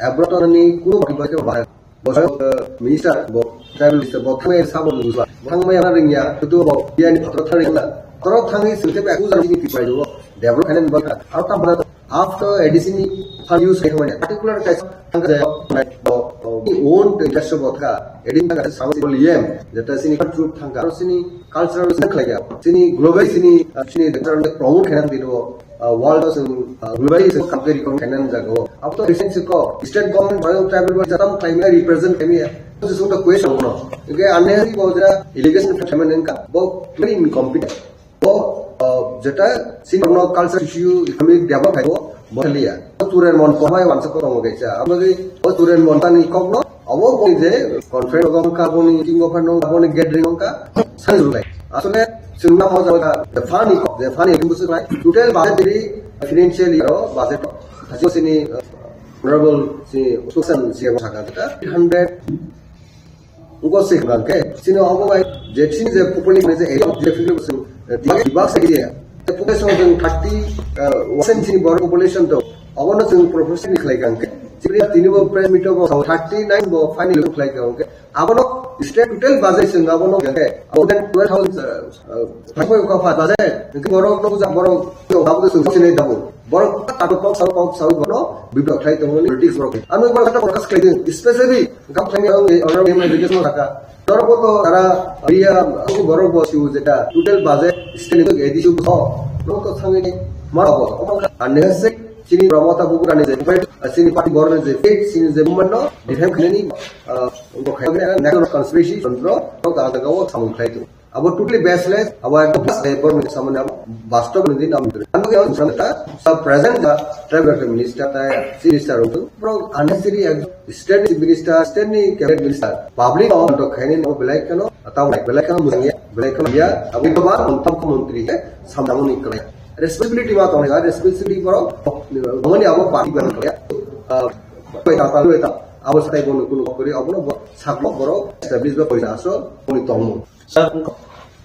Abroad to nini kuno baki baki bahai. Bo, eh, minister, bo, tribal minister, bo thangmai sabo nungsa. Bo thangmai ana ringya, kutu bo, biyani phatro thang ringla. Phatro thangwi sengke ba kujar chini tipai do. Develop hanen baka. Aro tam bana after A D C ni fund use khai mane particular kaisa thang jaya, bo, bo, own interest bo tha. A D C ni thang kaisa sama symbol yem, jeta chini troop thang ka. Aro chini cultural se khlai ya. Chini global chini, ah, chini cultural promote khaina di do. Ah, world o chwng, ah, global chwng compare khaina jaga o. Abo to recent se ko state government bai tribal bai jatam khlai mane represent khaimi. Abo se sota question no. Ke ane bo jara allegation khaima nengka. Bo very incompetent. Bo, uh, jeta chini no culture issue, economic develop haibo, bo liya. Bo Turen Mon pohai wansa ko tongo kaisa. Abo ni bo Turen Mon tani kok no, abo bo je conference go ka bo ni meeting go phano, bo ni gathering go ka, sai jurlai. Asole, chwng na mo jaga, the funny kok, the funny kok, total budget diri financial year o budget. Hajo sini, uh, honorable si spokesman si mo saka, eight hundred Ugo se hwnkhe, chini obo bai je chini je population je area of je fifty percent, eh, dibak, dibak se area. Je population jeng thirty, eh, percent chini borok population to, obono jeng proportion ni khlai kha hwnkhe. Chini tini bo press meet bo thirty nine bo final khlai kha hwnkhe. Abono state total budget jeng abono hwnkhe, abo twelve thousand, eh, eh, five point five budget, hwnkhe borok no buja, borok to abo to jeng sinai dabo. Borok tato kok sao, kok sao, borok no bibro khlai tongmani politics borok. Ano borok kata focus khlai, especially Gam thani ang ni order ni education thaka. Norok bo to tara area ang borok bo siu jeta total budget state ni A D C bo. Norok to thangwi ni ma bo. Omo kha unnecessary chini Pramota Bubura ni je, chini party borok ni je, chini je movement no defend khlai ni, ah, bo khai ni national conspiracy chondro, norok ang jaga o samung khlai tu. Abo totally baseless, abo ekdom bas-, eh, borok ni samani abo bastob ni din abo. Ang bo ang samta sa present da tribal minister ta chief minister rok. Bro, unnecessary ekdom. State ni minister, state ni cabinet minister, public o to khaini no belai kheno, tamo belai kheno mujang ya, belai kheno ya, abo to ba, tamo ko montri he, samdamo ni khlai. Responsibility ma tongnai, responsibility borok, mani abo party ban khlai. Ah, koi ta, koi ta, abo satai bono kuno kori, abo no bo, sakmo borok, establish ba koi ta aso, oni tongmo. Sir, wngkha,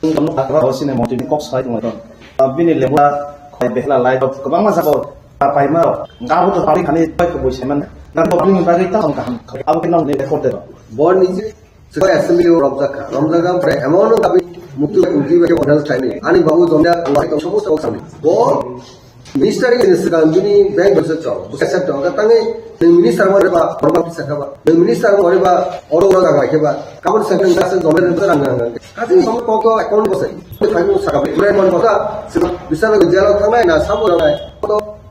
wngkha, nukha, oro sini motini kok sai tonglaio. Ah, bini lemura khwlai behla lai rok kwbangma jaga o ta paima rok. Gabo to tangwi thani bai kubui saiman. Nang public ni bagwi tamo kaham. Abo khe nang ni record de. Borni je Sika assembly o romjak kha. Romjak kha, ompore emon o dabi mukti mukti bai order khlaini. Ani babu jomya, ang bai tong sobo sobo sami. Bo minister ni swkang bini bank bwswk chong. Bwswk chong. Ka tangwi nwng minister mo reba, orba kisa kha ba. Nwng minister mo reba, oro oro jaga khe ba. Kabon sakhe nwng kaisa jomya rang rang rang. Kaisa somo kok account bwswk. Thangwi saka bai. Bre mon bwswk. Sika bisalo jelo thangnai na sabo rwnai.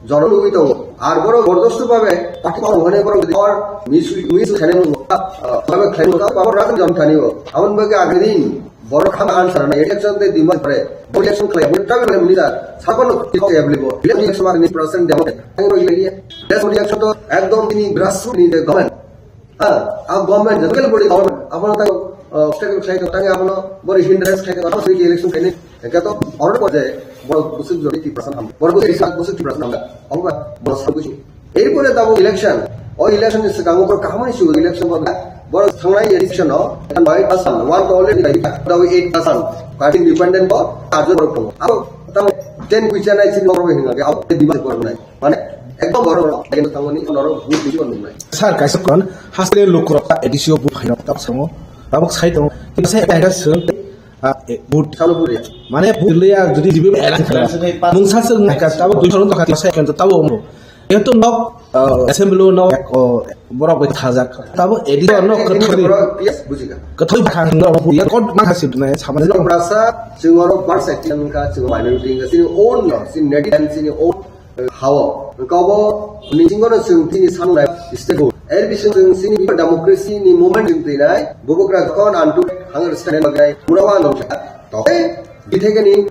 Jono nugwi tongo. Ar borok bordosto babe party korom hwnwi borok or misu, misu khainai nukgo. Ah, babe khlainai nukgo. Abo rajan jom thani o. Aboni bagwi agini borok khama answer na election de demand pre. Bo election khlai, bo travel khlai muni da. Sabono kok available. Election ni percent demo. Ang roi liya. Election to ekdom ini grassroots ni de government. Ah, a government, the local body government, abono tang, ah, obstacle khlai tong, tang abono bori hindrance khlai tong, abono sigi election khaini, engke to order ko je, borok bwswk jodi three percent ham, borok bwswk isa bwswk three percent ham, omo ba, borok sa bwswk. Erpore tabo election, o election ni swkango borok kaham ni sui election bo, borok thangnai election o, nine percent, one to already, tabo eight percent, party independent bo, arjo borok tongo. Abo, tamo ten kuicha nai chini borok hinga, abo, demand borok nai. Mane, ekdom borok rok, ekdom tangmani, norok vote bisi bo nungnai. Sir, kaisa kon, haste lukurok ta A D C o vote phaino, tabuk sango, tabuk sai tongo, kinsa ekta ekta swng, ah, eh, vote. Salo vote ya. Mane, vote liya, jodi dibe elan khala. Mungsa swng nai ka, tabuk dui salo tokha, kinsa ekta tabuk omo. Eto nok, ah, assembly o nok, oh, borok bai thajak. Tabuk A D C o nok ini kathori. Borok, yes, bujika. Kathori bakhang nok, ya, kot ma khasi dunai, samani nok. Rasa, chingoro, bar section ka, chingoro minority ka, chini own no, chini native and chini own. Hao, kabo, ni singo no chwng tini sanai state bo. Er bising chwng sini bibar democracy ni movement chwng twi nai, bubugra kon antu hunger stand magai, murawa no kha. To, eh, bitheke ni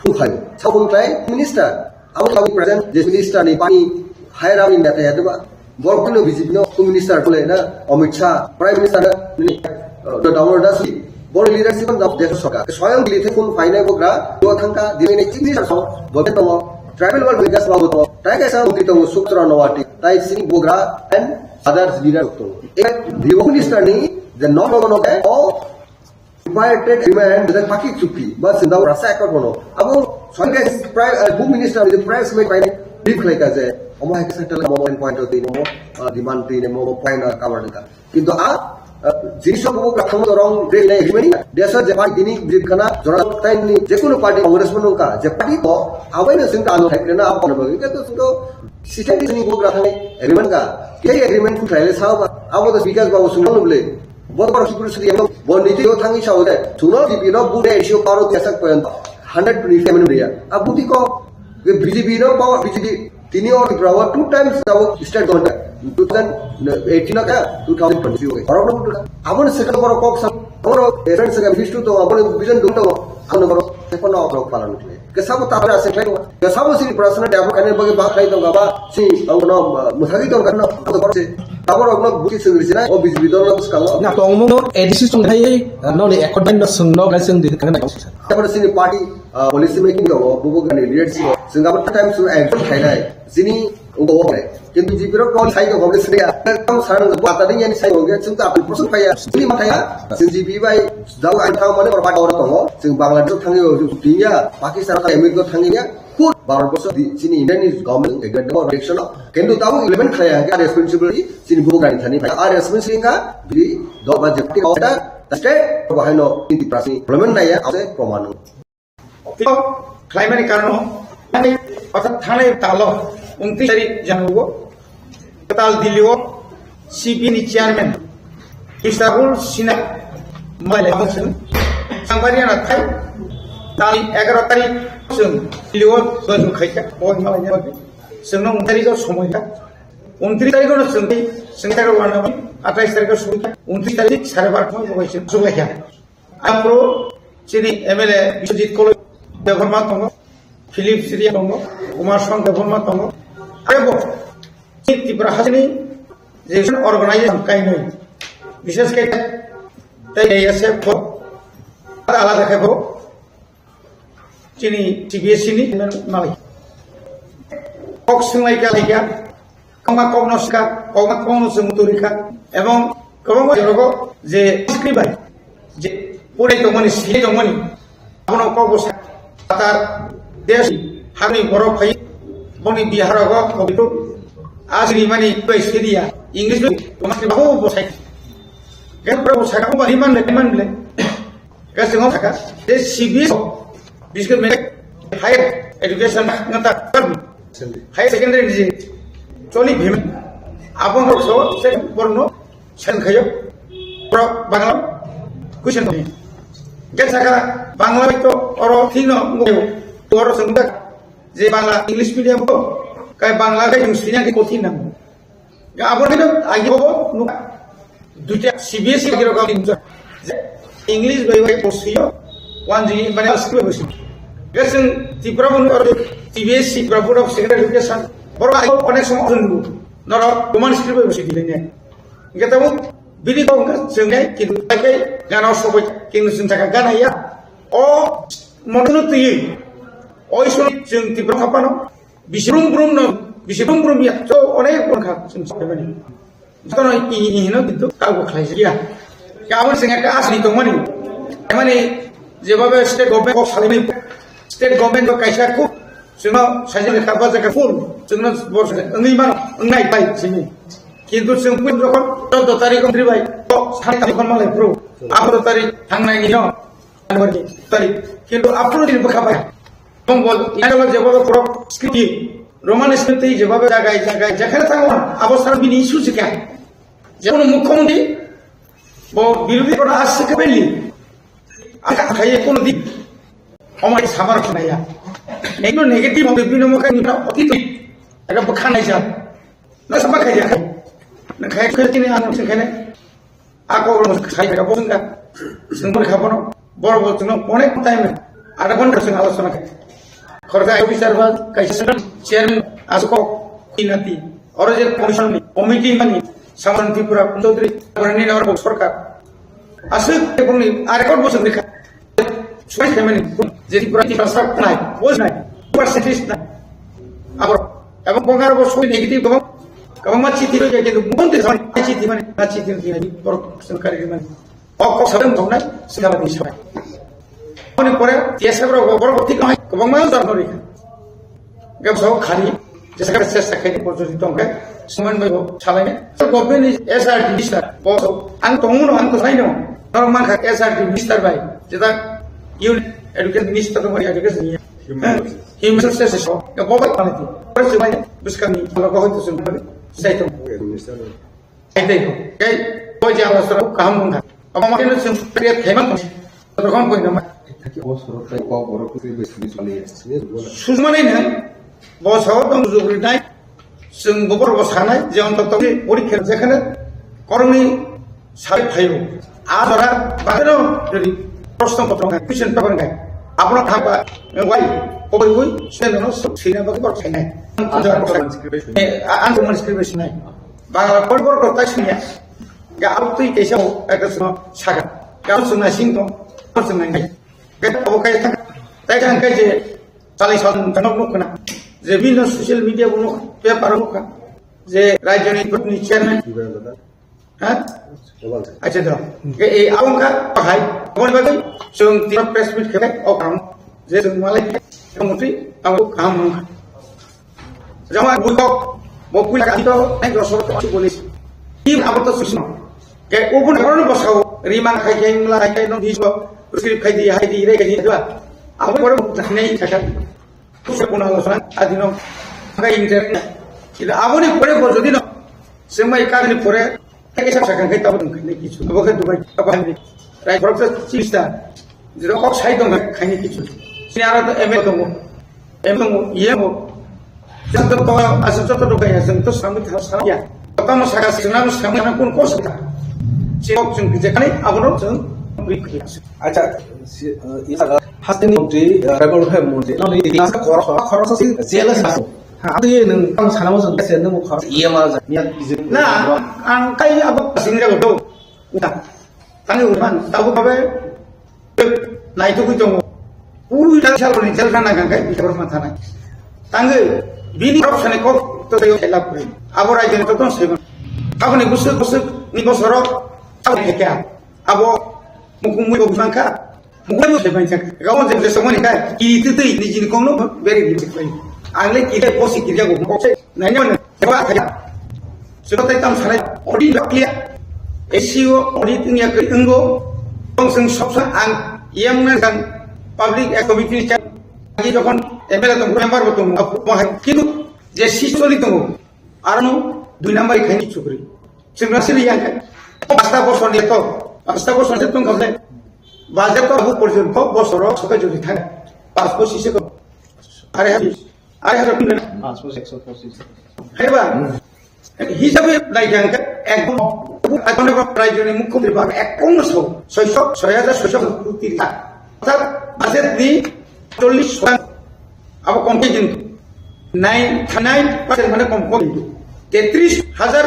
phung khai, sabun klai minister. Abo kami present, je minister ni pani, hai rami neta ya deba. Borok no B J P no, minister kule na, Amit Shah, prime minister na, ni, uh, Damodar Das, Boro leadership ang dap dekha soka. Soyang dili the phone phainai bogra, do thangka, dili ne chief minister so, bote tongo, tribal world leaders babu tongo, tai kaisa mantri tongo, Sutra Nawati, tai sini bogra, and others leader tongo. E, the minister ni, the non governor ke, o, required trade agreement, the Paki Chukti, ba sindao rasa ekor bono. Abo, soyang ke, prime, uh, bu minister, the prime minister, brief khlai ka je, omo hai kaisa tala, omo point of the, omo, uh, demand the, omo point, uh, cover the. Kintu a, ah, jinis rok bo kwthang dorong de le himani, desa je party ni jit kana jora time ni je kono party Congress mo nungka, je party bo abai na sing ta ano thai na abo na bagi ka to sudo system ni bo kwthang agreement ka, ke agreement ku thai le sa ba, abo to Bikas Babu sung no le, bo to ki puru sidi bo ni jo thangi sa ode, suno di bino bu de issue paro tiasak poyan hundred twenty seven dia, abu di ko, B J P no power, B J P Tini o Tripura o two times abo state government, two thousand eighteen ka two thousand twenty o. Borok no buka. Abo ni second borok kok sa, abo ro event second history to, abo ni vision dum to, abo ni borok second no borok palan kle. Ke sabo ta ra se khlai. Ke sabo si personal develop kane bagi ba khlai to ba si abo no musagi to kan no to borok se. Abo rok no buki sengri sinai o B J P dol no skang. Na tongmo no A D C song thai no ni according no sung no ga sung di kan na. Abo sini party ah, policy making tongo, bubo gani leadership o. Chwng abo time chwng action khainai, chini wngkha o bai. Kintu B J P rok kok sai tongo, bwswk ya. Ekdom sarang bo atading yani sai tongo, chwng ta apni prosok phaiya. Chini ma phaiya, chwng B J P bai, jao ang thang mani, oro bai oro tongo. Chwng Bangladesh o thangwi o, chwng ya, Pakistan o thangwi, America o thangwi ya. Khud Bharat borso di, chini Indian ni government, executive o, election o. Kintu tabo implement khlaiya, hwnkhe a responsibility, chini bubo gani thani phai. A responsibility wngkha, bini dol ba jepti o, state, bahai no, implement naiya, ase proman. Khlaimani karano, ani orthat thanai talo, untris tarik January o, tal Delhi o, C P ni chairman, Istabul Sina, Malay Hosen, Sangbaria na thai, tal egaro tarik, Hosen, Delhi o, Hosen khaika, o Himalaya, Hosen no untris tarik o somoi ka, untris tarik o no Hosen, Hosen tarik o wana, atais tarik o somoi ka, untris tarik sare bar somoi ka, Hosen, somoi ka. Aphuru chini M L A Biswajit Koloi Debbarma tongo, Philip Siria tongo, Kumar Song Debbarma tongo. Arebo chini Tripura hasteni je organization kainwi, bishesh khe tei A S F bo alada khe bo chini C B S C ni malai. Kok swnglaikha laikha, kwbangma kokno swkha, kwbangma kokno chwng twi rwkha, ebong kwbangma jorogo je screen bai je purai tongmani, sili tongmani, abono kok bwsa tatar desh hakni borok phai, boni Bihar rogo kobitu asri mani bai siriya, English lo, Thomas ni babu bo sai. Kan pro bo sai ko bari man le, man le. Ka singo ka, de C B S, biskit me higher education na ta, higher secondary ni choli bhim. Abo no so, se borno, sen khayo. Pro Bangla, kusen to. Ke saka, Bangla to, oro thino, oro sengda, je Bangla, English medium ko, kai Bangla kai yung sinyang ke kothi nang. Abo ni agi bobo nuka. Duita C B S E agi rok agi nuka. English bai bai bosiyo. Wan jini mane school bai bosiyo. Geseng Tripura bo nuka C B S E Tripura Board of Secondary Education. Boro agi onek somo nuru. Noro Roman script bai bosiyo dilene. Getamu bini kong ka sengkai kintu kai kai gana sobai kintu sengka gana ya. O mono tui. O isu jeng Tripura khapano. Bisi brum brum no, bisi brum brum ya, so onek brum kha, chwng saimani. Jotono i, i, i hino kintu kabo khlai ya. Kabo chwng ekta asni tongmani. Mani, jebabe state government kok salai, state government bo kaisa khub, chwngno saijak kha ba jaga full, chwngno bor sa, wngwi mano, wngnai bai sini. Kintu chwng pun jokhon, choudo tarik wngri bai, to sai tarik kon malai pro, atharo tarik thangnai ni no. January tarik. Kintu aphuru din bwkha bai. Tong bol, ina lo jebo lo korok script. Roman script tei jebo lo jagai, jagai, jakhana thango, abo sar bini issue jikha. Jebo lo mukhyamantri, bo birodhi kono asik beli. Aka khaye kono di. Omai sabar khnaya. Nekno negative bino mokai ni oti tu. Aga bwkha nai ja. Na sama khaye. Na khaye khaye kini ano sing khaye. Ako sai ka bosong ka. Sengkor khabono. Bor bor tungno onek time. Ada pon kasing alas sana kai. Khorta officer ba kaisa chairman asko inati. Oro je commission ni committee mani Saman Tripura Chaudhary Barani oro sorkar. Asuk bongni a record bosong ni kha. Suai khaimani je Tripura ni pasar nai, bos nai, percentage nai. Abo, abo bongar bo sui negative gabang, gabang ma chiti ro jadi tu mungkin tu sama chiti mani, ma chiti mani, borok sengkari mani. O kok sabem bongnai, sila bati sabai. Oni pore, tiasa bro, bro, bro, tik nai, gabang ma jar nori. Gam so khani, jesa ka chesta khai ko jodi tong kai, suman bai bo chalai ne. So government is S R D minister, bo ang tong no, ang to sai no. Nor man kha S R D minister bai, jeta union education minister to bai education ni. Human resources so, ya bo bai panati. Terus bai, buskani, kalau kau itu semua, saya itu. Minister. Ai tei ko, kai, ko je ala sura kaham mung kha. Abo ma kenu sung kriya khaima ko. Rokom ko nama. Thaki o sura tai ko borok ko be suri suri ya. Susmane na, bo sao tong jugri nai. Sung bobor bo sanai, je on tok tok bori khe je khane. Korongni sai phayo. A dora bagano jadi proshno potro ngai, question paper ngai. Abono thangba, wai, ko bori bui, sino no, sino bagwi borok sai nai. Answer man script nai. Bangla bor bor kok tai sini ya. Ga au tui kaisa o, ekta sino saka. Ga au sung nasing tong, au sung nai. Ga au kai tang, tai tang kai je, salai salai tang nuk nuk kana. Je bino social media bo nuk, paper nuk ka. Je rajya ni chairman. Ha? Acha do. Ke e au ka, hai. Bon bagai, sung tira press meet khe, o kam. Je sung malai, mutri, au kam nuk. Jama bui kok, bo pui ka to, nai do soro to police. Tim abo to susma. Ke ubun oro no bosao, riman khai khai mla khai khai no hijo, script khai di, hai di, re khai di ba. Abo boro nai khai khai. Kusa kuna lo sana, adino. Khai internet. Ila abo ni pore bo jodi no. Semai ka ni pore, Kaisa sakang kai tabuk wng khaini kichu. Abo khe Dubai tabuk hamni. Rai borok ta chista. Jero kok sai tong khaini kichu. Sini aro to M L tongo. M L tongo, E M tongo. Joto to asuk joto to kaya jeng to samui tha sa ya. Tamo saka sina mo samui na kun kos ta. Si kok jeng je kani abo no jeng ri kya. Acha, si, eh, isa ga hasteni mantri, eh, tribal welfare mantri. No ni di asa khoro khoro si jealous aso. Ha, atu ye nung tang sana mo jeng se nung khoro iya ma ja. Iya. Na, ang kai abo sini ro do. Uta. Tangi uman, tabu kabe, nai tu kuitong. Ui, tang sal ni sal kana kan kai, bisa bermain tanai. Tangi, bini rok sene kok, to tayo helap kuri. Abo rai jene to ton sebe. Abo ni busuk, busuk, ni bosoro, abo ni kya. Abo, mukung mui bok mangka. Mukung mui sebe jang. Gawon jeng jeng somoni kai, ki tu tu, ni jin kong no, beri ni kai. Angle ki dai posi ki jago, kok se, nai nyo ne, ba kaya. Chwng tei tam sanai audit bakliya. A C O audit wngya kwrwi wngo. Tong chwng sopsa ang yamna kang public committee ni chair. Agi jokhon M L A tong member bo tong, abo hai kintu je si choli tongo. Arno dui number khaini chukri. Chwng na siri yang. Pasta bosor ni to. Pasta bosor se tong khamle. Budget to abu porjonto bosoro soka jodi thang. Pas pochis se ko. Are ha. Are ha. Pas pochis, ekso pochis. Heba. Hisabe naikha hwnkhe ekdom, ekdom raijoni mukhyamantri ba ekdom no sao, soiso, soi hajar soiso koti taka. Orthat budget ni chollish soitan abo kom khe hindu. Nine, nine percent mane kom khe hindu. Tetris hajar